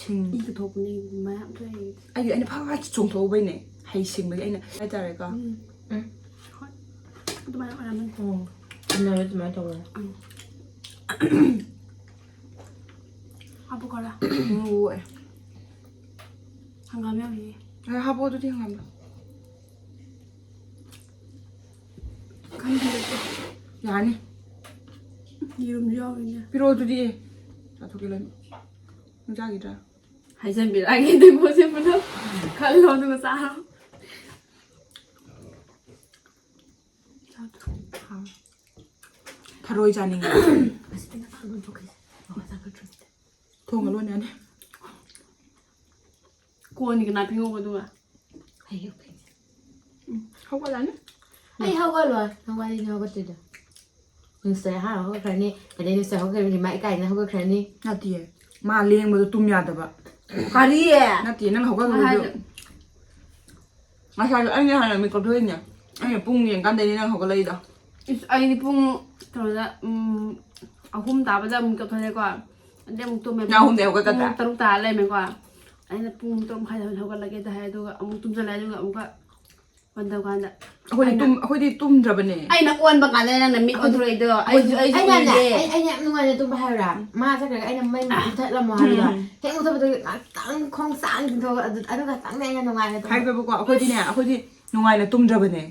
ꯁꯤꯡ ꯏꯒ ꯊꯣꯛꯄꯅꯦ, ꯃꯌꯥꯝ ꯊꯣꯛꯑꯦ꯫ ꯑꯩꯗꯤ ꯑꯩꯅ ꯐꯥ ꯐꯥ ꯆꯣꯡꯊꯣꯛꯎꯕꯩꯅꯦ꯫ ꯍꯩ ꯁꯤꯡꯕꯒꯤ ꯑꯩꯅ ꯍꯥꯏꯇꯥꯔꯦꯀꯣ꯫ ꯎꯝ꯫ ꯎꯝ꯫ ꯍꯣꯏ꯫ ꯑꯗꯨꯃꯥꯏꯅ ꯑꯣꯏꯔꯝꯃꯅꯤ꯫ ꯎꯝ꯫ ꯏꯟꯅꯔꯦ ꯑꯗꯨꯃꯥꯏꯅ ꯇꯧꯕꯗ꯫ ꯎꯝ꯫ ꯍꯥꯞꯄꯨ ꯈꯔ꯫ ꯎꯝ, ꯑꯣꯏ꯫ ꯍꯪꯒꯥꯝ ꯌꯥꯎꯔꯤꯌꯦ꯫ ꯑ, ꯍꯥꯞꯄꯣ ꯑꯗꯨꯗꯤ ꯍꯪꯒꯥꯝꯗꯣ꯫ ꯈꯪꯗꯦ꯫ ꯌꯥꯅꯤ꯫ ꯌꯦꯔꯨꯝꯁꯨ ꯌꯥꯎꯔꯤꯅꯦ꯫ ꯄꯤꯔꯛꯑꯣ ꯑꯗꯨꯗꯤ꯫ ꯆꯥꯊꯣꯛꯀꯦ ꯂꯣꯏꯅ꯫ ꯅꯪ ꯆꯥꯈꯤꯗ꯭ꯔꯥ? ꯍꯥꯏꯖꯟꯕꯤꯔꯛꯑꯒꯦ ꯑꯗꯨꯏ ꯄꯣꯠꯁꯦ ꯄꯨꯂꯞ꯫ ꯈꯜꯂꯣ ꯑꯗꯨꯒ ꯆꯥꯔꯣ꯫ ꯊꯔꯣꯏ ꯆꯥꯅꯤꯡꯉꯦ꯫ ꯑꯁꯤꯗꯅ ꯈꯔ ꯂꯣꯟꯊꯣꯛꯈꯤꯁꯦ꯫ ꯃꯈꯥ ꯆꯥꯒꯗ꯭ꯔꯣ? ꯊꯣꯡꯒ ꯂꯣꯟ ꯌꯥꯅꯤ꯫ ꯀꯣꯟꯒꯤ ꯀꯅꯥ ꯐꯦꯡꯉꯧꯕ ꯑꯗꯨꯒ? ꯍꯩꯌꯨ ꯐꯦꯡꯉꯦ꯫ ꯎꯝ, ꯍꯧꯒꯠꯂꯅꯤ꯫ ꯑꯩ ꯍꯧꯒꯠꯂꯣꯏ꯫ ꯅꯪ ꯋꯥꯔꯤꯅꯤ ꯍꯧꯒꯠꯇꯣꯏꯗꯣ꯫ ꯅꯨꯡꯁꯤꯠ ꯑꯍꯥꯟꯕ ꯍꯧꯒꯠꯈ꯭ꯔꯅꯤ꯫ ꯑꯗꯩ ꯅꯨꯡꯁꯤꯠ ꯍꯧꯒꯠꯈ꯭ꯔꯅꯤ, ꯃꯥ ꯏꯀꯥꯏꯗꯅ ꯍꯧꯒꯠꯈ꯭ꯔꯅꯤ꯫ ꯅꯠꯇꯤꯌꯦ꯫ ꯃꯥ ꯂꯦꯡꯕꯗꯣ ꯇꯨꯝ ꯌꯥꯗꯕ꯫ ꯀꯔꯤ? ꯅꯠꯇꯤꯌꯦ, ꯅꯪ ꯍꯧꯒꯠꯂꯣ꯫ ꯉꯁꯥꯏꯗꯣ꯫ ꯉꯁꯥꯏꯗꯣ ꯑꯩꯅ ꯍꯥꯟꯅ ꯃꯤꯀꯞ ꯊꯣꯛꯏꯅꯦ꯫ ꯑꯩꯅ ꯄꯨꯡ ꯌꯦꯡꯀꯥꯟꯗꯩꯅꯦ ꯅꯪ ꯍꯧꯒꯠꯂꯛꯏꯗꯣ꯫ ꯏꯁ, ꯑꯩꯗꯤ ꯄꯨꯡ ꯀꯩꯅꯣꯗ, ꯎꯝ, ꯑꯍꯨꯝ ꯇꯥꯕꯗ ꯑꯃꯨꯛ ꯃꯤꯀꯞ ꯊꯣꯛꯂꯛꯑꯦꯀꯣ꯫ ꯑꯗꯩ ꯑꯃꯨꯛ ꯇꯨꯝꯃꯦ꯫ ꯅꯪ ꯑꯍꯨꯝꯗꯩ ꯍꯧꯒꯠꯀꯗ꯭ꯔꯥ? ꯄꯨꯡ ꯇꯔꯨꯛ ꯇꯥꯔ ꯂꯩꯔꯝꯃꯦꯀꯣ꯫ ꯑꯩꯅ ꯄꯨꯡ ꯇꯔꯨꯛ ꯃꯈꯥꯏꯗ ꯍꯧꯒꯠꯂꯒꯦꯗ ꯍꯥꯏ, ꯑꯗꯨꯒ ꯑꯃꯨꯛ ꯇꯨꯝꯁꯤꯜꯂꯦ, ꯑꯗꯨꯒ ꯑꯃꯨꯛꯀ ꯐꯣꯟ ꯇꯧꯀꯥꯟꯗ ꯑꯩꯈꯣꯏꯗꯤ ꯑꯩꯅ ꯇꯨꯝ-, ꯑꯩꯈꯣꯏꯗꯤ ꯇꯨꯝꯗ꯭ꯔꯕꯅꯦ꯫ ꯑꯩꯅ ꯑꯣꯟꯕ ꯀꯥꯟꯗ ꯅꯪꯅ ꯃꯤꯠ ꯑꯩꯈꯣꯏꯗꯤ ꯑꯣꯟꯊꯣꯔꯛꯏꯗꯣ꯫ ꯑꯩꯁꯨ, ꯑꯩꯁꯨ ꯑꯩꯅꯅꯦ, ꯎꯏꯌꯦ꯫ ꯑꯩ, ꯑꯩꯅ ꯌꯥꯝ ꯅꯨꯡꯉꯥꯏꯅ ꯇꯨꯝꯕ ꯍꯥꯏꯔꯨꯔꯥ? ꯃꯥ ꯆꯠꯈ꯭ꯔꯒ ꯑꯩꯅ ꯃꯩ ꯃꯨꯊꯠꯂꯝꯃꯣ ꯍꯥꯏꯕꯗꯣ꯫ ꯎꯝ꯫ ꯍꯦꯛ ꯃꯨꯊꯠꯄꯗꯒꯤ ꯉꯥꯛꯇꯪ ꯈꯣꯡ ꯁꯥꯡ ꯇꯤꯡꯊꯣꯛꯑꯒ ꯑꯗꯨ, ꯑꯗꯨ ꯉꯥꯛꯇꯪꯅꯦ ꯑꯩꯅ ꯅꯨꯡꯉꯥꯏꯅ ꯇꯨꯝꯕ꯫ ꯍꯥꯏꯕꯕꯨꯀꯣ, ꯑꯩꯈꯣꯏꯗꯤꯅꯦ, ꯑꯩꯈꯣꯏꯗꯤ ꯅꯨꯡꯉꯥꯏꯅ ꯇꯨꯝꯗ꯭ꯔꯕꯅꯦ꯫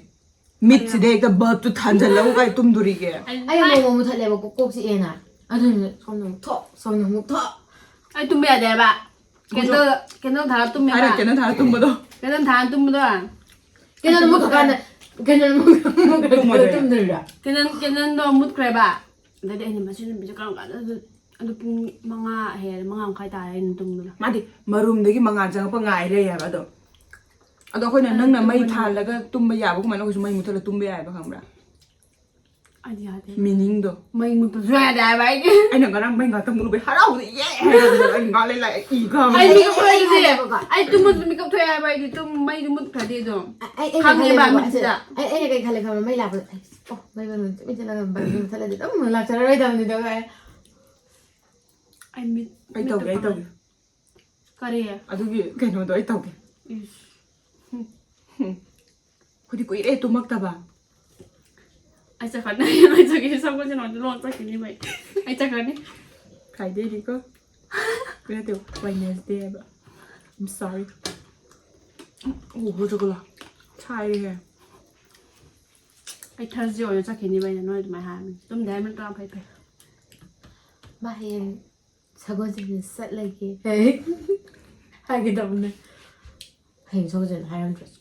ꯃꯤꯠꯁꯤꯗ ꯍꯦꯛꯇ ꯕꯜꯕꯇꯨ ꯊꯥꯟꯖꯜꯂꯒ ꯀꯥꯏ ꯇꯨꯝꯗꯣꯔꯤꯒꯦ? ꯑꯩ ꯑꯃꯨꯛ ꯑꯃꯨꯛ ꯃꯨꯊꯠꯂꯦꯕ, ꯀꯣꯛ, ꯀꯣꯛ ꯆꯤꯛꯑꯦꯅ꯫ ꯑꯗꯨꯅ ꯁꯣꯝꯗ ꯑꯃꯨꯛ ꯊꯣꯛ, ꯁꯣꯝꯗ ꯑꯃꯨꯛ ꯊꯣꯛ꯫ ꯑꯩ ꯇꯨꯝꯕ ꯌꯥꯗꯦ ꯍꯥꯏꯕ꯫ ꯀꯦꯟꯗꯜ, ꯀꯦꯟꯗꯜ ꯊꯥꯜꯂ ꯇꯨꯝꯃꯦꯕ꯫ ꯍꯥꯏꯔ ꯀꯦꯟꯗꯜ ꯊꯥꯜꯂ ꯇꯨꯝꯕꯗꯣ꯫ ꯀꯦꯟꯗꯜ ꯊꯥꯜꯂ ꯇꯨꯝꯕꯗꯣ꯫ ꯀꯦꯟꯗꯜ ꯃꯨꯠꯈ꯭ꯔꯀꯥꯟꯗ, ꯀꯦꯟꯗꯜ ꯃꯨꯠꯈ꯭ꯔ-, ꯃꯨꯠꯈ꯭ꯔꯀꯥꯟꯗ ꯇꯨꯝꯗꯣꯏꯔꯥ? ꯀꯦꯟꯗꯜ, ꯀꯦꯟꯗꯜꯗꯣ ꯃꯨꯠꯈ꯭ꯔꯦꯕ꯫ ꯑꯗꯩꯗꯤ ꯑꯩꯅ ꯃꯁꯤ ꯅꯨꯄꯤꯁꯦ ꯀꯔꯝ ꯀꯥꯟꯗ ꯑꯗꯨ, ꯑꯗꯨ ꯄꯨꯡ ꯃꯉꯥ ꯍꯦꯜꯂꯦ, ꯃꯉꯥ ꯃꯈꯥꯏ ꯇꯥꯔꯦ ꯑꯩꯅ ꯇꯨꯝꯕꯗꯣ꯫ ꯃꯥꯗꯤ ꯃꯔꯨꯝꯗꯒꯤ ꯃꯉꯥꯜ ꯆꯪꯉꯛꯄ ꯉꯥꯏ ꯂꯩ ꯍꯥꯏꯕ ꯑꯗꯣ꯫ ꯑꯗꯣ ꯑꯩꯈꯣꯏꯅ, ꯅꯪꯅ ꯃꯩ ꯊꯥꯜꯂꯒ ꯇꯨꯝꯕ ꯌꯥꯕꯒꯨꯝꯕꯅ ꯑꯩꯈꯣꯏꯁꯨ ꯃꯩ ꯃꯨꯠꯊꯠꯂ ꯇꯨꯝꯕ ꯌꯥꯏꯕ, ꯈꯪꯕ꯭ꯔꯥ? ꯑꯩꯗꯤ ꯌꯥꯗꯦ꯫ ꯃꯤꯅꯤꯡꯗꯣ꯫ ꯃꯩ ꯃꯨꯠꯄꯁꯨ ꯌꯥꯗꯦ ꯍꯥꯏꯕ ꯑꯩꯗꯤ꯫ ꯑꯩꯅ ꯉꯔꯥꯡ ꯃꯩ ꯉꯥꯛꯇꯪ ꯃꯨꯠꯂꯨꯕꯩ ꯍꯔꯥꯎꯕꯗ ꯏꯌꯦ ꯍꯥꯏꯔꯕꯗ ꯑꯩ ꯉꯥꯛ ꯂꯩ ꯂꯥꯛꯑꯦ, ꯏ ꯀꯥꯕ꯫ ꯑꯩ ꯃꯤꯀꯞ ꯊꯣꯛꯑꯦ ꯑꯗꯨꯗꯤ꯫ ꯑꯩ ꯇꯨꯝꯕꯁꯨ ꯃꯤꯀꯞ ꯊꯣꯛꯑꯦ ꯍꯥꯏꯕ ꯑꯩꯗꯤ꯫ ꯇꯨꯝ-, ꯃꯩꯗꯨ ꯃꯨꯠꯈ꯭ꯔꯗꯤ ꯑꯗꯨꯝ ꯑꯩ, ꯑꯩꯅ ꯈꯪꯉꯦꯕ ꯈꯜꯂꯦꯕꯀꯣ, ꯃꯤꯠꯁꯤꯗ꯫ ꯑꯩ, ꯑꯩꯅ ꯀꯩ ꯈꯜꯂꯦ ꯈꯪꯕ꯭ꯔꯥ? ꯃꯩ ꯂꯥꯛꯄꯗ, "ꯑꯩ, ꯑꯣ, ꯃꯩ ꯃꯅꯨꯡꯗ ꯇꯨꯃꯤꯟ ꯆꯠꯂꯒ ꯕꯜꯕ ꯃꯨꯠꯊꯠꯂꯗꯤ ꯑꯗꯨꯝ ꯂꯥꯛꯆꯔꯔꯣꯏꯗꯕꯅꯤꯗꯣ" ꯀꯥꯏ꯫ ꯑꯩ ꯃꯤꯠ, ꯑꯩ ꯃꯤꯠꯇꯨ ꯇꯧꯒꯦ, ꯑꯩ ꯄꯥꯡꯉꯦ꯫ ꯇꯧꯒꯦ꯫ ꯀꯔꯤ? ꯑꯗꯨꯒꯤ ꯀꯩꯅꯣꯗꯣ ꯑꯩ ꯇꯧꯒꯦ꯫ ꯏꯁ꯫ ꯍꯨꯝ꯫ ꯍꯨꯝ꯫ ꯑꯩꯈꯣꯏꯗꯤ ꯀꯨꯏꯔꯦ ꯇꯨꯝꯃꯛꯇꯕ꯫ ꯑꯩ ꯆꯠꯈ꯭ꯔꯅꯤ꯫ ꯑꯩ ꯆꯠꯈꯤꯅꯤ꯫ ꯁꯒꯣꯜꯁꯦꯜ ꯅꯨꯃꯤꯠꯇ ꯂꯣꯟ ꯆꯠꯈꯤꯅꯤ ꯃꯩ꯫ ꯑꯩ ꯆꯠꯈ꯭ꯔꯅꯤ꯫ Fridayꯅꯤꯀꯣ꯫ ꯅꯠꯇꯦ, Wednesday ꯍꯥꯏꯕ꯫ I'm sorry꯫ ꯑꯣ, ꯍꯧꯖꯤꯛꯀꯂꯣ꯫ ꯁꯥꯏꯍꯦ꯫ ꯑꯩ Thursday ꯑꯣꯏꯅ ꯆꯠꯈꯤꯅꯤ ꯃꯩ, ꯅꯣꯏ ꯑꯗꯨꯃꯥꯏꯅ ꯍꯥꯏꯔꯕꯅꯤ꯫ ꯇꯨꯝꯗꯦ ꯍꯥꯏꯕ ꯅꯠꯇ꯭ꯔꯣ? ꯐꯩ, ꯐꯩ꯫ ꯃꯥ ꯍꯌꯦꯡ ꯁꯒꯣꯜꯁꯦꯜ ꯆꯠꯂꯒꯦ꯫ ꯍꯥꯏꯒꯦ ꯇꯧꯕꯅꯦ꯫ ꯍꯌꯦꯡ ꯁꯒꯣꯜꯁꯦꯜ ꯍꯥꯏꯔꯝꯗ꯭ꯔꯁꯨ꯫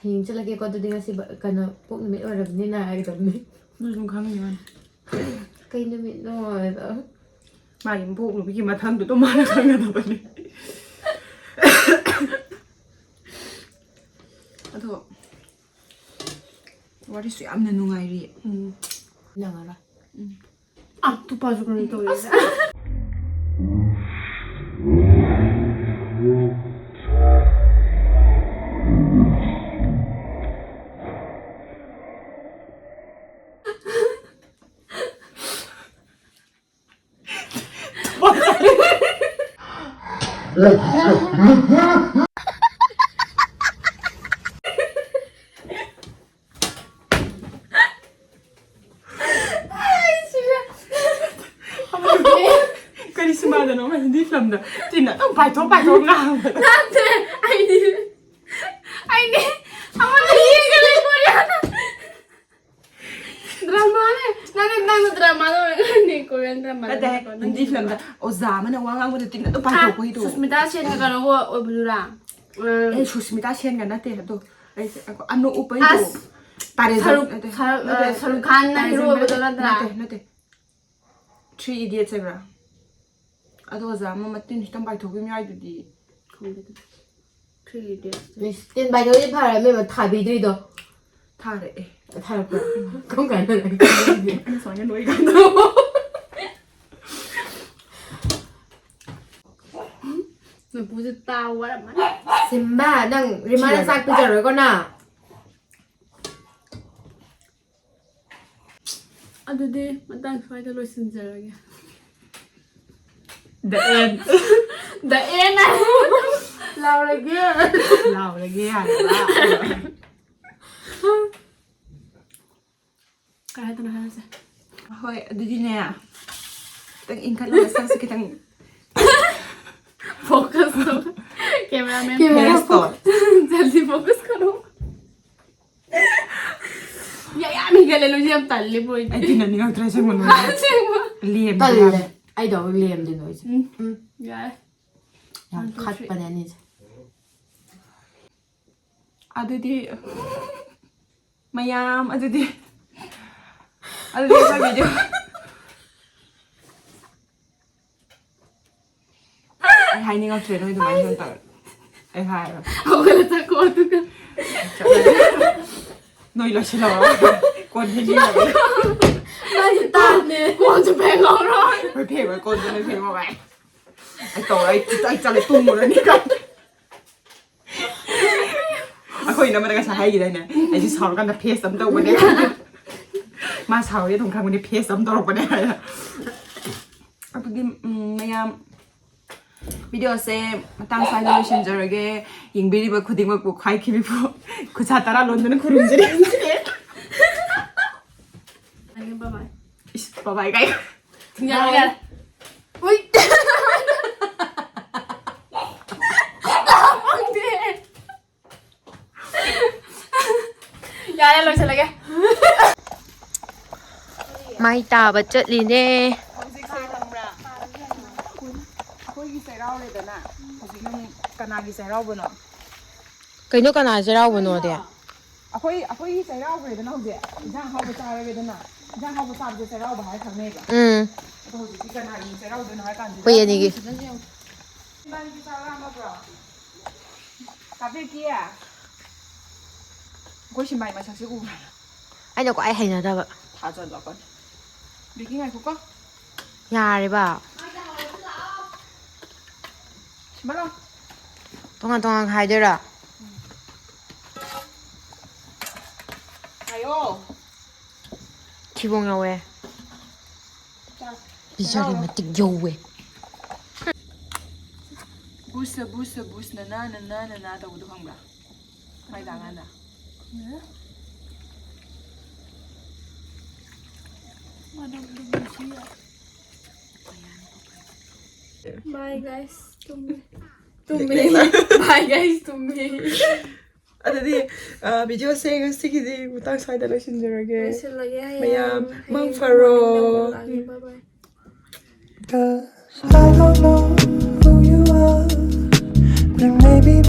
"ꯍꯌꯦꯡ ꯆꯠꯂꯒꯦꯀꯣ, ꯑꯗꯨꯗꯤ ꯉꯁꯤ ꯕ-, ꯀꯩꯅꯣ, ꯄꯣꯛ ꯅꯨꯃꯤꯠ ꯑꯣꯏꯔꯕꯅꯤꯅ" ꯍꯥꯏꯒꯗꯕꯅꯤ꯫ ꯃꯣꯏ ꯑꯗꯨꯝ ꯈꯪꯉꯤ ꯃꯥꯅꯤ꯫ "ꯀꯩ ꯅꯨꯃꯤꯠꯅꯣ?" ꯍꯥꯏꯗꯣ꯫ ꯃꯥꯒꯤ ꯄꯣꯛ ꯅꯨꯃꯤꯠꯀꯤ ꯃꯊꯪꯗꯨꯗꯣ ꯃꯥꯅ ꯈꯪꯒꯗꯕꯅꯤ꯫ ꯑꯗꯣ ꯋꯥꯔꯤꯁꯨ ꯌꯥꯝꯅ ꯅꯨꯡꯉꯥꯏꯔꯤ꯫ ꯎꯝ꯫ ꯅꯪꯉꯔꯣꯏ꯫ ꯎꯝ꯫ ꯑꯥ, ꯇꯨꯄꯥꯁꯨ ꯀꯩꯅꯣ ꯇꯧꯋꯦ꯫ ꯑꯁ꯫ ꯀꯔꯤ ꯁꯤꯃꯥꯗꯅꯣ ꯑꯃ ꯍꯤꯟꯗꯤ ꯐꯤꯂꯝꯗ ꯇꯤꯟꯅ ꯑꯗꯨꯝ ꯄꯥꯏꯊꯣꯛ ꯄꯥꯏꯊꯣꯛ ꯉꯥꯡꯕꯗꯣ? ꯅꯠꯇꯦ, ꯑꯩꯗꯤ, ꯑꯩꯗꯤ ꯑꯃꯗ ꯌꯦꯡꯒ ꯂꯩ, ꯀꯣꯔꯤꯌꯥꯗ꯫ ꯗ꯭ꯔꯃꯥꯅꯦ꯫ ꯅꯪ, ꯅꯪ ꯗ꯭ꯔꯃꯥꯗ ꯑꯣꯏꯔꯝꯒꯅꯤ, ꯀꯣꯔꯤꯌꯟ ꯗ꯭ꯔꯃꯥꯗ ꯅꯠꯇꯦ, ꯅꯠꯇ꯭ꯔꯣ? ꯅꯪ ꯍꯤꯟꯗꯤ ꯐꯤꯂꯝꯗ ꯑꯣꯖꯥ ꯑꯃꯅ ꯋꯥ ꯉꯥꯡꯕꯗ ꯇꯤꯟꯅ ꯑꯗꯨꯝ ꯄꯥꯏꯊꯣꯛꯄꯒꯤꯗꯣ꯫ ꯁꯨꯁꯃꯤꯇꯥ ꯁꯦꯟꯒ ꯀꯩꯅꯣꯒ ꯑꯣꯏꯕꯗꯨꯔꯥ? ꯑꯦ, ꯁꯨꯁꯃꯤꯇꯥ ꯁꯦꯟꯒ ꯅꯠꯇꯦ ꯑꯗꯣ꯫ ꯑꯩꯁꯦ, ꯑꯅꯣꯛ ꯎꯞꯄꯩꯗꯣ꯫ ꯑꯁ! ꯄꯥꯔꯦꯖꯝ ꯁꯔꯨꯛ-, ꯅꯠꯇꯦ, ꯁꯔꯨꯛ-, ꯅꯠꯇꯦ꯫ ꯑ, ꯁꯔꯨꯛ ꯈꯥꯟꯅ ꯄꯥꯔꯦꯖꯝ ꯍꯤꯔꯣ ꯑꯣꯏꯕꯗꯣ ꯅꯠꯇꯦ, ꯅꯠꯇ꯭ꯔꯥ? ꯅꯠꯇꯦ, ꯅꯠꯇꯦ꯫ Three Idiots ꯍꯥꯏꯕ꯭ꯔꯥ? ꯑꯗꯣ ꯑꯣꯖꯥ ꯑꯃ ꯃꯇꯤꯟ ꯈꯤꯇꯪ ꯄꯥꯏꯊꯣꯛꯄꯤ ꯑꯃ ꯌꯥꯎꯏꯗꯨꯗꯤ꯫ ꯈꯪꯗꯦ ꯑꯗꯨꯗꯤ꯫ ꯁꯤꯒꯤ ꯇꯦꯁ꯫ ꯏꯁ, ꯇꯦꯟ ꯕꯥꯏ ꯇꯧꯔꯗꯤ ꯐꯔꯕꯅꯦꯕ, ꯊꯥꯕꯤꯗ꯭ꯔꯤꯗꯣ꯫ ꯊꯥꯔꯛꯑꯦ꯫ ꯊꯥꯔꯛꯄ꯭ꯔꯥ? ꯀꯔꯝ ꯀꯥꯟꯗ ꯂꯥꯛꯀꯦ? ꯑꯩꯅ ꯁꯨꯃꯥꯏꯅ ꯂꯣꯏꯀꯥꯟꯗ꯫ ꯅꯄꯨꯁꯦ ꯇꯥ ꯋꯥꯔꯝꯃꯅꯤ꯫ ꯁꯤꯝꯕꯥ, ꯅꯪ ꯔꯤꯃꯥꯅ ꯆꯥꯛ ꯄꯤꯖꯔꯣꯏꯀꯣ ꯅꯪ? ꯑꯗꯨꯗꯤ ꯃꯇꯥꯡ ꯁ꯭ꯋꯥꯏꯗ ꯂꯣꯏꯁꯤꯟꯖꯔꯒꯦ꯫ The end. The end. ꯂꯥꯎꯔꯒꯦ꯫ ꯂꯥꯎꯔꯒꯦ ꯍꯥꯏꯕ꯫ ꯀꯩ ꯍꯥꯏꯗꯣꯏꯅꯣ ꯍꯥꯏꯔꯣꯁꯦ꯫ ꯍꯣꯏ, ꯑꯗꯨꯗꯤꯅꯦ, ꯈꯤꯇꯪ ꯏꯟꯈꯠꯂꯒ ꯁꯛꯁꯦ ꯈꯤꯇꯪ focus ꯇꯧ꯫ Cameraman, camera focus ꯇꯧ꯫ ꯐꯣꯀꯁ꯫ ꯖꯜꯗꯤ ꯐꯣꯀꯁ ꯀꯔꯣ꯫ ꯌꯥ, ꯌꯥꯝ ꯍꯤꯒꯠꯂꯦ, ꯅꯣꯏꯁꯦ ꯌꯥꯝ ꯇꯜꯂꯦ, ꯕꯣꯏꯗꯤ꯫ ꯑꯩ ꯇꯤꯟꯅꯅꯤꯡꯉꯛꯇ꯭ꯔꯦ, ꯑꯁꯦꯡꯕ ꯅꯣꯏꯁꯦ꯫ ꯑꯁꯦꯡꯕ꯫ ꯂꯦꯝꯗꯦ ꯇꯜꯂꯦ꯫ ꯌꯥꯝ꯫ ꯑꯩꯗꯧ ꯂꯦꯝꯗꯦ ꯅꯣꯏꯁꯦ꯫ ꯎꯝ, ꯎꯝ꯫ ꯌꯥꯔꯦ꯫ ꯌꯥꯝ one, two, three꯫ ꯈꯠꯄꯅꯦ ꯑꯅꯤꯁꯦ꯫ ꯑꯗꯨꯗꯤ ꯃꯌꯥꯝ, ꯑꯗꯨꯗꯤ, ꯑꯗꯨꯗꯤ ꯑꯩꯈꯣꯏ video꯫ ꯑꯩ ꯍꯥꯏꯅꯤꯡꯉꯛꯇ꯭ꯔꯦ, ꯅꯣꯏ ꯑꯗꯨꯃꯥꯏꯅ ꯁꯨꯝ ꯇꯧꯔꯦ꯫ ꯑꯩ ꯍꯥꯏꯔꯣ꯫ ꯍꯧꯒꯠꯂ ꯆꯠꯈꯣ ꯑꯗꯨꯒ꯫ ꯅꯣꯏ ꯂꯣꯏꯁꯤꯜꯂꯣ꯫ ꯀꯣꯟ ꯐꯦꯡꯕꯤꯔꯒꯦ꯫ ꯅꯪꯒꯤ ꯇꯥꯟꯅꯦ꯫ ꯀꯣꯟꯁꯨ ꯐꯦꯡꯍꯧꯔꯣꯏ꯫ ꯍꯣꯏ, ꯐꯦꯡꯉꯣꯏ, ꯀꯣꯟꯁꯨ ꯅꯣꯏ ꯐꯦꯡꯉꯣ ꯚꯥꯏ꯫ ꯑꯩ ꯇꯧꯔꯦ, ꯑꯩ, ꯑꯩ ꯆꯠꯂꯦ, ꯇꯨꯝꯃꯨꯔꯅꯤ꯫ ꯑꯩꯈꯣꯏ ꯏꯅꯝꯃꯅ ꯉꯁꯥꯏ ꯍꯥꯏꯈꯤꯗꯥꯏꯅꯦ, "ꯑꯩꯁꯦ ꯁꯥꯎꯔꯀꯥꯟꯗ ꯐꯦꯁ ꯑꯃ ꯇꯧꯕꯅꯦ"꯫ ꯃꯥ ꯁꯥꯎꯔꯦ ꯑꯗꯨꯝ ꯈꯪꯕꯅꯦ, ꯐꯦꯁ ꯑꯃ ꯇꯧꯔꯛꯄꯅꯦ ꯍꯥꯏꯅ꯫ ꯑꯗꯨꯗꯤ, ꯎꯝ, ꯃꯌꯥꯝ, videoꯁꯦ ꯃꯇꯥꯡ ꯁ꯭ꯋꯥꯏꯗ ꯂꯣꯏꯁꯤꯟꯖꯔꯒꯦ꯫ ꯌꯦꯡꯕꯤꯔꯤꯕ ꯈꯨꯗꯤꯡꯃꯛꯄꯨ ꯈ꯭ꯋꯥꯏ ꯈꯤꯕꯤꯕꯨ ꯈꯨꯠꯁꯥ ꯇꯔꯥ ꯂꯣꯟꯗꯨꯅ ꯈꯨꯔꯨꯝꯖꯔꯤ꯫ ꯌꯥꯔꯦ, bye bye꯫ ꯏꯁ, bye bye ꯀꯥꯏ꯫ ꯌꯥꯔꯦ, ꯌꯥꯔꯦ꯫ ꯎꯏ꯫ ꯌꯥꯔꯦ, ꯂꯣꯏꯁꯤꯜꯂꯒꯦ꯫ ꯃꯥꯏ ꯇꯥꯕ ꯆꯠꯂꯤꯅꯦ꯫ ꯍꯧꯖꯤꯛꯁꯦ ꯈꯪꯕ꯭ꯔꯥ? ꯑꯩꯈꯣꯏꯒꯤ ꯆꯩꯔꯥꯎꯔꯦꯗꯅ, ꯍꯧꯖꯤꯛꯅ ꯑꯃꯨꯛ ꯀꯅꯥꯒꯤ ꯆꯩꯔꯥꯎꯕꯅꯣ? ꯀꯩꯅꯣ ꯀꯅꯥ ꯆꯩꯔꯥꯎꯕꯅꯣꯗꯤ? ꯑꯩꯈꯣꯏ, ꯑꯩꯈꯣꯏꯒꯤ ꯆꯩꯔꯥꯎꯈ꯭ꯔꯦꯗꯅ ꯍꯧꯖꯤꯛ, ꯏꯟꯖꯥꯡ ꯑꯍꯥꯎꯕ ꯆꯥꯔꯒꯦꯗꯅ, ꯏꯟꯖꯥꯡ ꯑꯍꯥꯎꯕ ꯆꯥꯕꯁꯦ ꯆꯩꯔꯥꯎꯕ ꯍꯥꯏ ꯈꯪꯅꯩꯕ꯫ ꯎꯝ꯫ ꯑꯗꯣ ꯍꯧꯖꯤꯛꯇꯤ ꯀꯅꯥꯒꯤ ꯆꯩꯔꯥꯎꯗꯣꯏꯅꯣ ꯍꯥꯏ ꯀꯥꯟꯁꯤꯗ, ꯑꯩꯈꯣꯏ ꯑꯅꯤꯒꯤ꯫ ꯁꯤꯗꯅ ꯌꯦꯡꯉꯨ꯫ ꯏꯕꯥꯅꯤꯒꯤ ꯆꯥꯛ ꯂꯥꯝꯃꯕ꯭ꯔꯣ? ꯀꯥꯕꯦꯀꯤ, ꯑꯩꯈꯣꯏ ꯁꯤꯃꯥꯏ ꯃꯁꯛꯁꯦ ꯎꯕ꯭ꯔꯥ? ꯑꯩꯅ ꯈ꯭ꯋꯥꯏ ꯍꯩꯅꯗꯕ꯫ ꯊꯥꯖꯜꯂꯛꯀꯅꯤ꯫ ꯕꯤꯀꯤ, ꯉꯥꯏꯈꯣꯀꯣ꯫ ꯌꯥꯔꯦꯕ꯫ ꯁꯤꯃ ꯂꯥꯎ꯫ ꯇꯣꯉꯥꯟ ꯇꯣꯉꯥꯟ ꯈꯥꯏꯗꯣꯏꯔꯣ? ꯍꯥꯏꯌꯣ꯫ ꯊꯤꯕꯣꯡ ꯌꯧꯋꯦ꯫ ꯆꯥꯛ꯫ ꯄꯤꯖꯔꯤ ꯃꯇꯤꯛ ꯌꯧꯋꯦ꯫ ꯕꯨꯁ ꯕꯨꯁ ꯕꯨꯁ ꯅꯅꯥ ꯅꯅꯥ ꯅꯅꯥ ꯇꯧꯕꯗꯣ ꯈꯪꯕ꯭ꯔꯥ? ꯃꯥꯏ ꯇꯥꯀꯥꯟꯗ꯫ Bye guys. ꯇꯨꯝꯃꯦ꯫ ꯇꯨꯝꯃꯦ꯫ Bye guys. ꯇꯨꯝꯃꯦ꯫ ꯑꯗꯨꯗꯤ ꯚꯤꯗꯤꯑꯣꯁꯦ ꯉꯁꯤꯒꯤꯗꯤ ꯃꯇꯥꯡ ꯁ꯭ꯋꯥꯏꯗ ꯂꯣꯏꯁꯤꯟꯖꯔꯒꯦ꯫ ꯂꯣꯏꯁꯤꯜꯂꯒꯦ꯫ ꯍꯌꯦꯡ ꯃꯌꯥꯝ ꯃꯪ ꯍꯌꯦꯡ ꯐꯔꯣ꯫ ꯃꯣꯔꯅꯤꯡꯗ ꯑꯃꯨꯛ ꯂꯥꯛꯑꯒꯦ꯫ Bye bye. I don't know who you are, but maybe